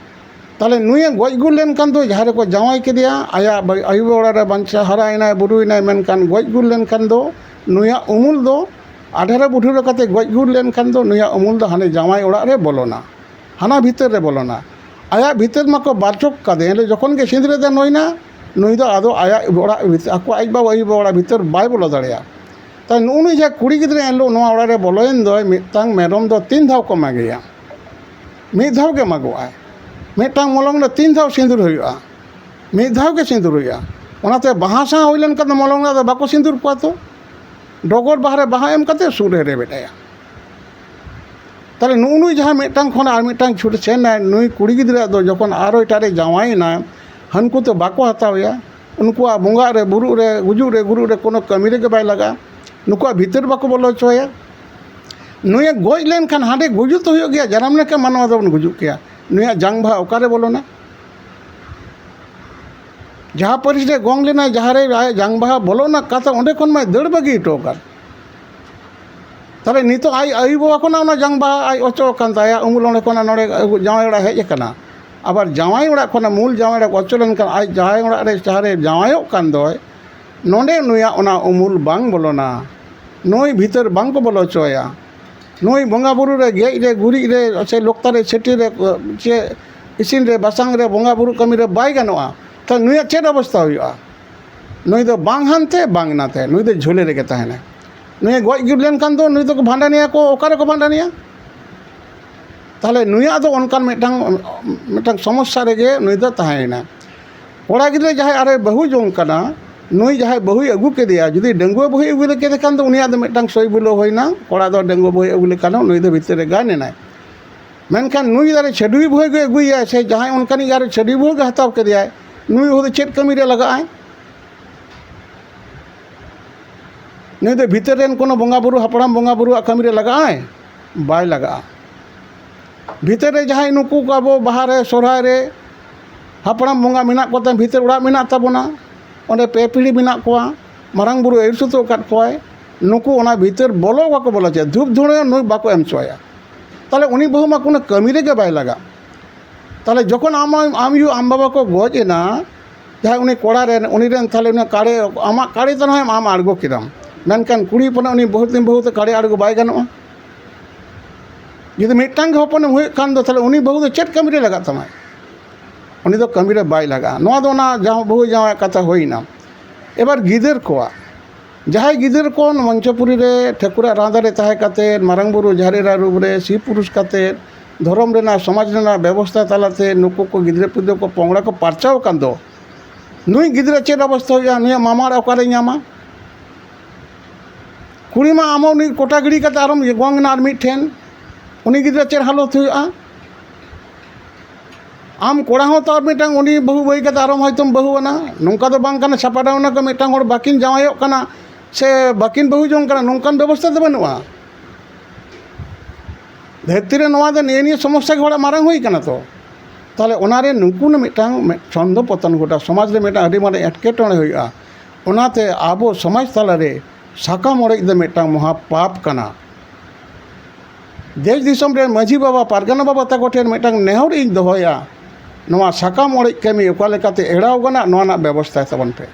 ᱛᱟᱦᱚᱞᱮ ᱱᱩᱭᱮ ᱜᱚᱡ ᱜᱩᱨ ᱞᱮᱱᱠᱷᱟᱱ ᱫᱚ ᱡᱟᱦᱟᱸ ᱨᱮᱠᱚ ᱡᱟᱶᱟᱭ ᱠᱮᱫᱮᱭᱟ, ᱟᱭᱟᱜ ᱵᱟ-, ᱟᱭᱳ ᱵᱟᱵᱟ ᱚᱲᱟᱜ ᱨᱮ ᱵᱟᱧᱪᱟᱣ ᱦᱟᱨᱟᱭᱮᱱᱟᱭ, ᱵᱩᱨᱩᱭᱮᱱᱟᱭ, ᱢᱮᱱᱠᱷᱟᱱ ᱜᱚᱡ ᱜᱩᱨ ᱞᱮᱱᱠᱷᱟᱱ ᱫᱚ ᱱᱩᱭᱟᱜ ᱩᱢᱩᱞ ᱫᱚ, ᱟᱴᱷᱟᱨᱚ ᱵᱩᱰᱷᱤᱨ ᱠᱟᱛᱮ ᱜᱚᱡ ᱜᱩᱨ ᱞᱮᱱᱠᱷᱟᱱ ᱫᱚ ᱱᱩᱭᱟᱜ ᱩᱢᱩᱞ ᱫᱚ ᱦᱟᱱᱮ ᱡᱟᱶᱟᱭ ᱚᱲᱟᱜ ᱨᱮ ᱵᱚᱞᱚᱱᱟ, ᱦᱟᱱᱟ ᱵᱷᱤᱛᱟᱹᱨ ᱨᱮ ᱵᱚᱞᱚᱱᱟ᱾ ᱟᱭᱟᱜ ᱵᱷᱤᱛᱟᱹᱨ ᱢᱟᱠᱚ ᱵᱟᱨᱪᱚᱠ ᱠᱟᱫᱮ, ᱮᱱᱦᱤᱞᱳᱜ ᱡᱚᱠᱷᱚᱱ ᱜᱮ ᱥᱤᱸᱫᱽᱨᱟᱹ ᱫᱟᱱ ᱦᱩᱭᱱᱟ, ᱱᱩᱭ ᱫᱚ ᱟᱫᱚ ᱟᱭᱟᱜ ᱚᱲᱟᱜ ᱵᱷᱤᱛᱟᱹᱨ, ᱟᱠᱚ ᱟᱡ ᱵᱟᱵᱟ ᱟᱭᱳ ᱵᱟᱵᱟ ᱚᱲᱟᱜ ᱵᱷᱤᱛᱟᱹᱨ ᱵᱟᱭ ᱵᱚᱞᱚ ᱫᱟᱲᱮᱭᱟᱜᱼᱟ᱾ ᱛᱟᱭ ᱱᱩᱜᱼᱩ ᱱᱩᱭ ᱡᱟᱦᱟᱸ ᱠᱩᱲᱤ ᱜᱤᱫᱽᱨᱟᱹ ᱮᱱᱦᱤᱞᱳᱜ ᱱᱚᱣᱟ ᱚᱲᱟᱜ ᱨᱮ ᱵᱚᱞᱚᱭᱮᱱ ᱫᱚᱭ, ᱢᱤᱫᱴᱟᱝ ᱢᱮᱨᱚᱢ ᱫᱚ ᱛᱤᱱ ᱫᱷᱟᱣ ᱠᱚ ᱢᱟᱜᱮᱭᱟ? ᱢᱤᱫ ᱫᱷᱟᱣ ᱜᱮ ᱢᱟᱜᱚᱜᱼᱟᱭ᱾ ᱢᱤᱫᱴᱟᱝ ᱢᱚᱞᱚᱝ ᱨᱮ ᱛᱤᱱ ᱫᱷᱟᱣ ᱥᱤᱸᱫᱩᱨ ᱦᱩᱭᱩᱜᱼᱟ? ᱢᱤᱫ ᱫᱷᱟᱣ ᱜᱮ ᱥᱤᱸᱫᱩᱨ ᱦᱩᱭᱩᱜᱼᱟ᱾ ᱚᱱᱟᱛᱮ ᱵᱟᱦᱟ ᱥᱟᱶ ᱦᱩᱭ ᱞᱮᱱᱠᱷᱟᱱ ᱫᱚ ᱢᱚᱞᱚᱝ ᱨᱮ ᱟᱫᱚ ᱵᱟᱠᱚ ᱥᱤᱸᱫᱩᱨ ᱠᱚᱣᱟ ᱛᱚ, ᱰᱚᱜᱚᱨ ᱵᱟᱦᱟ ᱨᱮ ᱵᱟᱦᱟ ᱮᱢ ᱠᱟᱛᱮ ᱥᱩᱫ ᱨᱮ ᱨᱮᱵᱮᱫ ᱟᱭᱟ᱾ ᱛᱟᱦᱞᱮ ᱱᱩᱜᱼᱩ ᱱᱩᱭ ᱡᱟᱦᱟᱸ ᱢᱤᱫᱴᱟᱝ ᱠᱷᱚᱱ ᱟᱨ ᱢᱤᱫᱴᱟᱝ ᱪᱷᱩᱴ ᱥᱮᱱᱟᱭ, ᱱᱩᱭ ᱠᱩᱲᱤ ᱜᱤᱫᱽᱨᱟᱹ ᱫᱚ ᱡᱚᱠᱷᱚᱱ ᱟᱨᱚ ᱮᱴᱟᱜ ᱨᱮ ᱡᱟᱶᱟᱭᱮᱱᱟᱭ, ᱦᱟᱹᱱᱠᱩ ᱛᱚ ᱵᱟᱠᱚ ᱦᱟᱛᱟᱣᱮᱭᱟ᱾ ᱩᱱᱠᱩᱣᱟᱜ ᱵᱚᱸᱜᱟᱜ ᱨᱮ, ᱵᱩᱨᱩᱜ ᱨᱮ, ᱜᱩᱡᱩᱜ ᱨᱮ, ᱜᱩᱨᱩᱜ ᱨᱮ ᱠᱳᱱᱳ ᱠᱟᱹᱢᱤ ᱨᱮᱜᱮ ᱵᱟᱭ ᱞᱟᱜᱟᱜᱼᱟ᱾ ᱱᱩᱠᱩᱣᱟᱜ ᱵᱷᱤᱛᱟᱹᱨ ᱵᱟᱠᱚ ᱵᱚᱞᱚ ᱦᱚᱪᱚᱣᱟᱭᱟ᱾ ᱱᱩᱭᱮ ᱜᱚᱡ ᱞᱮᱱᱠᱷᱟᱱ ᱦᱟᱸᱰᱮ ᱜᱩᱡᱩᱜ ᱛᱚ ᱦᱩᱭᱩᱜ ᱜᱮᱭᱟ, ᱡᱟᱱᱟᱢ ᱞᱮᱱᱠᱷᱟᱱ ᱢᱟᱱᱣᱟ ᱫᱚᱵᱚᱱ ᱜᱩᱡᱩᱜ ᱜᱮᱭᱟ᱾ ᱱᱩᱭᱟᱜ ᱡᱟᱝ ᱵᱟᱦᱟ ᱚᱠᱟᱨᱮ ᱵᱚᱞᱚᱱᱟ? ᱡᱟᱦᱟᱸ ᱯᱟᱹᱨᱤᱥ ᱨᱮ ᱜᱚᱝ ᱞᱮᱱᱟᱭ, ᱡᱟᱦᱟᱸ ᱨᱮ ᱟᱭᱟᱜ ᱡᱟᱝ ᱵᱟᱦᱟ ᱵᱚᱞᱚᱱᱟ ᱠᱟᱛᱷᱟ, ᱚᱸᱰᱮ ᱠᱷᱚᱱ ᱢᱟᱭ ᱫᱟᱹᱲ ᱵᱟᱹᱜᱤ ᱦᱚᱴᱚ ᱟᱠᱟᱫ᱾ ᱛᱟᱦᱞᱮ ᱱᱤᱛᱚᱜ ᱟᱡ ᱟᱭᱳ ᱵᱟᱵᱟ ᱠᱷᱚᱱᱟᱜ ᱚᱱᱟ ᱡᱟᱝ ᱵᱟᱦᱟ ᱟᱡ ᱚᱪᱚᱜ ᱟᱠᱟᱱ ᱛᱟᱭᱟ, ᱩᱢᱩᱞ ᱚᱸᱰᱮ ᱠᱷᱚᱱᱟᱜ ᱱᱚᱰᱮ ᱡᱟᱶᱟᱭ ᱚᱲᱟᱜ ᱦᱮᱡ ᱟᱠᱟᱱᱟ᱾ ᱟᱵᱟᱨ ᱡᱟᱶᱟᱭ ᱚᱲᱟᱜ ᱠᱷᱚᱱᱟᱜ ᱢᱩᱞ ᱡᱟᱶᱟᱭ ᱚᱲᱟᱜ ᱚᱪᱚ ᱞᱮᱱᱠᱷᱟᱱ ᱟᱡ ᱡᱟᱶᱟᱭ ᱚᱲᱟᱜ ᱨᱮ ᱡᱟᱦᱟᱸ ᱨᱮ ᱡᱟᱶᱟᱭᱚᱜ ᱠᱟᱱ ᱫᱚᱭ, ᱱᱚᱰᱮ ᱱᱩᱭᱟᱜ ᱚᱱᱟ ᱩᱢᱩᱞ ᱵᱟᱝ ᱵᱚᱞᱚᱱᱟ, ᱱᱩᱭ ᱵᱷᱤᱛᱟᱹᱨ ᱵᱟᱝ ᱠᱚ ᱵᱚᱞᱚ ᱦᱚᱪᱚᱣᱟᱭᱟ᱾ ᱱᱩᱭ ᱵᱚᱸᱜᱟ ᱵᱩᱨᱩ ᱨᱮ, ᱜᱮᱡ ᱨᱮ, ᱜᱩᱨᱤᱡ ᱨᱮ, ᱥᱮ ᱞᱚᱠᱛᱟ ᱨᱮ, ᱪᱷᱟᱹᱴᱤ ᱨᱮ, ᱪᱮ ᱤᱥᱤᱱ ᱨᱮ, ᱵᱟᱥᱟᱝ ᱨᱮ, ᱵᱚᱸᱜᱟ ᱵᱩᱨᱩ ᱠᱟᱹᱢᱤ ᱨᱮ ᱵᱟᱭ ᱜᱟᱱᱚᱜᱼᱟ᱾ ᱛᱟᱦᱞᱮ ᱱᱩᱭᱟᱜ ᱪᱮᱫ ᱚᱵᱚᱥᱛᱟ ᱦᱩᱭᱩᱜᱼᱟ? ᱱᱩᱭ ᱫᱚ ᱵᱟᱝ ᱦᱟᱱᱛᱮ ᱵᱟᱝ ᱱᱟᱛᱮ, ᱱᱩᱭ ᱫᱚ ᱡᱷᱚᱞᱮ ᱨᱮᱜᱮ ᱛᱟᱦᱮᱱᱟᱭ᱾ ᱱᱩᱭᱮ ᱜᱚᱡ ᱜᱩᱨ ᱞᱮᱱᱠᱷᱟᱱ ᱫᱚ ᱱᱩᱭ ᱫᱚᱠᱚ ᱵᱷᱟᱸᱰᱟᱱᱮᱭᱟ ᱠᱚ, ᱚᱠᱟ ᱨᱮᱠᱚ ᱵᱷᱟᱸᱰᱟᱱᱮᱭᱟ? ᱛᱟᱦᱞᱮ ᱱᱩᱭᱟᱜ ᱫᱚ ᱚᱱᱠᱟᱱ ᱢᱤᱫᱴᱟᱝ, ᱢᱤᱫᱴᱟᱝ ᱥᱚᱢᱚᱥᱥᱟ ᱨᱮᱜᱮ ᱱᱩᱭ ᱫᱚ ᱛᱟᱦᱮᱸᱭᱮᱱᱟ᱾ ᱠᱚᱲᱟ ᱜᱤᱫᱽᱨᱟᱹ ᱡᱟᱦᱟᱸᱭ ᱟᱨᱮ ᱵᱟᱹᱦᱩ ᱡᱚᱝ ᱠᱟᱱᱟ, ᱱᱩᱭ ᱡᱟᱦᱟᱸᱭ ᱵᱟᱹᱦᱩᱭ ᱟᱹᱜᱩ ᱠᱮᱫᱮᱭᱟ, ᱡᱩᱫᱤ ᱰᱟᱺᱜᱩᱣᱟᱹ ᱵᱟᱹᱦᱩᱭ ᱟᱹᱜᱩ ᱠᱮᱫᱮ ᱠᱷᱟᱱ ᱫᱚ ᱩᱱᱤᱭᱟᱜ ᱫᱚ ᱢᱤᱫᱴᱟᱝ ᱥᱚᱭ ᱵᱩᱞᱟᱹᱣ ᱦᱩᱭᱱᱟ, ᱠᱚᱲᱟ ᱫᱚ ᱰᱟᱺᱜᱩᱣᱟᱹ ᱵᱟᱹᱦᱩᱭ ᱟᱹᱜᱩ ᱞᱮᱠᱷᱟᱱ ᱱᱩᱭ ᱫᱚ ᱵᱷᱤᱛᱟᱹᱨ ᱨᱮ ᱜᱟᱱ ᱮᱱᱟᱭ᱾ ᱢᱮᱱᱠᱷᱟᱱ ᱱᱩᱭ ᱫᱟᱨᱮ ᱪᱷᱟᱹᱰᱣᱤ ᱵᱟᱹᱦᱩᱭ ᱜᱮ ᱟᱹᱜᱩᱭᱮᱭᱟᱭ ᱥᱮ ᱡᱟᱦᱟᱸᱭ ᱚᱱᱠᱟᱱᱤᱡ ᱟᱨ ᱪᱷᱟᱹᱰᱣᱤ ᱵᱟᱹᱦᱩ ᱜᱮ ᱦᱟᱛᱟᱣ ᱠᱮᱫᱮᱭᱟᱭ, ᱱᱩᱭ ᱵᱟᱹᱦᱩ ᱫᱚ ᱪᱮᱫ ᱠᱟᱹᱢᱤ ᱨᱮ ᱞᱟᱜᱟᱜᱼᱟᱭ? ᱱᱩᱭ ᱫᱚ ᱵᱷᱤᱛᱟᱹᱨ ᱨᱮᱱ ᱠᱳᱱᱳ ᱵᱚᱸᱜᱟ ᱵᱩᱨᱩ, ᱦᱟᱯᱲᱟᱢ ᱵᱚᱸᱜᱟ ᱵᱩᱨᱩᱣᱟᱜ ᱠᱟᱹᱢᱤ ᱨᱮ ᱞᱟᱜᱟᱜᱼᱟᱭ? ᱵᱟᱭ ᱞᱟᱜᱟᱜᱼᱟ᱾ ᱵᱷᱤᱛᱟᱹᱨ ᱨᱮ ᱡᱟᱦᱟᱸᱭ ᱱᱩᱠᱩ ᱠᱚ ᱟᱵᱚ ᱵᱟᱦᱟ ᱨᱮ, ᱥᱚᱦᱨᱟᱭ ᱨᱮ ᱦᱟᱯᱲᱟᱢ ᱵᱚᱸᱜᱟ ᱢᱮᱱᱟᱜ ᱠᱚᱛᱮ ᱵᱷᱤᱛᱟᱹᱨ ᱚᱲᱟᱜ ᱢᱮᱱᱟᱜ ᱛᱟᱵᱚᱱᱟ, ᱚᱸᱰᱮ ᱯᱮ ᱯᱤᱲᱦᱤ ᱢᱮᱱᱟᱜ ᱠᱚᱣᱟ, ᱢᱟᱨᱟᱝ ᱵᱩᱨᱩ ᱟᱹᱭᱩᱨ ᱥᱩᱛᱩᱜ ᱟᱠᱟᱫ ᱠᱚᱣᱟᱭ, ᱱᱩᱠᱩ ᱚᱱᱟ ᱵᱷᱤᱛᱟᱹᱨ ᱵᱚᱞᱚ ᱵᱟᱠᱚ ᱵᱚᱞᱚ ᱦᱚᱪᱚᱭᱟ, ᱫᱷᱩᱯ ᱫᱷᱩᱬᱟᱹ ᱱᱩᱭ ᱵᱟᱠᱚ ᱮᱢ ᱦᱚᱪᱚᱣᱟᱭᱟ᱾ ᱛᱟᱦᱚᱞᱮ ᱩᱱᱤ ᱵᱟᱹᱦᱩ ᱢᱟ ᱠᱳᱱᱳ ᱠᱟᱹᱢᱤ ᱨᱮᱜᱮ ᱵᱟᱭ ᱞᱟᱜᱟᱜ᱾ ᱛᱟᱦᱚᱞᱮ ᱡᱚᱠᱷᱚᱱ ᱟᱢ, ᱟᱢ ᱟᱭᱳ, ᱟᱢ ᱵᱟᱵᱟ ᱠᱚ ᱜᱚᱡ ᱮᱱᱟ, ᱡᱟᱦᱟᱸᱭ ᱩᱱᱤ ᱠᱚᱲᱟ ᱨᱮᱱ, ᱩᱱᱤ ᱨᱮᱱ ᱛᱟᱦᱚᱞᱮ ᱩᱱᱤ ᱠᱟᱲᱮ, ᱟᱢᱟᱜ ᱠᱟᱲᱮ ᱛᱟᱦᱮᱱ ᱟᱢ ᱟᱬᱜᱚ ᱠᱮᱫᱟᱢ, ᱢᱮᱱᱠᱷᱟᱱ ᱠᱩᱲᱤ ᱦᱚᱯᱚᱱᱟᱜ ᱩᱱᱤ ᱵᱟᱹᱦᱩ, ᱩᱱᱤ ᱵᱟᱹᱦᱩ ᱛᱮ ᱠᱟᱲᱮ ᱟᱬᱜᱚ ᱵᱟᱭ ᱜᱟᱱᱚᱜᱼᱟ᱾ ᱡᱩᱫᱤ ᱢᱤᱫᱴᱟᱝ ᱜᱮ ᱦᱚᱯᱚᱱᱮᱢ ᱦᱩᱭᱩᱜ ᱠᱷᱟᱱ ᱫᱚ, ᱛᱟᱦᱚᱞᱮ ᱩᱱᱤ ᱵᱟᱹᱦᱩ ᱫᱚ ᱪᱮᱫ ᱠᱟᱹᱢᱤ ᱨᱮ ᱞᱟᱜᱟᱜ ᱛᱟᱢᱟᱭ? ᱩᱱᱤ ᱫᱚ ᱠᱟᱹᱢᱤ ᱨᱮ ᱵᱟᱭ ᱞᱟᱜᱟᱜᱼᱟ᱾ ᱱᱚᱣᱟ ᱫᱚ ᱚᱱᱟ ᱡᱟᱦᱟᱸ ᱵᱟᱹᱦᱩ ᱡᱟᱶᱟᱭᱟᱜ ᱠᱟᱛᱷᱟ ᱦᱩᱭᱱᱟ᱾ ᱮᱵᱟᱨ ᱜᱤᱫᱟᱹᱨ ᱠᱚᱣᱟᱜ, ᱡᱟᱦᱟᱸᱭ ᱜᱤᱫᱟᱹᱨ ᱠᱚ ᱢᱚᱧᱪᱚᱯᱩᱨᱤ ᱨᱮ ᱴᱷᱟᱹᱠᱩᱨᱟᱜ ᱨᱟᱸᱫᱟ ᱨᱮ ᱛᱟᱦᱮᱸ ᱠᱟᱛᱮᱫ, ᱢᱟᱨᱟᱝ ᱵᱩᱨᱩ ᱡᱟᱦᱮᱨ ᱮᱨᱟ ᱨᱩᱯ ᱨᱮ ᱥᱤ ᱯᱩᱨᱩᱥ ᱠᱟᱛᱮᱫ, ᱫᱷᱚᱨᱚᱢ ᱨᱮᱱᱟᱜ, ᱥᱚᱢᱟᱡᱽ ᱨᱮᱱᱟᱜ ᱵᱮᱵᱚᱥᱛᱷᱟ ᱛᱟᱞᱟᱛᱮ ᱱᱩᱠᱩ ᱠᱚ ᱜᱤᱫᱽᱨᱟᱹ ᱯᱤᱫᱽᱨᱟᱹ ᱠᱚ ᱯᱚᱝᱲᱟ ᱠᱚ ᱯᱟᱨᱪᱟᱣ ᱟᱠᱟᱱ ᱫᱚ, ᱱᱩᱭ ᱜᱤᱫᱽᱨᱟᱹ ᱪᱮᱫ ᱚᱵᱚᱥᱛᱷᱟ ᱦᱩᱭᱩᱜᱼᱟ? ᱱᱩᱭᱟᱜ ᱢᱟᱢᱟ ᱚᱲᱟᱜ ᱚᱠᱟᱨᱮ ᱧᱟᱢᱟ? ᱠᱩᱲᱤ ᱢᱟ ᱟᱢ ᱩᱱᱤ ᱠᱚᱴᱟ ᱜᱤᱲᱤ ᱠᱟᱛᱮ ᱟᱨᱚᱢ ᱜᱚᱝ ᱮᱱᱟ ᱟᱨ ᱢᱤᱫ ᱴᱷᱮᱱ, ᱩᱱᱤ ᱜᱤᱫᱽᱨᱟᱹ ᱪᱮᱫ ᱦᱟᱞᱚᱛ ᱦᱩᱭᱩᱜᱼᱟ? ᱟᱢ ᱠᱚᱲᱟ ᱦᱚᱸ ᱛᱚ ᱟᱨ ᱢᱤᱫᱴᱟᱝ ᱩᱱᱤ ᱵᱟᱹᱦᱩ ᱵᱟᱹᱜᱤ ᱠᱟᱛᱮ ᱟᱨᱚᱢ ᱦᱚᱭᱛᱳᱢ ᱵᱟᱹᱦᱩ ᱟᱱᱟ᱾ ᱱᱚᱝᱠᱟ ᱫᱚ ᱵᱟᱝ ᱠᱟᱱᱟ, ᱪᱷᱟᱯᱟᱰᱟᱣᱱᱟ ᱠᱚ ᱢᱤᱫᱴᱟᱝ ᱦᱚᱲ ᱵᱟᱹᱠᱤᱱ ᱡᱟᱶᱟᱭᱚᱜ ᱠᱟᱱᱟ ᱥᱮ ᱵᱟᱹᱠᱤᱱ ᱵᱟᱹᱦᱩ ᱡᱚᱝ ᱠᱟᱱᱟ, ᱱᱚᱝᱠᱟᱱ ᱵᱮᱵᱚᱥᱛᱷᱟ ᱫᱚ ᱵᱟᱹᱱᱩᱜᱼᱟ᱾ ᱫᱷᱟᱹᱨᱛᱤ ᱨᱮ ᱱᱚᱣᱟ ᱫᱚ ᱱᱤᱭᱟᱹ ᱱᱤᱭᱟᱹ ᱥᱚᱢᱚᱥᱥᱟ ᱜᱮ ᱦᱚᱲᱟᱜ ᱢᱟᱨᱟᱝ ᱦᱩᱭ ᱠᱟᱱᱟ ᱛᱚ᱾ ᱛᱟᱦᱚᱞᱮ ᱚᱱᱟᱨᱮ ᱱᱩᱠᱩ ᱢᱤᱫᱴᱟᱝ ᱢᱤᱫ ᱪᱷᱚᱱᱫᱚ ᱯᱚᱛᱚᱱ ᱜᱷᱚᱴᱟ, ᱥᱚᱢᱟᱡᱽ ᱨᱮ ᱢᱤᱫᱴᱟᱝ ᱟᱹᱰᱤ ᱢᱟᱨᱟᱝ ᱮᱴᱠᱮᱴᱚᱬᱮ ᱦᱩᱭᱩᱜᱼᱟ᱾ ᱚᱱᱟᱛᱮ ᱟᱵᱚ ᱥᱚᱢᱟᱡᱽ ᱛᱟᱞᱟᱨᱮ ᱥᱟᱠᱟᱢ ᱚᱲᱮᱡ ᱫᱚ ᱢᱤᱫᱴᱟᱝ ᱢᱚᱦᱟ ᱯᱟᱯ ᱠᱟᱱᱟ᱾ ᱫᱮᱥ ᱫᱤᱥᱚᱢ ᱨᱮᱱ ᱢᱟᱹᱡᱷᱤ ᱵᱟᱵᱟ, ᱯᱟᱨᱜᱟᱱᱟ ᱵᱟᱵᱟ ᱛᱟᱠᱚ ᱴᱷᱮᱱ ᱢᱤᱫᱴᱟᱝ ᱱᱮᱦᱚᱨ ᱤᱧ ᱫᱚᱦᱚᱭᱟ, ᱱᱚᱣᱟ ᱥᱟᱠᱟᱢ ᱚᱲᱮᱡ ᱠᱟᱹᱢᱤ ᱚᱠᱟ ᱞᱮᱠᱟᱛᱮ ᱮᱲᱟᱣ ᱜᱟᱱᱚᱜ, ᱱᱚᱣᱟ ᱨᱮᱱᱟᱜ ᱵᱮᱵᱚᱥᱛᱷᱟᱭ ᱛᱟᱵᱚᱱ ᱯᱮ᱾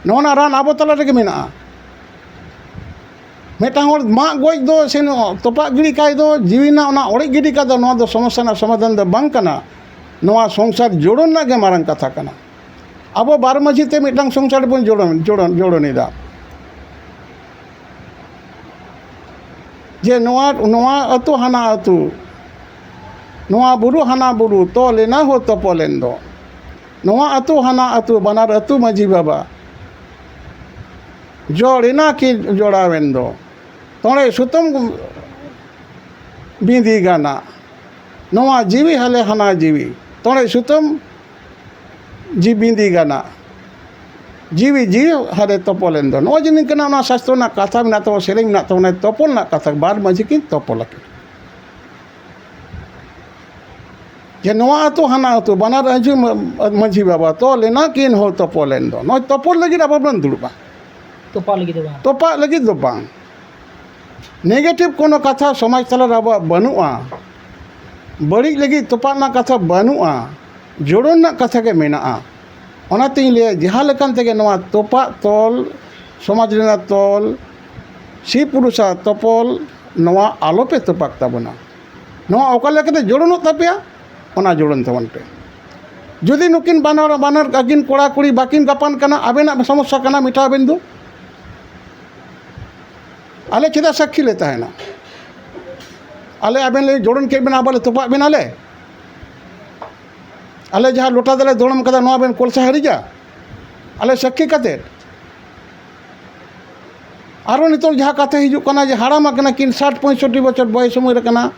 ᱱᱚᱣᱟ ᱨᱮᱱᱟᱜ ᱨᱟᱱ ᱟᱵᱚ ᱛᱟᱞᱟ ᱨᱮᱜᱮ ᱢᱮᱱᱟᱜᱼᱟ᱾ ᱢᱤᱫᱴᱟᱝ ᱦᱚᱲ ᱢᱟᱜ ᱜᱚᱡ ᱫᱚ ᱥᱮ ᱛᱚᱯᱟᱜ ᱜᱤᱰᱤ ᱠᱟᱭ ᱫᱚ, ᱡᱤᱣᱤ ᱨᱮᱱᱟᱜ ᱚᱱᱟ ᱚᱲᱮᱡ ᱜᱤᱰᱤ ᱠᱟᱭ ᱫᱚ, ᱱᱚᱣᱟ ᱫᱚ ᱥᱚᱢᱚᱥᱥᱟ ᱨᱮᱱᱟᱜ ᱥᱚᱢᱟᱫᱷᱟᱱ ᱫᱚ ᱵᱟᱝ ᱠᱟᱱᱟ᱾ ᱱᱚᱣᱟ ᱥᱚᱝᱥᱟᱨ ᱡᱳᱲᱳᱱ ᱨᱮᱱᱟᱜ ᱜᱮ ᱢᱟᱨᱟᱝ ᱠᱟᱛᱷᱟ ᱠᱟᱱᱟ᱾ ᱟᱵᱚ ᱵᱟᱨ ᱢᱟᱹᱡᱷᱤ ᱛᱮ ᱢᱤᱫᱴᱟᱝ ᱥᱚᱝᱥᱟᱨ ᱵᱚᱱ ᱡᱳᱲᱳᱱ, ᱡᱳᱲᱳᱱ, ᱡᱳᱲᱳᱱ ᱮᱫᱟ᱾ ᱡᱮ ᱱᱚᱣᱟ, ᱱᱚᱣᱟ ᱟᱹᱛᱩ ᱦᱟᱱᱟ ᱟᱹᱛᱩ, ᱱᱚᱣᱟ ᱵᱩᱨᱩ ᱦᱟᱱᱟ ᱵᱩᱨᱩ, ᱛᱚᱞ ᱮᱱᱟ ᱦᱳ ᱛᱚᱯᱚᱞ ᱮᱱ ᱫᱚ᱾ ᱱᱚᱣᱟ ᱟᱹᱛᱩ ᱦᱟᱱᱟ ᱟᱹᱛᱩ, ᱵᱟᱱᱟᱨ ᱟᱹᱛᱩ ᱢᱟᱹᱡᱷᱤ ᱵᱟᱵᱟ ᱡᱚᱲ ᱮᱱᱟ ᱠᱤᱱ ᱡᱚᱲᱟᱣᱮᱱ ᱫᱚ᱾ ᱛᱚᱲᱮ ᱥᱩᱛᱟᱹᱢ ᱵᱤᱸᱫᱤ ᱜᱟᱱᱟ, ᱱᱚᱣᱟ ᱡᱤᱣᱤ ᱦᱟᱞᱮ ᱦᱟᱱᱟ ᱡᱤᱣᱤ, ᱛᱚᱲᱮ ᱥᱩᱛᱟᱹᱢ ᱡᱤ ᱵᱤᱸᱫᱤ ᱜᱟᱱᱟ, ᱡᱤᱣᱤ ᱡᱤᱣᱤ ᱦᱟᱞᱮ ᱛᱚᱯᱚᱞᱮᱱ ᱫᱚ᱾ ᱱᱚᱜᱼᱚᱭ ᱡᱮ ᱱᱤᱝᱠᱟᱹᱱᱟᱜ ᱚᱱᱟ ᱥᱟᱥᱛᱨᱚ ᱨᱮᱱᱟᱜ ᱠᱟᱛᱷᱟ ᱢᱮᱱᱟᱜ ᱛᱟᱵᱚᱱᱟ, ᱥᱮᱨᱮᱧ ᱢᱮᱱᱟᱜ ᱛᱟᱵᱚᱱᱟ, ᱛᱚᱯᱚᱞ ᱨᱮᱱᱟᱜ ᱠᱟᱛᱷᱟ, ᱵᱟᱨ ᱢᱟᱹᱡᱷᱤ ᱠᱤᱱ ᱛᱚᱯᱚᱞ ᱟᱹᱠᱤᱱ᱾ ᱡᱮ ᱱᱚᱣᱟ ᱟᱹᱛᱩ ᱦᱟᱱᱟ ᱟᱹᱛᱩ, ᱵᱟᱱᱟᱨ ᱟᱹᱡᱷᱤ ᱢᱟ-, ᱢᱟᱹᱡᱷᱤ ᱵᱟᱵᱟ ᱛᱚᱞ ᱮᱱᱟ ᱠᱤᱱ ᱦᱚᱸ ᱛᱚᱯᱚᱞᱮᱱ ᱫᱚ᱾ ᱱᱚᱜᱼᱚᱭ ᱛᱚᱯᱚᱞ ᱞᱟᱹᱜᱤᱫ ᱟᱵᱚ ᱵᱚᱱ ᱫᱩᱲᱩᱵᱼᱟ᱾ ᱛᱚᱯᱟᱜ ᱞᱟᱹᱜᱤᱫ ᱫᱚ ᱵᱟᱝ᱾ ᱛᱚᱯᱟᱜ ᱞᱟᱹᱜᱤᱫ ᱫᱚ ᱵᱟᱝ᱾ ᱱᱮᱜᱮᱴᱤᱵᱷ ᱠᱳᱱᱳ ᱠᱟᱛᱷᱟ ᱥᱚᱢᱟᱡᱽ ᱛᱟᱞᱟ ᱨᱮ ᱟᱵᱚᱣᱟᱜ ᱵᱟᱹᱱᱩᱜᱼᱟ᱾ ᱵᱟᱹᱲᱤᱡ ᱞᱟᱹᱜᱤᱫ ᱛᱚᱯᱟᱜ ᱨᱮᱱᱟᱜ ᱠᱟᱛᱷᱟ ᱵᱟᱹᱱᱩᱜᱼᱟ᱾ ᱡᱳᱲᱳ ᱨᱮᱱᱟᱜ ᱠᱟᱛᱷᱟ ᱜᱮ ᱢᱮᱱᱟᱜᱼᱟ᱾ ᱚᱱᱟᱛᱤᱧ ᱞᱟᱹᱭᱟ, ᱡᱟᱦᱟᱸ ᱞᱮᱠᱟᱱ ᱛᱮᱜᱮ ᱱᱚᱣᱟ ᱛᱚᱯᱟᱜ ᱛᱚᱞ, ᱥᱚᱢᱟᱡᱽ ᱨᱮᱱᱟᱜ ᱛᱚᱞ, ᱥᱤ ᱯᱩᱨᱩᱥᱟ ᱛᱚᱯᱚᱞ, ᱱᱚᱣᱟ ᱟᱞᱚᱯᱮ ᱛᱚᱯᱟᱜ ᱛᱟᱵᱚᱱᱟ᱾ ᱱᱚᱣᱟ ᱚᱠᱟ ᱞᱮᱠᱟᱛᱮ ᱡᱳᱲᱳᱱᱚᱜ ᱛᱟᱯᱮᱭᱟ, ᱚᱱᱟ ᱡᱳᱲᱳᱱ ᱛᱟᱵᱚᱱ ᱯᱮ᱾ ᱡᱩᱫᱤ ᱱᱩᱠᱤᱱ ᱵᱟᱱᱟᱨ, ᱵᱟᱱᱟᱨ ᱟᱹᱠᱤᱱ ᱠᱚᱲᱟ ᱠᱩᱲᱤ ᱵᱟᱹᱠᱤᱱ ᱜᱟᱯᱟᱱ ᱠᱟᱱᱟ, ᱟᱵᱮᱱᱟᱜ ᱥᱚᱢᱚᱥᱥᱟ ᱠᱟᱱᱟ, ᱢᱮᱴᱟᱣ ᱵᱮᱱ ᱫᱩ᱾ ᱟᱞᱮ ᱪᱮᱫᱟᱜ ᱥᱟᱹᱠᱷᱤ ᱞᱮ ᱛᱟᱦᱮᱱᱟ? ᱟᱞᱮ ᱟᱵᱮᱱ ᱞᱮ ᱡᱳᱲᱳᱱ ᱠᱮᱫ ᱵᱮᱱᱟ, ᱟᱵᱟᱨ ᱞᱮ ᱛᱚᱯᱟᱜ ᱵᱮᱱᱟ ᱞᱮ? ᱟᱞᱮ ᱡᱟᱦᱟᱸ ᱞᱚᱴᱟ ᱫᱟᱜ ᱞᱮ ᱫᱚᱲᱚᱢ ᱠᱟᱫᱟ, ᱱᱚᱣᱟ ᱵᱮᱱ ᱠᱚᱞᱥᱟ ᱦᱟᱹᱨᱤᱡᱟ? ᱟᱞᱮ ᱥᱟᱹᱠᱷᱤ ᱠᱟᱛᱮᱫ? ᱟᱨᱚ ᱱᱤᱛᱚᱜ ᱡᱟᱦᱟᱸ ᱠᱟᱛᱷᱟ ᱦᱤᱡᱩᱜ ᱠᱟᱱᱟ ᱡᱮ ᱦᱟᱲᱟᱢ ᱟᱠᱟᱱᱟ ᱠᱤᱱ, ᱥᱟᱴ ᱯᱚᱸᱭᱥᱚᱴᱴᱤ ᱵᱚᱪᱷᱚᱨ ᱵᱚᱭᱮᱥ ᱩᱢᱮᱨ ᱟᱠᱟᱱᱟ,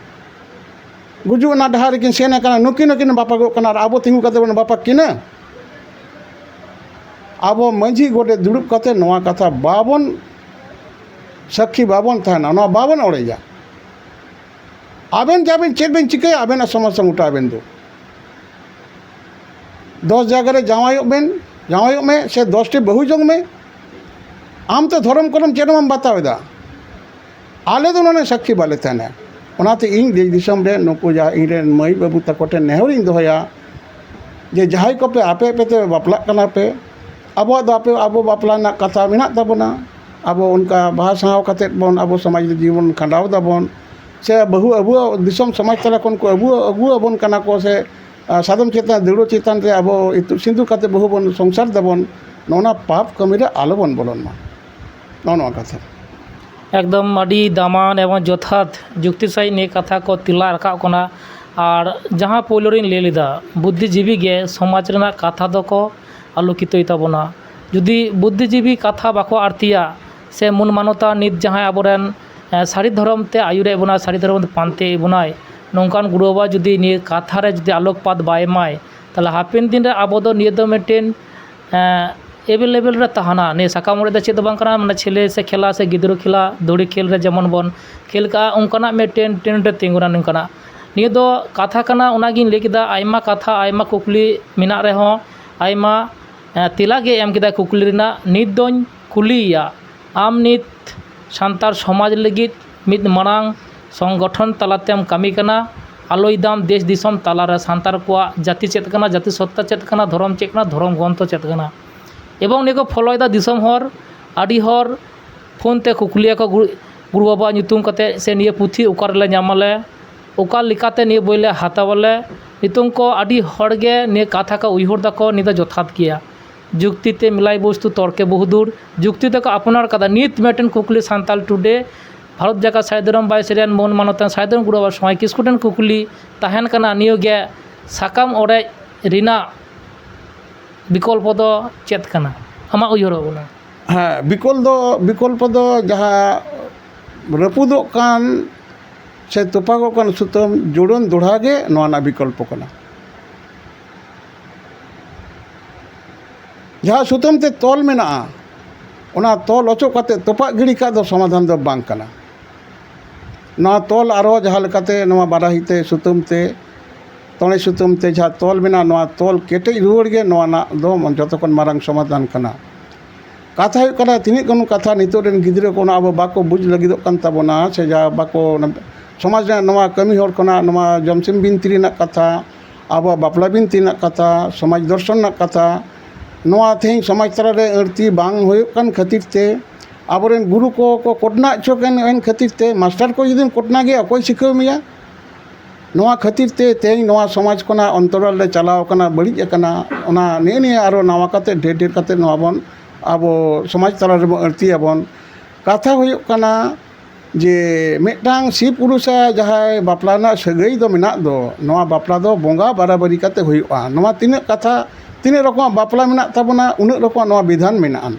ᱜᱩᱡᱩᱜ ᱨᱮᱱᱟᱜ ᱰᱟᱦᱟᱨ ᱨᱮᱠᱤᱱ ᱥᱮᱱ ᱟᱠᱟᱱᱟ, ᱱᱩᱠᱤᱱ ᱦᱚᱸᱠᱤᱱ ᱵᱟᱯᱟᱜᱚᱜ ᱠᱟᱱᱟ ᱟᱨ ᱟᱵᱚ ᱛᱤᱸᱜᱩ ᱠᱟᱛᱮ ᱵᱚᱱ ᱵᱟᱯᱟᱜ ᱠᱤᱱᱟ? ᱟᱵᱚ ᱢᱟᱹᱡᱷᱤ ᱜᱚᱰᱮᱛ ᱫᱩᱲᱩᱵ ᱠᱟᱛᱮ ᱱᱚᱣᱟ ᱠᱟᱛᱷᱟ ᱵᱟᱵᱚᱱ ᱥᱟᱹᱠᱷᱤ ᱵᱟᱵᱚᱱ ᱛᱟᱦᱮᱱᱟ, ᱱᱚᱣᱟ ᱵᱟᱵᱚᱱ ᱚᱲᱮᱡᱟ᱾ ᱟᱵᱮᱱ ᱡᱟᱵᱮᱱ ᱪᱮᱫ ᱵᱮᱱ ᱪᱤᱠᱟᱹᱭᱟ, ᱟᱵᱮᱱᱟᱜ ᱥᱚᱢᱚᱥᱥᱟ ᱜᱚᱴᱟ ᱟᱵᱮᱱ ᱫᱚ᱾ ᱫᱚᱥ ᱡᱟᱭᱜᱟ ᱨᱮ ᱡᱟᱶᱟᱭᱚᱜ ᱵᱮᱱ, ᱡᱟᱶᱟᱭᱚᱜ ᱢᱮ, ᱥᱮ ᱫᱚᱥᱴᱤ ᱵᱟᱹᱦᱩ ᱡᱚᱝ ᱢᱮ, ᱟᱢ ᱛᱚ ᱫᱷᱚᱨᱚᱢ ᱠᱚᱨᱚᱢ ᱪᱮᱫ ᱦᱚᱸ ᱵᱟᱢ ᱵᱟᱛᱟᱣ ᱮᱫᱟ᱾ ᱟᱞᱮ ᱫᱚ ᱱᱚᱰᱮ ᱥᱟᱹᱠᱷᱤ ᱵᱟᱞᱮ ᱛᱟᱦᱮᱱᱟ᱾ ᱚᱱᱟᱛᱮ ᱤᱧ ᱫᱮᱥ ᱫᱤᱥᱚᱢ ᱨᱮ ᱱᱩᱠᱩ ᱡᱟᱦᱟᱸ ᱤᱧ ᱨᱮᱱ ᱢᱟᱹᱭ ᱵᱟᱹᱵᱩ ᱛᱟᱠᱚ ᱴᱷᱮᱱ ᱱᱮᱦᱚᱨᱤᱧ ᱫᱚᱦᱚᱭᱟ ᱡᱮ ᱡᱟᱦᱟᱸᱭ ᱠᱚᱯᱮ ᱟᱯᱮ ᱟᱯᱮ ᱛᱮ ᱵᱟᱯᱞᱟᱜ ᱠᱟᱱᱟ ᱯᱮ, ᱟᱵᱚᱣᱟᱜ ᱫᱚ ᱟᱯᱮ ᱟᱵᱚ ᱵᱟᱯᱞᱟ ᱨᱮᱱᱟᱜ ᱠᱟᱛᱷᱟ ᱢᱮᱱᱟᱜ ᱛᱟᱵᱚᱱᱟ᱾ ᱟᱵᱚ ᱚᱱᱠᱟ ᱵᱟᱦᱟ ᱥᱟᱶ ᱠᱟᱛᱮᱫ ᱵᱚᱱ ᱟᱵᱚ ᱥᱚᱢᱟᱡᱽ ᱨᱮ ᱡᱤᱵᱚᱱ ᱠᱷᱟᱸᱰᱟᱣ ᱫᱟᱵᱚᱱ, ᱥᱮ ᱵᱟᱹᱦᱩ ᱟᱵᱚᱣᱟᱜ ᱫᱤᱥᱚᱢ ᱥᱚᱢᱟᱡᱽ ᱛᱟᱞᱟ ᱠᱷᱚᱱ ᱠᱚ ᱟᱹᱜᱩ, ᱟᱹᱜᱩ ᱟᱵᱚᱱ ᱠᱟᱱᱟ ᱠᱚ, ᱥᱮ ᱟᱨ ᱥᱟᱫᱚᱢ ᱪᱮᱛᱟᱱ, ᱫᱟᱹᱣᱲᱟᱹ ᱪᱮᱛᱟᱱ ᱨᱮ ᱟᱵᱚ ᱤᱛᱩᱫ ᱥᱤᱸᱫᱩᱨ ᱠᱟᱛᱮ ᱵᱟᱹᱦᱩ ᱵᱚᱱ ᱥᱚᱝᱥᱟᱨ ᱫᱟᱵᱚᱱ, ᱱᱚᱜᱼᱚ ᱱᱟ ᱯᱟᱯ ᱠᱟᱹᱢᱤ ᱨᱮ ᱟᱞᱚ ᱵᱚᱱ ᱵᱚᱞᱚᱱ ᱢᱟ, ᱱᱚᱜᱼᱚ ᱱᱚᱣᱟ ᱠᱟᱛᱷᱟ᱾ ᱮᱠᱫᱚᱢ ᱟᱹᱰᱤ ᱫᱟᱢᱟᱱ ᱮᱵᱚᱝ ᱡᱚᱛᱷᱟᱛ ᱡᱩᱠᱛᱤ ᱥᱟᱺᱦᱤᱡ ᱱᱤᱭᱟᱹ ᱠᱟᱛᱷᱟ ᱠᱚ ᱛᱮᱞᱟ ᱨᱟᱠᱟᱵ ᱠᱟᱱᱟ᱾ ᱟᱨ ᱡᱟᱦᱟᱸ ᱯᱳᱭᱞᱳ ᱨᱤᱧ ᱞᱟᱹᱭ ᱞᱮᱫᱟ, ᱵᱩᱫᱽᱫᱷᱤᱡᱤᱵᱤ ᱜᱮ ᱥᱚᱢᱟᱡᱽ ᱨᱮᱱᱟᱜ ᱠᱟᱛᱷᱟ ᱫᱚᱠᱚ ᱟᱞᱳᱠᱤᱛᱚᱭ ᱛᱟᱵᱚᱱᱟ᱾ ᱡᱩᱫᱤ ᱵᱩᱫᱽᱫᱷᱤᱡᱤᱵᱤ ᱠᱟᱛᱷᱟ ᱵᱟᱠᱚ ᱟᱨᱛᱤᱭᱟ, ᱥᱮ ᱢᱩᱞ ᱢᱟᱱᱚᱛᱟᱱ ᱱᱤᱛ ᱡᱟᱦᱟᱸᱭ ᱟᱵᱚᱨᱮᱱ, ᱮ, ᱥᱟᱹᱨᱤ ᱫᱷᱚᱨᱚᱢ ᱛᱮ ᱟᱹᱭᱩᱨᱮᱫ ᱵᱚᱱᱟ, ᱥᱟᱹᱨᱤ ᱫᱷᱚᱨᱚᱢ ᱛᱮ ᱯᱟᱱᱛᱮᱭᱮᱫ ᱵᱚᱱᱟᱭ, ᱱᱚᱝᱠᱟᱱ ᱜᱩᱨᱩ ᱵᱟᱵᱟ ᱡᱩᱫᱤ ᱱᱤᱭᱟᱹ ᱠᱟᱛᱷᱟ ᱨᱮ ᱡᱩᱫᱤ ᱟᱞᱳᱠᱯᱟᱛ ᱵᱟᱭ ᱮᱢᱟᱭ, ᱛᱟᱦᱚᱞᱮ ᱦᱟᱯᱮᱱ ᱫᱤᱱ ᱨᱮ ᱟᱵᱚ ᱫᱚ ᱱᱤᱭᱟᱹ ᱫᱚ ᱢᱤᱫᱴᱮᱱ, ᱮ, ᱮᱵᱮᱞᱮᱵᱮᱞ ᱨᱮ ᱛᱟᱦᱮᱱᱟ᱾ ᱱᱤᱭᱟᱹ ᱥᱟᱠᱟᱢ ᱚᱲᱮᱡ ᱫᱚ ᱪᱮᱫ ᱫᱚ ᱵᱟᱝ ᱠᱟᱱᱟ, ᱢᱟᱱᱮ ᱪᱷᱮᱞᱮ ᱥᱮ ᱠᱷᱮᱞᱟ ᱥᱮ ᱜᱤᱫᱽᱨᱟᱹ ᱠᱷᱮᱞᱟ, ᱫᱷᱩᱲᱤ ᱠᱷᱮᱞ ᱨᱮ ᱡᱮᱢᱚᱱ ᱵᱚᱱ ᱠᱷᱮᱞ ᱠᱟᱜᱼᱟ, ᱚᱱᱠᱟᱱᱟᱜ ᱢᱤᱫᱴᱮᱱ ᱴᱨᱮᱱᱰ ᱨᱮ ᱛᱤᱸᱜᱩᱱᱟ ᱱᱚᱝᱠᱟᱱᱟᱜ᱾ ᱱᱤᱭᱟᱹ ᱫᱚ ᱠᱟᱛᱷᱟ ᱠᱟᱱᱟ, ᱚᱱᱟᱜᱤᱧ ᱞᱟᱹᱭ ᱠᱮᱫᱟ, ᱟᱭᱢᱟ ᱠᱟᱛᱷᱟ, ᱟᱭᱢᱟ ᱠᱩᱠᱞᱤ ᱢᱮᱱᱟᱜ ᱨᱮᱦᱚᱸ, ᱟᱭᱢᱟ, ᱮ, ᱛᱮᱞᱟ ᱜᱮ ᱮᱢ ᱠᱮᱫᱟ ᱠᱩᱠᱞᱤ ᱨᱮᱱᱟᱜ᱾ ᱱᱤᱛ ᱫᱚᱧ ᱠᱩᱞᱤᱭᱮᱭᱟ, ᱟᱢ ᱱᱤᱛ ᱥᱟᱱᱛᱟᱲ ᱥᱚᱢᱟᱡᱽ ᱞᱟᱹᱜᱤᱫ ᱢᱤᱫ ᱢᱟᱨᱟᱝ ᱥᱚᱝᱜᱚᱴᱷᱚᱱ ᱛᱟᱞᱟᱛᱮᱢ ᱠᱟᱹᱢᱤ ᱠᱟᱱᱟ, ᱟᱞᱚᱭ ᱫᱟᱢ ᱫᱮᱥ ᱫᱤᱥᱚᱢ ᱛᱟᱞᱟᱨᱮ ᱥᱟᱱᱛᱟᱲ ᱠᱚᱣᱟᱜ ᱡᱟᱹᱛᱤ ᱪᱮᱫ ᱠᱟᱱᱟ, ᱡᱟᱹᱛᱤ ᱥᱚᱛᱛᱟ ᱪᱮᱫ ᱠᱟᱱᱟ, ᱫᱷᱚᱨᱚᱢ ᱪᱮᱫ ᱠᱟᱱᱟ, ᱫᱷᱚᱨᱚᱢ ᱜᱨᱚᱱᱛᱷᱚ ᱪᱮᱫ ᱠᱟᱱᱟ᱾ ᱮᱵᱚᱝ ᱱᱤᱭᱟᱹ ᱠᱚ ᱯᱷᱚᱞᱚᱭᱮᱫᱟ ᱫᱤᱥᱚᱢ ᱦᱚᱲ, ᱟᱹᱰᱤ ᱦᱚᱲ ᱯᱷᱳᱱ ᱛᱮ ᱠᱩᱠᱞᱤᱭᱟᱠᱚ, ᱜᱩᱨᱩ, ᱜᱩᱨᱩ ᱵᱟᱵᱟᱣᱟᱜ ᱧᱩᱛᱩᱢ ᱠᱟᱛᱮ, ᱥᱮ ᱱᱤᱭᱟᱹ ᱯᱩᱛᱷᱤ ᱚᱠᱟ ᱨᱮᱞᱮ ᱧᱟᱢᱟᱞᱮ, ᱚᱠᱟ ᱞᱮᱠᱟᱛᱮ ᱱᱤᱭᱟᱹ ᱵᱳᱭ ᱞᱮ ᱦᱟᱛᱟᱣᱟᱞᱮ? ᱱᱤᱛᱚᱝ ᱠᱚ ᱟᱹᱰᱤ ᱦᱚᱲ ᱜᱮ ᱱᱤᱭᱟᱹ ᱠᱟᱛᱷᱟ ᱠᱚ ᱩᱭᱦᱟᱹᱨ ᱫᱟᱠᱚ, ᱱᱤᱭᱟᱹ ᱫᱚ ᱡᱚᱛᱷᱟᱛ ᱜᱮᱭᱟ᱾ ᱡᱩᱠᱛᱤ ᱛᱮ ᱢᱮᱞᱟᱭ ᱵᱚᱥᱛᱩ ᱛᱚᱨᱠᱮ ᱵᱚᱦᱩᱫᱩᱨ, ᱡᱩᱠᱛᱤ ᱫᱚᱠᱚ ᱟᱯᱱᱟᱨ ᱠᱟᱫᱟ᱾ ᱱᱤᱛ ᱢᱤᱫᱴᱮᱱ ᱠᱩᱠᱞᱤ ᱥᱟᱱᱛᱟᱞ ᱴᱩᱰᱮ, ᱵᱷᱟᱨᱚᱛ ᱡᱟᱠᱟᱛ ᱥᱟᱹᱨᱤ ᱫᱷᱚᱨᱚᱢ ᱵᱟᱭ ᱥᱟᱹᱨᱤᱭᱟᱱ ᱢᱟᱹᱱ ᱢᱟᱱᱚᱛᱟᱱ ᱥᱟᱹᱨᱤ ᱫᱷᱚᱨᱚᱢ ᱜᱩᱨᱩ ᱵᱟᱵᱟ ᱥᱚᱢᱟᱡᱽ ᱠᱤᱥᱠᱩ ᱴᱷᱮᱱ ᱠᱩᱠᱞᱤ ᱛᱟᱦᱮᱱ ᱠᱟᱱᱟ, ᱱᱤᱭᱟᱹ ᱜᱮ ᱥᱟᱠᱟᱢ ᱚᱲᱮᱡ ᱨᱮᱱᱟᱜ ᱵᱤᱠᱚᱞᱯᱚ ᱫᱚ ᱪᱮᱫ ᱠᱟᱱᱟ ᱟᱢᱟᱜ ᱩᱭᱦᱟᱹᱨ ᱵᱷᱟᱵᱽᱱᱟ? ᱦᱮᱸ, ᱵᱤᱠᱚᱞ ᱫᱚ, ᱵᱤᱠᱚᱞᱯᱚ ᱫᱚ ᱡᱟᱦᱟᱸ ᱨᱟᱹᱯᱩᱫᱚᱜ ᱠᱟᱱ ᱥᱮ ᱛᱚᱯᱟᱜᱚᱜ ᱠᱟᱱ ᱥᱩᱛᱟᱹᱢ ᱡᱩᱲᱟᱹᱱ ᱫᱚᱦᱲᱟ ᱜᱮ ᱱᱚᱣᱟ ᱨᱮᱱᱟᱜ ᱵᱤᱠᱚᱞᱯᱚ ᱠᱟᱱᱟ᱾ ᱡᱟᱦᱟᱸ ᱥᱩᱛᱟᱹᱢ ᱛᱮ ᱛᱚᱞ ᱢᱮᱱᱟᱜᱼᱟ, ᱚᱱᱟ ᱛᱚᱞ ᱚᱪᱚᱜ ᱠᱟᱛᱮ ᱛᱚᱯᱟᱜ ᱜᱤᱰᱤ ᱠᱟᱜ ᱫᱚ ᱥᱚᱢᱟᱫᱷᱟᱱ ᱫᱚ ᱵᱟᱝ ᱠᱟᱱᱟ᱾ ᱱᱚᱣᱟ ᱛᱚᱞ ᱟᱨᱦᱚᱸ ᱡᱟᱦᱟᱸ ᱞᱮᱠᱟᱛᱮ ᱱᱚᱣᱟ ᱵᱟᱨᱟᱦᱤ ᱛᱮ ᱥᱩᱛᱟᱹᱢ ᱛᱮ, ᱛᱚᱲᱮ ᱥᱩᱛᱟᱹᱢ ᱛᱮ ᱡᱟᱦᱟᱸ ᱛᱚᱞ ᱢᱮᱱᱟᱜᱼᱟ, ᱱᱚᱣᱟ ᱛᱚᱞ ᱠᱮᱴᱮᱡ ᱨᱩᱣᱟᱹᱲ ᱜᱮ ᱱᱚᱣᱟ ᱨᱮᱱᱟᱜ ᱫᱚ ᱡᱚᱛᱚ ᱠᱷᱚᱱ ᱢᱟᱨᱟᱝ ᱥᱚᱢᱟᱫᱷᱟᱱ ᱠᱟᱱᱟ᱾ ᱠᱟᱛᱷᱟ ᱦᱩᱭᱩᱜ ᱠᱟᱱᱟ, ᱛᱤᱱᱟᱹᱜ ᱜᱟᱱ ᱠᱟᱛᱷᱟ ᱱᱤᱛᱚᱜ ᱨᱮᱱ ᱜᱤᱫᱽᱨᱟᱹ ᱠᱚ ᱚᱱᱟ ᱟᱵᱚ ᱵᱟᱠᱚ ᱵᱩᱡᱽ ᱞᱟᱹᱜᱤᱫᱚᱜ ᱠᱟᱱ ᱛᱟᱵᱚᱱᱟ, ᱥᱮ ᱡᱟ ᱵᱟᱠᱚ, ᱚᱱᱟ ᱥᱚᱢᱟᱡᱽ ᱨᱮᱱᱟᱜ ᱱᱚᱣᱟ ᱠᱟᱹᱢᱤ ᱦᱚᱲ ᱠᱷᱚᱱᱟᱜ, ᱱᱚᱣᱟ ᱡᱚᱢᱥᱤᱢ ᱵᱤᱱᱛᱤ ᱨᱮᱱᱟᱜ ᱠᱟᱛᱷᱟ, ᱟᱵᱚᱣᱟᱜ ᱵᱟᱯᱞᱟ ᱵᱤᱱᱛᱤ ᱨᱮᱱᱟᱜ ᱠᱟᱛᱷᱟ, ᱥᱚᱢᱟᱡᱽ ᱫᱚᱨᱥᱚᱱ ᱨᱮᱱᱟᱜ ᱠᱟᱛᱷᱟ, ᱱᱚᱣᱟ ᱛᱮᱦᱮᱧ ᱥᱚᱢᱟᱡᱽ ᱛᱟᱞᱟᱨᱮ ᱟᱹᱲᱛᱤ ᱵᱟᱝ ᱦᱩᱭᱩᱜ ᱠᱟᱱ ᱠᱷᱟᱹᱛᱤᱨ ᱛᱮ ᱟᱵᱚᱨᱮᱱ ᱜᱩᱨᱩ ᱠᱚ ᱠᱚ ᱠᱚᱴᱱᱟ ᱦᱚᱪᱚ ᱠᱟᱱ ᱮᱱ ᱠᱷᱟᱹᱛᱤᱨ ᱛᱮ, ᱢᱟᱥᱴᱟᱨ ᱠᱚ ᱡᱩᱫᱤᱢ ᱠᱚᱴᱱᱟ ᱜᱮᱭᱟ, ᱚᱠᱚᱭ ᱥᱤᱠᱷᱟᱹᱣ ᱢᱮᱭᱟ? ᱱᱚᱣᱟ ᱠᱷᱟᱹᱛᱤᱨ ᱛᱮ ᱛᱮᱦᱮᱧ ᱱᱚᱣᱟ ᱥᱚᱢᱟᱡᱽ ᱠᱷᱚᱱᱟᱜ ᱚᱱᱛᱚᱨᱟᱞ ᱨᱮ ᱪᱟᱞᱟᱣ ᱟᱠᱟᱱᱟ, ᱵᱟᱹᱲᱤᱡ ᱟᱠᱟᱱᱟ᱾ ᱚᱱᱟ ᱱᱮᱜᱼᱮ ᱱᱤᱭᱟᱹ ᱟᱨᱚ ᱱᱟᱣᱟ ᱠᱟᱛᱮ, ᱰᱷᱮᱨ ᱰᱷᱮᱨ ᱠᱟᱛᱮ ᱱᱚᱣᱟ ᱵᱚᱱ, ᱟᱵᱚ ᱥᱚᱢᱟᱡᱽ ᱛᱟᱞᱟ ᱨᱮᱵᱚᱱ ᱟᱹᱲᱛᱤᱭᱟᱵᱚᱱ᱾ ᱠᱟᱛᱷᱟ ᱦᱩᱭᱩᱜ ᱠᱟᱱᱟ, ᱡᱮ ᱢᱤᱫᱴᱟᱝ ᱥᱤ ᱯᱩᱨᱩᱥᱟ ᱡᱟᱦᱟᱸᱭ ᱵᱟᱯᱞᱟ ᱨᱮᱱᱟᱜ ᱥᱟᱹᱜᱟᱹᱭ ᱫᱚ ᱢᱮᱱᱟᱜ ᱫᱚ, ᱱᱚᱣᱟ ᱵᱟᱯᱞᱟ ᱫᱚ ᱵᱚᱸᱜᱟ ᱵᱟᱨᱟᱵᱟᱨᱤ ᱠᱟᱛᱮ ᱦᱩᱭᱩᱜᱼᱟ᱾ ᱱᱚᱣᱟ ᱛᱤᱱᱟᱹᱜ ᱠᱟᱛᱷᱟ, ᱛᱤᱱᱟᱹᱜ ᱨᱚᱠᱚᱢᱟᱜ ᱵᱟᱯᱞᱟ ᱢᱮᱱᱟᱜ ᱛᱟᱵᱚᱱᱟ, ᱩᱱᱟᱹᱜ ᱨᱚᱠᱚᱢᱟᱜ ᱱᱚᱣᱟ ᱵᱤᱫᱷᱟᱱ ᱢᱮᱱᱟᱜᱼᱟ᱾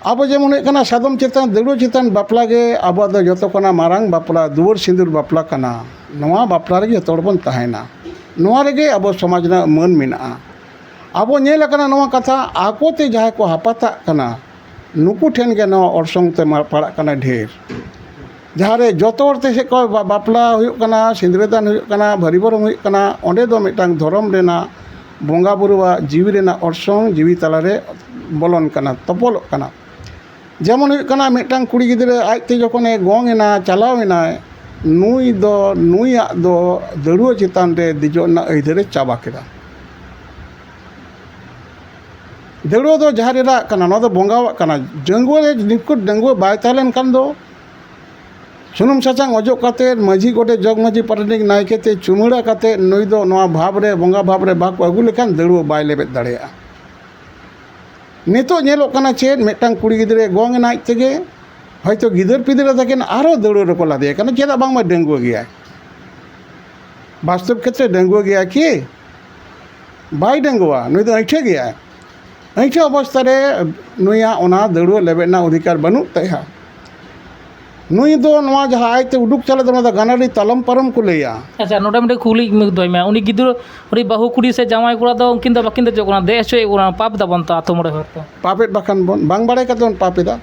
ᱟᱵᱚ ᱡᱮᱢᱚᱱ ᱦᱩᱭᱩᱜ ᱠᱟᱱᱟ, ᱥᱟᱫᱚᱢ ᱪᱮᱛᱟᱱ, ᱫᱟᱹᱲᱩᱣᱟᱹ ᱪᱮᱛᱟᱱ ᱵᱟᱯᱞᱟ ᱜᱮ ᱟᱵᱚᱣᱟᱜ ᱫᱚ ᱡᱚᱛᱚ ᱠᱷᱚᱱᱟᱜ ᱢᱟᱨᱟᱝ ᱵᱟᱯᱞᱟ, ᱫᱩᱣᱟᱹᱨ ᱥᱤᱸᱫᱩᱨ ᱵᱟᱯᱞᱟ ᱠᱟᱱᱟ᱾ ᱱᱚᱣᱟ ᱵᱟᱯᱞᱟ ᱨᱮᱜᱮ ᱡᱚᱛᱚ ᱦᱚᱲ ᱵᱚᱱ ᱛᱟᱦᱮᱱᱟ᱾ ᱱᱚᱣᱟ ᱨᱮᱜᱮ ᱟᱵᱚ ᱥᱚᱢᱟᱡᱽ ᱨᱮᱱᱟᱜ ᱢᱟᱹᱱ ᱢᱮᱱᱟᱜᱼᱟ᱾ ᱟᱵᱚ ᱧᱮᱞ ᱟᱠᱟᱱᱟ ᱱᱚᱣᱟ ᱠᱟᱛᱷᱟ, ᱟᱠᱚᱛᱮ ᱡᱟᱦᱟᱸᱭ ᱠᱚ ᱦᱟᱯᱟᱛᱟᱜ ᱠᱟᱱᱟ, ᱱᱩᱠᱩ ᱴᱷᱮᱱ ᱜᱮ ᱱᱚᱣᱟ ᱚᱨᱥᱚᱝ ᱛᱮ ᱢᱟ-, ᱯᱟᱲᱟᱜ ᱠᱟᱱᱟ ᱰᱷᱮᱨ᱾ ᱡᱟᱦᱟᱸ ᱨᱮ ᱡᱚᱛᱚ ᱦᱚᱲ ᱛᱮ ᱪᱮᱫ ᱠᱚ ᱵᱟ-, ᱵᱟᱯᱞᱟ ᱦᱩᱭᱩᱜ ᱠᱟᱱᱟ, ᱥᱤᱸᱫᱽᱨᱟᱹᱫᱟᱱ ᱦᱩᱭᱩᱜ ᱠᱟᱱᱟ, ᱵᱷᱟᱹᱨᱤ ᱵᱚᱨᱚᱢ ᱦᱩᱭᱩᱜ ᱠᱟᱱᱟ, ᱚᱸᱰᱮ ᱫᱚ ᱢᱤᱫᱴᱟᱝ ᱫᱷᱚᱨᱚᱢ ᱨᱮᱱᱟᱜ, ᱵᱚᱸᱜᱟ ᱵᱩᱨᱩᱣᱟᱜ ᱡᱤᱣᱤ ᱨᱮᱱᱟᱜ ᱚᱨᱥᱚᱝ ᱡᱤᱣᱤ ᱛᱟᱞᱟᱨᱮ ᱵᱚᱞᱚᱱ ᱠᱟᱱᱟ, ᱛᱚᱯᱚᱞᱚᱜ ᱠᱟᱱᱟ᱾ ᱡᱮᱢᱚᱱ ᱦᱩᱭᱩᱜ ᱠᱟᱱᱟ, ᱢᱤᱫᱴᱟᱝ ᱠᱩᱲᱤ ᱜᱤᱫᱽᱨᱟᱹ ᱟᱡᱛᱮ ᱡᱚᱠᱷᱚᱱᱮ ᱜᱚᱝ ᱮᱱᱟ, ᱪᱟᱞᱟᱣ ᱮᱱᱟᱭ, ᱱᱩᱭ ᱫᱚ, ᱱᱩᱭᱟᱜ ᱫᱚ ᱫᱟᱹᱲᱩᱣᱟᱹ ᱪᱮᱛᱟᱱ ᱨᱮ ᱫᱮᱡᱚᱜ ᱨᱮᱱᱟᱜ ᱟᱹᱭᱫᱟᱹᱨᱮ ᱪᱟᱵᱟ ᱠᱮᱫᱟ᱾ ᱫᱟᱹᱲᱩᱣᱟᱹ ᱫᱚ ᱡᱟᱦᱮᱨ ᱮᱨᱟᱜ ᱠᱟᱱᱟ, ᱱᱚᱣᱟ ᱫᱚ ᱵᱚᱸᱜᱟᱣᱟᱜ ᱠᱟᱱᱟ᱾ ᱰᱟᱺᱜᱩᱣᱟᱹ ᱨᱮ, ᱱᱤᱠᱷᱩᱴ ᱰᱟᱺᱜᱩᱣᱟᱹ ᱵᱟᱭ ᱛᱟᱦᱮᱸ ᱞᱮᱱᱠᱷᱟᱱ ᱫᱚ, ᱥᱩᱱᱩᱢ ᱥᱟᱥᱟᱝ ᱚᱡᱚᱜ ᱠᱟᱛᱮ, ᱢᱟᱹᱡᱷᱤ ᱜᱚᱰᱮᱛ, ᱡᱚᱜᱽ ᱢᱟᱹᱡᱷᱤ ᱯᱟᱨᱟᱱᱤᱠ ᱱᱟᱭᱠᱮ ᱛᱮ ᱪᱩᱢᱟᱹᱲᱟ ᱠᱟᱛᱮ, ᱱᱩᱭ ᱫᱚ ᱱᱚᱣᱟ ᱵᱷᱟᱵᱽ ᱨᱮ, ᱵᱚᱸᱜᱟ ᱵᱷᱟᱵᱽ ᱨᱮ ᱵᱟᱠᱚ ᱟᱹᱜᱩ ᱞᱮᱠᱷᱟᱱ ᱫᱟᱹᱲᱩᱣᱟᱹ ᱵᱟᱭ ᱞᱮᱵᱮᱫ ᱫᱟᱲᱮᱭᱟᱜᱼᱟ᱾ ᱱᱤᱛᱚᱜ ᱧᱮᱞᱚᱜ ᱠᱟᱱᱟ ᱪᱮᱫ, ᱢᱤᱫᱴᱟᱝ ᱠᱩᱲᱤ ᱜᱤᱫᱽᱨᱟᱹ ᱜᱚᱝ ᱮᱱᱟ ᱟᱡ ᱛᱮᱜᱮ, ᱦᱚᱭᱛᱳ ᱜᱤᱫᱟᱹᱨ ᱯᱤᱫᱟᱹᱨ ᱛᱟᱹᱠᱤᱱ ᱟᱨᱦᱚᱸ ᱫᱟᱹᱲᱩᱣᱟᱹ ᱨᱮᱠᱚ ᱞᱟᱫᱮᱭᱟ ᱠᱟᱱᱟ, ᱪᱮᱫᱟᱜ ᱵᱟᱝᱢᱟ ᱰᱟᱺᱜᱩᱣᱟᱹ ᱜᱮᱭᱟᱭ᱾ ᱵᱟᱥᱛᱚᱵ ᱠᱷᱮᱛᱨᱮ ᱰᱟᱺᱜᱩᱣᱟᱹ ᱜᱮᱭᱟᱭ ᱠᱤ? ᱵᱟᱭ ᱰᱟᱺᱜᱩᱣᱟ, ᱱᱩᱭ ᱫᱚ ᱟᱹᱭᱴᱷᱟᱹ ᱜᱮᱭᱟᱭ᱾ ᱟᱹᱭᱴᱷᱟᱹ ᱚᱵᱚᱥᱛᱟ ᱨᱮ ᱱᱩᱭᱟᱜ ᱚᱱᱟ ᱫᱟᱹᱲᱩᱣᱟᱹ ᱞᱮᱵᱮᱫ ᱨᱮᱱᱟᱜ ᱚᱫᱷᱤᱠᱟᱨ ᱵᱟᱹᱱᱩᱜ ᱛᱟᱭᱟ᱾ ᱱᱩᱭ ᱫᱚ ᱱᱚᱣᱟ ᱡᱟᱦᱟᱸ ᱟᱡᱛᱮ ᱩᱰᱩᱠ ᱪᱟᱞᱟᱜ ᱫᱚ, ᱚᱱᱟ ᱫᱚ ᱜᱟᱱᱟᱰᱤ ᱛᱟᱞᱚᱢ ᱯᱟᱨᱚᱢ ᱠᱚ ᱞᱟᱹᱭᱟ᱾ ᱟᱪᱪᱷᱟ, ᱱᱚᱰᱮ ᱢᱤᱫᱴᱮᱱ ᱠᱩᱠᱞᱤ ᱫᱚᱦᱚᱭ ᱢᱮ, ᱩᱱᱤ ᱜᱤᱫᱽᱨᱟᱹ, ᱩᱱᱤ ᱵᱟᱹᱦᱩ ᱠᱩᱲᱤ ᱥᱮ ᱡᱟᱶᱟᱭ ᱠᱚᱲᱟ ᱫᱚ ᱩᱱᱠᱤᱱ ᱫᱚ ᱵᱟᱹᱠᱤᱱ ᱫᱮᱡᱚᱜ ᱠᱟᱱᱟ, ᱫᱮᱡ ᱦᱚᱪᱚᱭᱮᱫ ᱠᱚ ᱠᱟᱱᱟ, ᱯᱟᱯ ᱫᱟᱵᱚᱱ ᱛᱚ ᱟᱛᱳ ᱢᱚᱬᱮ ᱦᱚᱲ ᱛᱚ᱾ ᱯᱟᱯᱮᱫ ᱵᱟᱠᱷᱟᱱ ᱵᱚᱱ, ᱵᱟᱝ ᱵᱟᱲᱟᱭ ᱠᱟᱛᱮ ᱵᱚᱱ ᱯᱟᱯ ᱮᱫᱟ᱾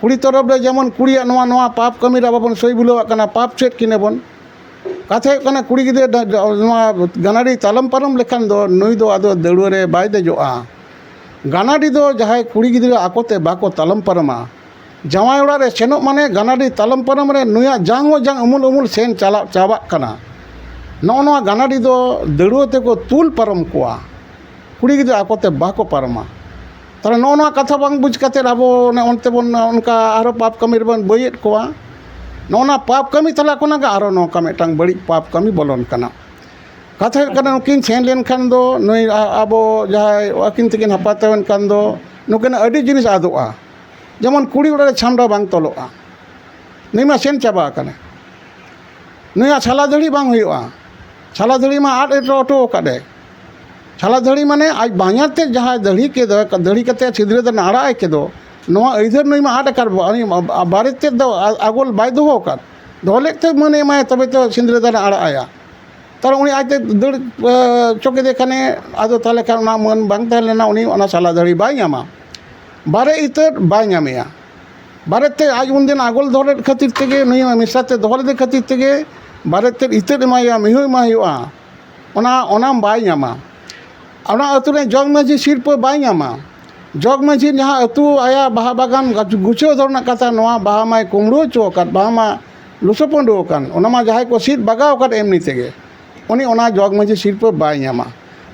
ᱠᱩᱲᱤ ᱛᱚᱨᱚᱯ ᱨᱮ ᱡᱮᱢᱚᱱ ᱠᱩᱲᱤᱭᱟᱜ ᱱᱚᱣᱟ, ᱱᱚᱣᱟ ᱯᱟᱯ ᱠᱟᱹᱢᱤ ᱨᱮ ᱟᱵᱚ ᱵᱚᱱ ᱥᱳᱭ ᱵᱩᱞᱟᱹᱣᱟᱜ ᱠᱟᱱᱟ, ᱯᱟᱯ ᱪᱮᱫ ᱠᱤᱱᱟ ᱵᱚᱱ᱾ ᱠᱟᱛᱷᱟ ᱦᱩᱭᱩᱜ ᱠᱟᱱᱟ, ᱠᱩᱲᱤ ᱜᱤᱫᱽᱨᱟᱹ ᱰᱟ-, ᱰᱟ-, ᱱᱚᱣᱟ ᱜᱟᱱᱟᱰᱤ ᱛᱟᱞᱚᱢ ᱯᱟᱨᱚᱢ ᱞᱮᱠᱷᱟᱱ ᱫᱚ ᱱᱩᱭ ᱫᱚ ᱟᱫᱚ ᱫᱟᱹᱲᱩᱣᱟᱹ ᱨᱮ ᱵᱟᱭ ᱫᱮᱡᱚᱜᱼᱟ᱾ ᱜᱟᱱᱟᱰᱤ ᱫᱚ ᱡᱟᱦᱟᱸᱭ ᱠᱩᱲᱤ ᱜᱤᱫᱽᱨᱟᱹ ᱟᱠᱚᱛᱮ ᱵᱟᱠᱚ ᱛᱟᱞᱚᱢ ᱯᱟᱨᱚᱢᱟ, ᱡᱟᱶᱟᱭ ᱚᱲᱟᱜ ᱨᱮ ᱥᱮᱱᱚᱜ ᱢᱟᱱᱮ ᱜᱟᱱᱟᱰᱤ ᱛᱟᱞᱚᱢ ᱯᱟᱨᱚᱢ ᱨᱮ ᱱᱩᱭᱟᱜ ᱡᱟᱝ ᱦᱚᱸ ᱡᱟᱝ ᱩᱢᱩᱞ ᱩᱢᱩᱞ ᱥᱮᱱ ᱪᱟᱞᱟᱜ ᱪᱟᱵᱟᱜ ᱠᱟᱱᱟ᱾ ᱱᱚᱜᱼᱚ ᱱᱚᱣᱟ ᱜᱟᱱᱟᱰᱤ ᱫᱚ ᱫᱟᱹᱲᱩᱣᱟᱹ ᱛᱮᱠᱚ ᱛᱩᱞ ᱯᱟᱨᱚᱢ ᱠᱚᱣᱟ, ᱠᱩᱲᱤ ᱜᱤᱫᱽᱨᱟᱹ ᱟᱠᱚᱛᱮ ᱵᱟᱠᱚ ᱯᱟᱨᱚᱢᱟ᱾ ᱛᱟᱦᱞᱮ ᱱᱚᱜᱼᱚ ᱱᱚᱣᱟ ᱠᱟᱛᱷᱟ ᱵᱟᱝ ᱵᱩᱡᱽ ᱠᱟᱛᱮᱫ ᱟᱵᱚ ᱚᱱᱮ ᱚᱱᱛᱮ ᱵᱚᱱ ᱚᱱᱠᱟ ᱟᱨᱦᱚᱸ ᱯᱟᱯ ᱠᱟᱹᱢᱤ ᱨᱮᱵᱚᱱ ᱵᱟᱹᱭᱮᱫ ᱠᱚᱣᱟ᱾ ᱱᱚᱜᱼᱚ ᱱᱚᱣᱟ ᱯᱟᱯ ᱠᱟᱹᱢᱤ ᱛᱟᱞᱟ ᱠᱷᱚᱱᱟᱜ ᱜᱮ ᱟᱨᱦᱚᱸ ᱱᱚᱝᱠᱟ ᱢᱤᱫᱴᱟᱝ ᱵᱟᱹᱲᱤᱡ ᱯᱟᱯ ᱠᱟᱹᱢᱤ ᱵᱚᱞᱚᱱ ᱠᱟᱱᱟ᱾ ᱠᱟᱛᱷᱟ ᱦᱩᱭᱩᱜ ᱠᱟᱱᱟ, ᱱᱩᱠᱤᱱ ᱥᱮᱱ ᱞᱮᱱᱠᱷᱟᱱ ᱫᱚ ᱱᱩᱭ ᱟ-, ᱟᱵᱚ ᱡᱟᱦᱟᱸᱭ ᱟᱹᱠᱤᱱ ᱛᱮᱠᱤᱱ ᱦᱟᱯᱟᱛᱟᱣ ᱮᱱ ᱠᱷᱟᱱ ᱫᱚ ᱱᱩᱠᱤᱱᱟᱜ ᱟᱹᱰᱤ ᱡᱤᱱᱤᱥ ᱟᱫᱚᱜᱼᱟ᱾ ᱡᱮᱢᱚᱱ ᱠᱩᱲᱤ ᱚᱲᱟᱜ ᱨᱮ ᱪᱷᱟᱢᱰᱟ ᱵᱟᱝ ᱛᱚᱞᱚᱜᱼᱟ, ᱱᱩᱭ ᱢᱟ ᱥᱮᱱ ᱪᱟᱵᱟ ᱟᱠᱟᱱᱟᱭ᱾ ᱱᱩᱭᱟᱜ ᱥᱟᱞᱟ ᱫᱟᱹᱲᱦᱤ ᱵᱟᱝ ᱦᱩᱭᱩᱜᱼᱟ᱾ ᱥᱟᱞᱟ ᱫᱟᱹᱲᱦᱤ ᱢᱟ ᱟᱫ ᱦᱚᱴᱚ ᱦᱚᱴᱚ ᱟᱠᱟᱫ ᱮ᱾ ᱥᱟᱞᱟ ᱫᱟᱹᱲᱦᱤ ᱢᱟᱱᱮ ᱟᱡ ᱵᱟᱧᱦᱟᱨ ᱛᱮᱫ ᱡᱟᱦᱟᱸᱭ ᱫᱟᱹᱲᱦᱤ ᱠᱮᱫ, ᱫᱟᱹᱲᱦᱤ ᱠᱟᱛᱮ ᱥᱤᱸᱫᱽᱨᱟᱹ ᱫᱟᱱ ᱟᱲᱟᱜ ᱮ ᱠᱮᱫᱚ, ᱱᱚᱣᱟ ᱟᱹᱭᱫᱟᱹᱨ ᱱᱩᱭ ᱢᱟ ᱟᱫ ᱟᱠᱟᱫ ᱵᱚ-, ᱩᱱᱤ ᱵᱟᱨᱮᱛ ᱛᱮᱫ ᱫᱚ ᱟ-, ᱟᱜᱚᱞ ᱵᱟᱭ ᱫᱚᱦᱚ ᱟᱠᱟᱫ᱾ ᱫᱚᱦᱚ ᱞᱮᱫ ᱛᱮ ᱢᱟᱹᱱ ᱮ ᱮᱢᱟᱭᱟ, ᱛᱚᱵᱮ ᱛᱚ ᱥᱤᱸᱫᱽᱨᱟᱹ ᱫᱟᱱ ᱮ ᱟᱲᱟᱜ ᱟᱭᱟ᱾ ᱛᱟᱦᱚᱞᱮ ᱩᱱᱤ ᱟᱡᱛᱮ ᱫᱟᱹᱲ, ᱮ, ᱦᱚᱪᱚ ᱠᱮᱫᱮ ᱠᱷᱟᱱᱮ, ᱟᱫᱚ ᱛᱟᱦᱚᱞᱮ ᱠᱷᱟᱱ ᱚᱱᱟ ᱢᱟᱹᱱ ᱵᱟᱝ ᱛᱟᱦᱮᱸ ᱞᱮᱱᱟ, ᱩᱱᱤ ᱚᱱᱟ ᱥᱟᱞᱟ ᱫᱟᱹᱲᱦᱤ ᱵᱟᱭ ᱧᱟᱢᱟ᱾ ᱵᱟᱨᱮ ᱤᱛᱟᱹᱫ ᱵᱟᱭ ᱧᱟᱢᱮᱭᱟ᱾ ᱵᱟᱨᱮ ᱛᱮ ᱟᱡ ᱩᱱᱫᱤᱱ ᱟᱜᱚᱞ ᱫᱚᱦᱚ ᱞᱮᱫ ᱠᱷᱟᱹᱛᱤᱨ ᱛᱮᱜᱮ, ᱱᱩᱭ ᱢᱮᱥᱟ ᱛᱮ ᱫᱚᱦᱚ ᱞᱮᱫᱮ ᱠᱷᱟᱹᱛᱤᱨ ᱛᱮᱜᱮ ᱵᱟᱨᱮ ᱛᱮᱫ ᱤᱛᱟᱹᱫ ᱮᱢᱟᱭ ᱦᱩᱭᱩᱜᱼᱟ, ᱢᱤᱦᱩ ᱮᱢᱟᱭ ᱦᱩᱭᱩᱜᱼᱟ᱾ ᱚᱱᱟ, ᱚᱱᱟ ᱵᱟᱭ ᱧᱟᱢᱟ᱾ ᱚᱱᱟ ᱟᱹᱛᱩ ᱨᱮ ᱡᱚᱜᱽ ᱢᱟᱹᱡᱷᱤ ᱥᱤᱨᱯᱟᱹ ᱵᱟᱭ ᱧᱟᱢᱟ᱾ ᱡᱚᱜᱽ ᱢᱟᱹᱡᱷᱤ ᱡᱟᱦᱟᱸ ᱟᱹᱛᱩ ᱟᱭᱟᱜ ᱵᱟᱦᱟ ᱵᱟᱜᱟᱱ ᱜᱟᱪ-, ᱜᱩᱪᱷᱟᱹᱣ ᱫᱚᱦᱚ ᱨᱮᱱᱟᱜ ᱠᱟᱛᱷᱟ, ᱱᱚᱣᱟ ᱵᱟᱦᱟ ᱢᱟᱭ ᱠᱩᱢᱲᱩ ᱦᱚᱪᱚ ᱟᱠᱟᱫ, ᱵᱟᱦᱟ ᱢᱟ ᱞᱩᱥᱟᱹ ᱯᱩᱸᱰᱩ ᱟᱠᱟᱱ, ᱚᱱᱟ ᱢᱟ ᱡᱟᱦᱟᱸᱭ ᱠᱚ ᱥᱤᱫ ᱵᱟᱜᱟᱣ ᱟᱠᱟᱫ ᱮᱢᱱᱤ ᱛᱮᱜᱮ, ᱩᱱᱤ ᱚᱱᱟ ᱡᱚᱜᱽ ᱢᱟᱹᱡᱷᱤ ᱥᱤᱨᱯᱟᱹ ᱵᱟᱭ ᱧᱟᱢᱟ᱾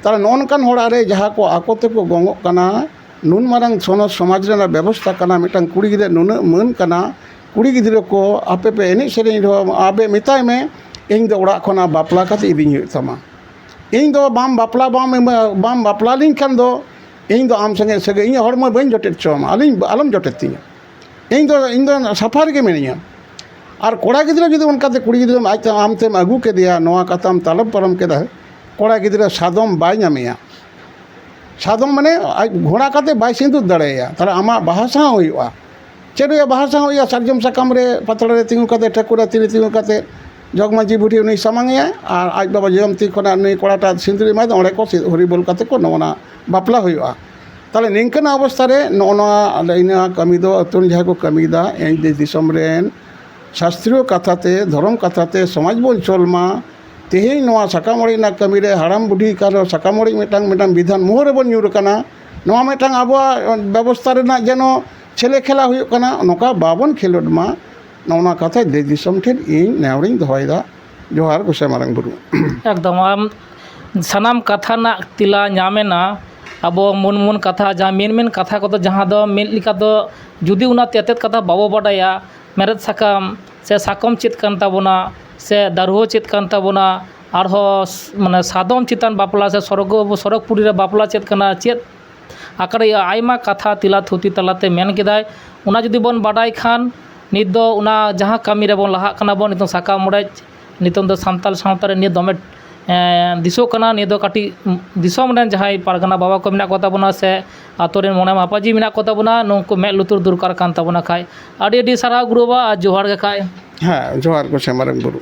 ᱛᱟᱦᱚᱞᱮ ᱱᱚᱜᱼᱚ ᱱᱚᱝᱠᱟᱱ ᱦᱚᱲ ᱟᱨᱮ ᱡᱟᱦᱟᱸ ᱠᱚ ᱟᱠᱚ ᱛᱮᱠᱚ ᱜᱚᱝᱚᱜ ᱠᱟᱱᱟ, ᱱᱩᱱ ᱢᱟᱨᱟᱝ ᱥᱚᱱᱚᱛ ᱥᱚᱢᱟᱡᱽ ᱨᱮᱱᱟᱜ ᱵᱮᱵᱚᱥᱛᱷᱟ ᱠᱟᱱᱟ, ᱢᱤᱫᱴᱟᱝ ᱠᱩᱲᱤ ᱜᱤᱫᱽᱨᱟᱹ ᱱᱩᱱᱟᱹᱜ ᱢᱟᱹᱱ ᱠᱟᱱᱟ, ᱠᱩᱲᱤ ᱜᱤᱫᱽᱨᱟᱹ ᱠᱚ ᱟᱯᱮ ᱯᱮ ᱮᱱᱮᱡ ᱥᱮᱨᱮᱧ ᱨᱮᱦᱚᱸ ᱟᱵᱮ ᱢᱮᱛᱟᱭ ᱢᱮ, ᱤᱧ ᱫᱚ ᱚᱲᱟᱜ ᱠᱷᱚᱱᱟᱜ ᱵᱟᱯᱞᱟ ᱠᱟᱛᱮ ᱤᱫᱤᱧ ᱦᱩᱭᱩᱜ ᱛᱟᱢᱟ᱾ ᱤᱧ ᱫᱚ ᱵᱟᱢ ᱵᱟᱯᱞᱟ, ᱵᱟᱢ ᱮᱢᱟ-, ᱵᱟᱢ ᱵᱟᱯᱞᱟ ᱞᱤᱧ ᱠᱷᱟᱱ ᱫᱚ ᱤᱧ ᱫᱚ ᱟᱢ ᱥᱚᱸᱜᱮ ᱥᱟᱹᱜᱟᱹᱭ, ᱤᱧᱟᱹᱜ ᱦᱚᱲᱢᱚ ᱵᱟᱹᱧ ᱡᱚᱴᱮᱫ ᱦᱚᱪᱚᱣᱟᱢᱟ, ᱟᱹᱞᱤᱧ, ᱟᱞᱚᱢ ᱡᱚᱴᱮᱫ ᱛᱤᱧᱟ᱾ ᱤᱧ ᱫᱚ, ᱤᱧ ᱫᱚ ᱥᱟᱯᱷᱟ ᱨᱮᱜᱮ ᱢᱤᱱᱟᱹᱧᱟ᱾ ᱟᱨ ᱠᱚᱲᱟ ᱜᱤᱫᱽᱨᱟᱹ ᱡᱩᱫᱤ ᱚᱱᱠᱟᱛᱮ ᱠᱩᱲᱤ ᱜᱤᱫᱽᱨᱟᱹ ᱟᱡ ᱛᱮ ᱟᱢ ᱛᱮᱢ ᱟᱹᱜᱩ ᱠᱮᱫᱮᱭᱟ, ᱱᱚᱣᱟ ᱠᱟᱛᱷᱟᱢ ᱛᱟᱞᱚᱵ ᱯᱟᱨᱚᱢ ᱠᱮᱫᱟ, ᱠᱚᱲᱟ ᱜᱤᱫᱽᱨᱟᱹ ᱥᱟᱫᱚᱢ ᱵᱟᱭ ᱧᱟᱢᱮᱭᱟ᱾ ᱥᱟᱫᱚᱢ ᱢᱟᱱᱮ ᱟᱡ ᱜᱷᱚᱲᱟ ᱠᱟᱛᱮ ᱵᱟᱭ ᱥᱤᱸᱫᱩᱨ ᱫᱟᱲᱮᱭᱟᱭᱟ, ᱛᱟᱦᱚᱞᱮ ᱟᱢᱟᱜ ᱵᱟᱦᱟ ᱥᱟᱶ ᱦᱩᱭᱩᱜᱼᱟ᱾ ᱪᱮᱫ ᱦᱩᱭᱩᱜᱼᱟ? ᱵᱟᱦᱟ ᱥᱟᱶ ᱦᱩᱭᱩᱜᱼᱟ, ᱥᱟᱨᱡᱚᱢ ᱥᱟᱠᱟᱢ ᱨᱮ ᱯᱟᱛᱲᱟ ᱨᱮ ᱛᱤᱸᱜᱩ ᱠᱟᱛᱮ, ᱴᱷᱟᱹᱠᱩᱨ ᱟᱜ ᱛᱤ ᱨᱮ ᱛᱤᱸᱜᱩ ᱠᱟᱛᱮ ᱡᱚᱜᱽ ᱢᱟᱹᱡᱷᱤ ᱵᱩᱰᱷᱤ ᱩᱱᱤᱭ ᱥᱟᱢᱟᱝ ᱮᱭᱟ, ᱟᱨ ᱟᱡ ᱵᱟᱵᱟ ᱡᱚᱡᱚᱢ ᱛᱤ ᱠᱷᱚᱱᱟᱜ ᱱᱩᱭ ᱠᱚᱲᱟᱴᱟᱜ ᱥᱤᱸᱫᱩᱨ ᱮᱢᱟᱭ ᱫᱚ, ᱚᱸᱰᱮ ᱠᱚ ᱥᱤ-, ᱦᱚᱨᱤᱵᱚᱞ ᱠᱟᱛᱮ ᱠᱚ ᱱᱚᱣᱟ ᱵᱟᱯᱞᱟ ᱦᱩᱭᱩᱜᱼᱟ᱾ ᱛᱟᱦᱚᱞᱮ ᱱᱤᱝᱠᱟᱹᱱᱟᱜ ᱚᱵᱚᱥᱛᱷᱟ ᱨᱮ ᱱᱚᱜᱼᱚ ᱱᱚᱣᱟ ᱟᱞᱮ ᱤᱱᱟᱹ ᱠᱟᱹᱢᱤ ᱫᱚ ᱟᱹᱛᱩ ᱨᱮᱱ ᱡᱟᱦᱟᱸᱭ ᱠᱚ ᱠᱟᱹᱢᱤᱭᱮᱫᱟ, ᱤᱧ ᱫᱮᱥ ᱫᱤᱥᱚᱢ ᱨᱮᱱ ᱥᱟᱥᱛᱨᱤᱭᱚ ᱠᱟᱛᱷᱟ ᱛᱮ, ᱫᱷᱚᱨᱚᱢ ᱠᱟᱛᱷᱟ ᱛᱮ ᱥᱚᱢᱟᱡᱽ ᱵᱚᱱ ᱪᱚᱞ ᱢᱟ᱾ ᱛᱮᱦᱮᱧ ᱱᱚᱣᱟ ᱥᱟᱠᱟᱢ ᱚᱲᱮᱡ ᱨᱮᱱᱟᱜ ᱠᱟᱹᱢᱤ ᱨᱮ ᱦᱟᱲᱟᱢ ᱵᱩᱰᱷᱤ ᱠᱟᱨᱚ ᱥᱟᱠᱟᱢ ᱚᱲᱮᱡ ᱢᱤᱫᱴᱟᱝ, ᱢᱤᱫᱴᱟᱝ ᱵᱤᱫᱷᱟᱱ ᱢᱳᱦ ᱨᱮᱵᱚᱱ ᱧᱩᱨ ᱟᱠᱟᱱᱟ᱾ ᱱᱚᱣᱟ ᱢᱤᱫᱴᱟᱝ ᱟᱵᱚᱣᱟᱜ ᱵᱮᱵᱚᱥᱛᱷᱟ ᱨᱮᱱᱟᱜ ᱡᱮᱱᱚ ᱪᱷᱮᱞᱮ ᱠᱷᱮᱞᱟ ᱦᱩᱭᱩᱜ ᱠᱟᱱᱟ, ᱱᱚᱝᱠᱟ ᱵᱟᱵᱚᱱ ᱠᱷᱮᱞᱳᱰ ᱢᱟ᱾ ᱱᱚᱜᱼᱚ ᱱᱚᱣᱟ ᱠᱟᱛᱷᱟ ᱫᱮᱥ ᱫᱤᱥᱚᱢ ᱴᱷᱮᱱ ᱤᱧ ᱱᱮᱦᱚᱨᱤᱧ ᱫᱚᱦᱚᱭᱮᱫᱟ᱾ ᱡᱚᱦᱟᱨ, ᱜᱚᱸᱥᱟᱭ ᱢᱟᱨᱟᱝ ᱵᱩᱨᱩ᱾ ᱮᱠᱫᱚᱢ, ᱟᱢ ᱥᱟᱱᱟᱢ ᱠᱟᱛᱷᱟ ᱨᱮᱱᱟᱜ ᱛᱮᱞᱟ ᱧᱟᱢ ᱮᱱᱟ᱾ ᱟᱵᱚ ᱢᱚᱱ ᱢᱚᱱ ᱠᱟᱛᱷᱟ, ᱡᱟᱦᱟᱸ ᱢᱮᱱ ᱢᱮᱱ ᱠᱟᱛᱷᱟ ᱠᱚᱫᱚ, ᱡᱟᱦᱟᱸ ᱫᱚ ᱢᱮᱱ ᱞᱮᱠᱟ ᱫᱚ, ᱡᱩᱫᱤ ᱚᱱᱟ ᱛᱮᱛᱮᱫ ᱠᱟᱛᱷᱟ ᱵᱟᱵᱚ ᱵᱟᱰᱟᱭᱟ, ᱢᱮᱨᱮᱫ ᱥᱟᱠᱟᱢ ᱥᱮ ᱥᱟᱠᱚᱢ ᱪᱮᱫ ᱠᱟᱱ ᱛᱟᱵᱚᱱᱟ, ᱥᱮ ᱫᱟᱹᱨᱦᱩ ᱪᱮᱫ ᱠᱟᱱ ᱛᱟᱵᱚᱱᱟ, ᱟᱨᱦᱚᱸ ᱥ-, ᱢᱟᱱᱮ ᱥᱟᱫᱚᱢ ᱪᱮᱛᱟᱱ ᱵᱟᱯᱞᱟ, ᱥᱮ ᱥᱚᱨᱚᱜᱽ, ᱥᱚᱨᱚᱜᱽᱯᱩᱨᱤ ᱨᱮ ᱵᱟᱯᱞᱟ ᱪᱮᱫ ᱠᱟᱱᱟ, ᱪᱮᱫ ᱟᱠᱟᱨᱮ ᱟᱭᱢᱟ ᱠᱟᱛᱷᱟ ᱛᱮᱞᱟ ᱛᱷᱩᱛᱤ ᱛᱟᱞᱟᱛᱮ ᱢᱮᱱ ᱠᱮᱫᱟᱭ᱾ ᱚᱱᱟ ᱡᱩᱫᱤ ᱵᱚᱱ ᱵᱟᱰᱟᱭ ᱠᱷᱟᱱ, ᱱᱤᱛ ᱫᱚ ᱚᱱᱟ ᱡᱟᱦᱟᱸ ᱠᱟᱹᱢᱤ ᱨᱮᱵᱚᱱ ᱞᱟᱦᱟᱜ ᱠᱟᱱᱟ ᱵᱚᱱ, ᱱᱤᱛᱚᱝ ᱥᱟᱠᱟᱢ ᱚᱲᱮᱡ, ᱱᱤᱛᱚᱝ ᱫᱚ ᱥᱟᱱᱛᱟᱲ ᱥᱟᱶᱛᱟ ᱨᱮ ᱱᱤᱭᱟᱹ ᱫᱚᱢᱮ, ᱮᱸ, ᱫᱤᱥᱚᱜ ᱠᱟᱱᱟ᱾ ᱱᱤᱭᱟᱹ ᱫᱚ ᱠᱟᱹᱴᱤᱡ, ᱩᱸ, ᱫᱤᱥᱚᱢ ᱨᱮᱱ ᱡᱟᱦᱟᱸᱭ ᱯᱟᱨᱜᱟᱱᱟ ᱵᱟᱵᱟ ᱠᱚ ᱢᱮᱱᱟᱜ ᱠᱚ ᱛᱟᱵᱚᱱᱟ ᱥᱮ ᱟᱛᱳ ᱨᱮᱱ ᱢᱚᱬᱮ ᱢᱟᱯᱟᱡᱤ ᱢᱮᱱᱟᱜ ᱠᱚ ᱛᱟᱵᱚᱱᱟ, ᱱᱩᱠᱩ ᱢᱮᱫ ᱞᱩᱛᱩᱨ ᱫᱚᱨᱠᱟᱨ ᱠᱟᱱ ᱛᱟᱵᱚᱱᱟ ᱠᱷᱟᱡ᱾ ᱟᱹᱰᱤ ᱟᱹᱰᱤ ᱥᱟᱨᱦᱟᱣ ᱜᱩᱨᱩ ᱵᱟᱵᱟ, ᱟᱨ ᱡᱚᱦᱟᱨ ᱜᱮ ᱠᱷᱟᱡ᱾ ᱦᱮᱸ, ᱡᱚᱦᱟᱨ ᱜᱮ ᱥᱮ ᱢᱟᱨᱟᱝ ᱵᱩᱨᱩ᱾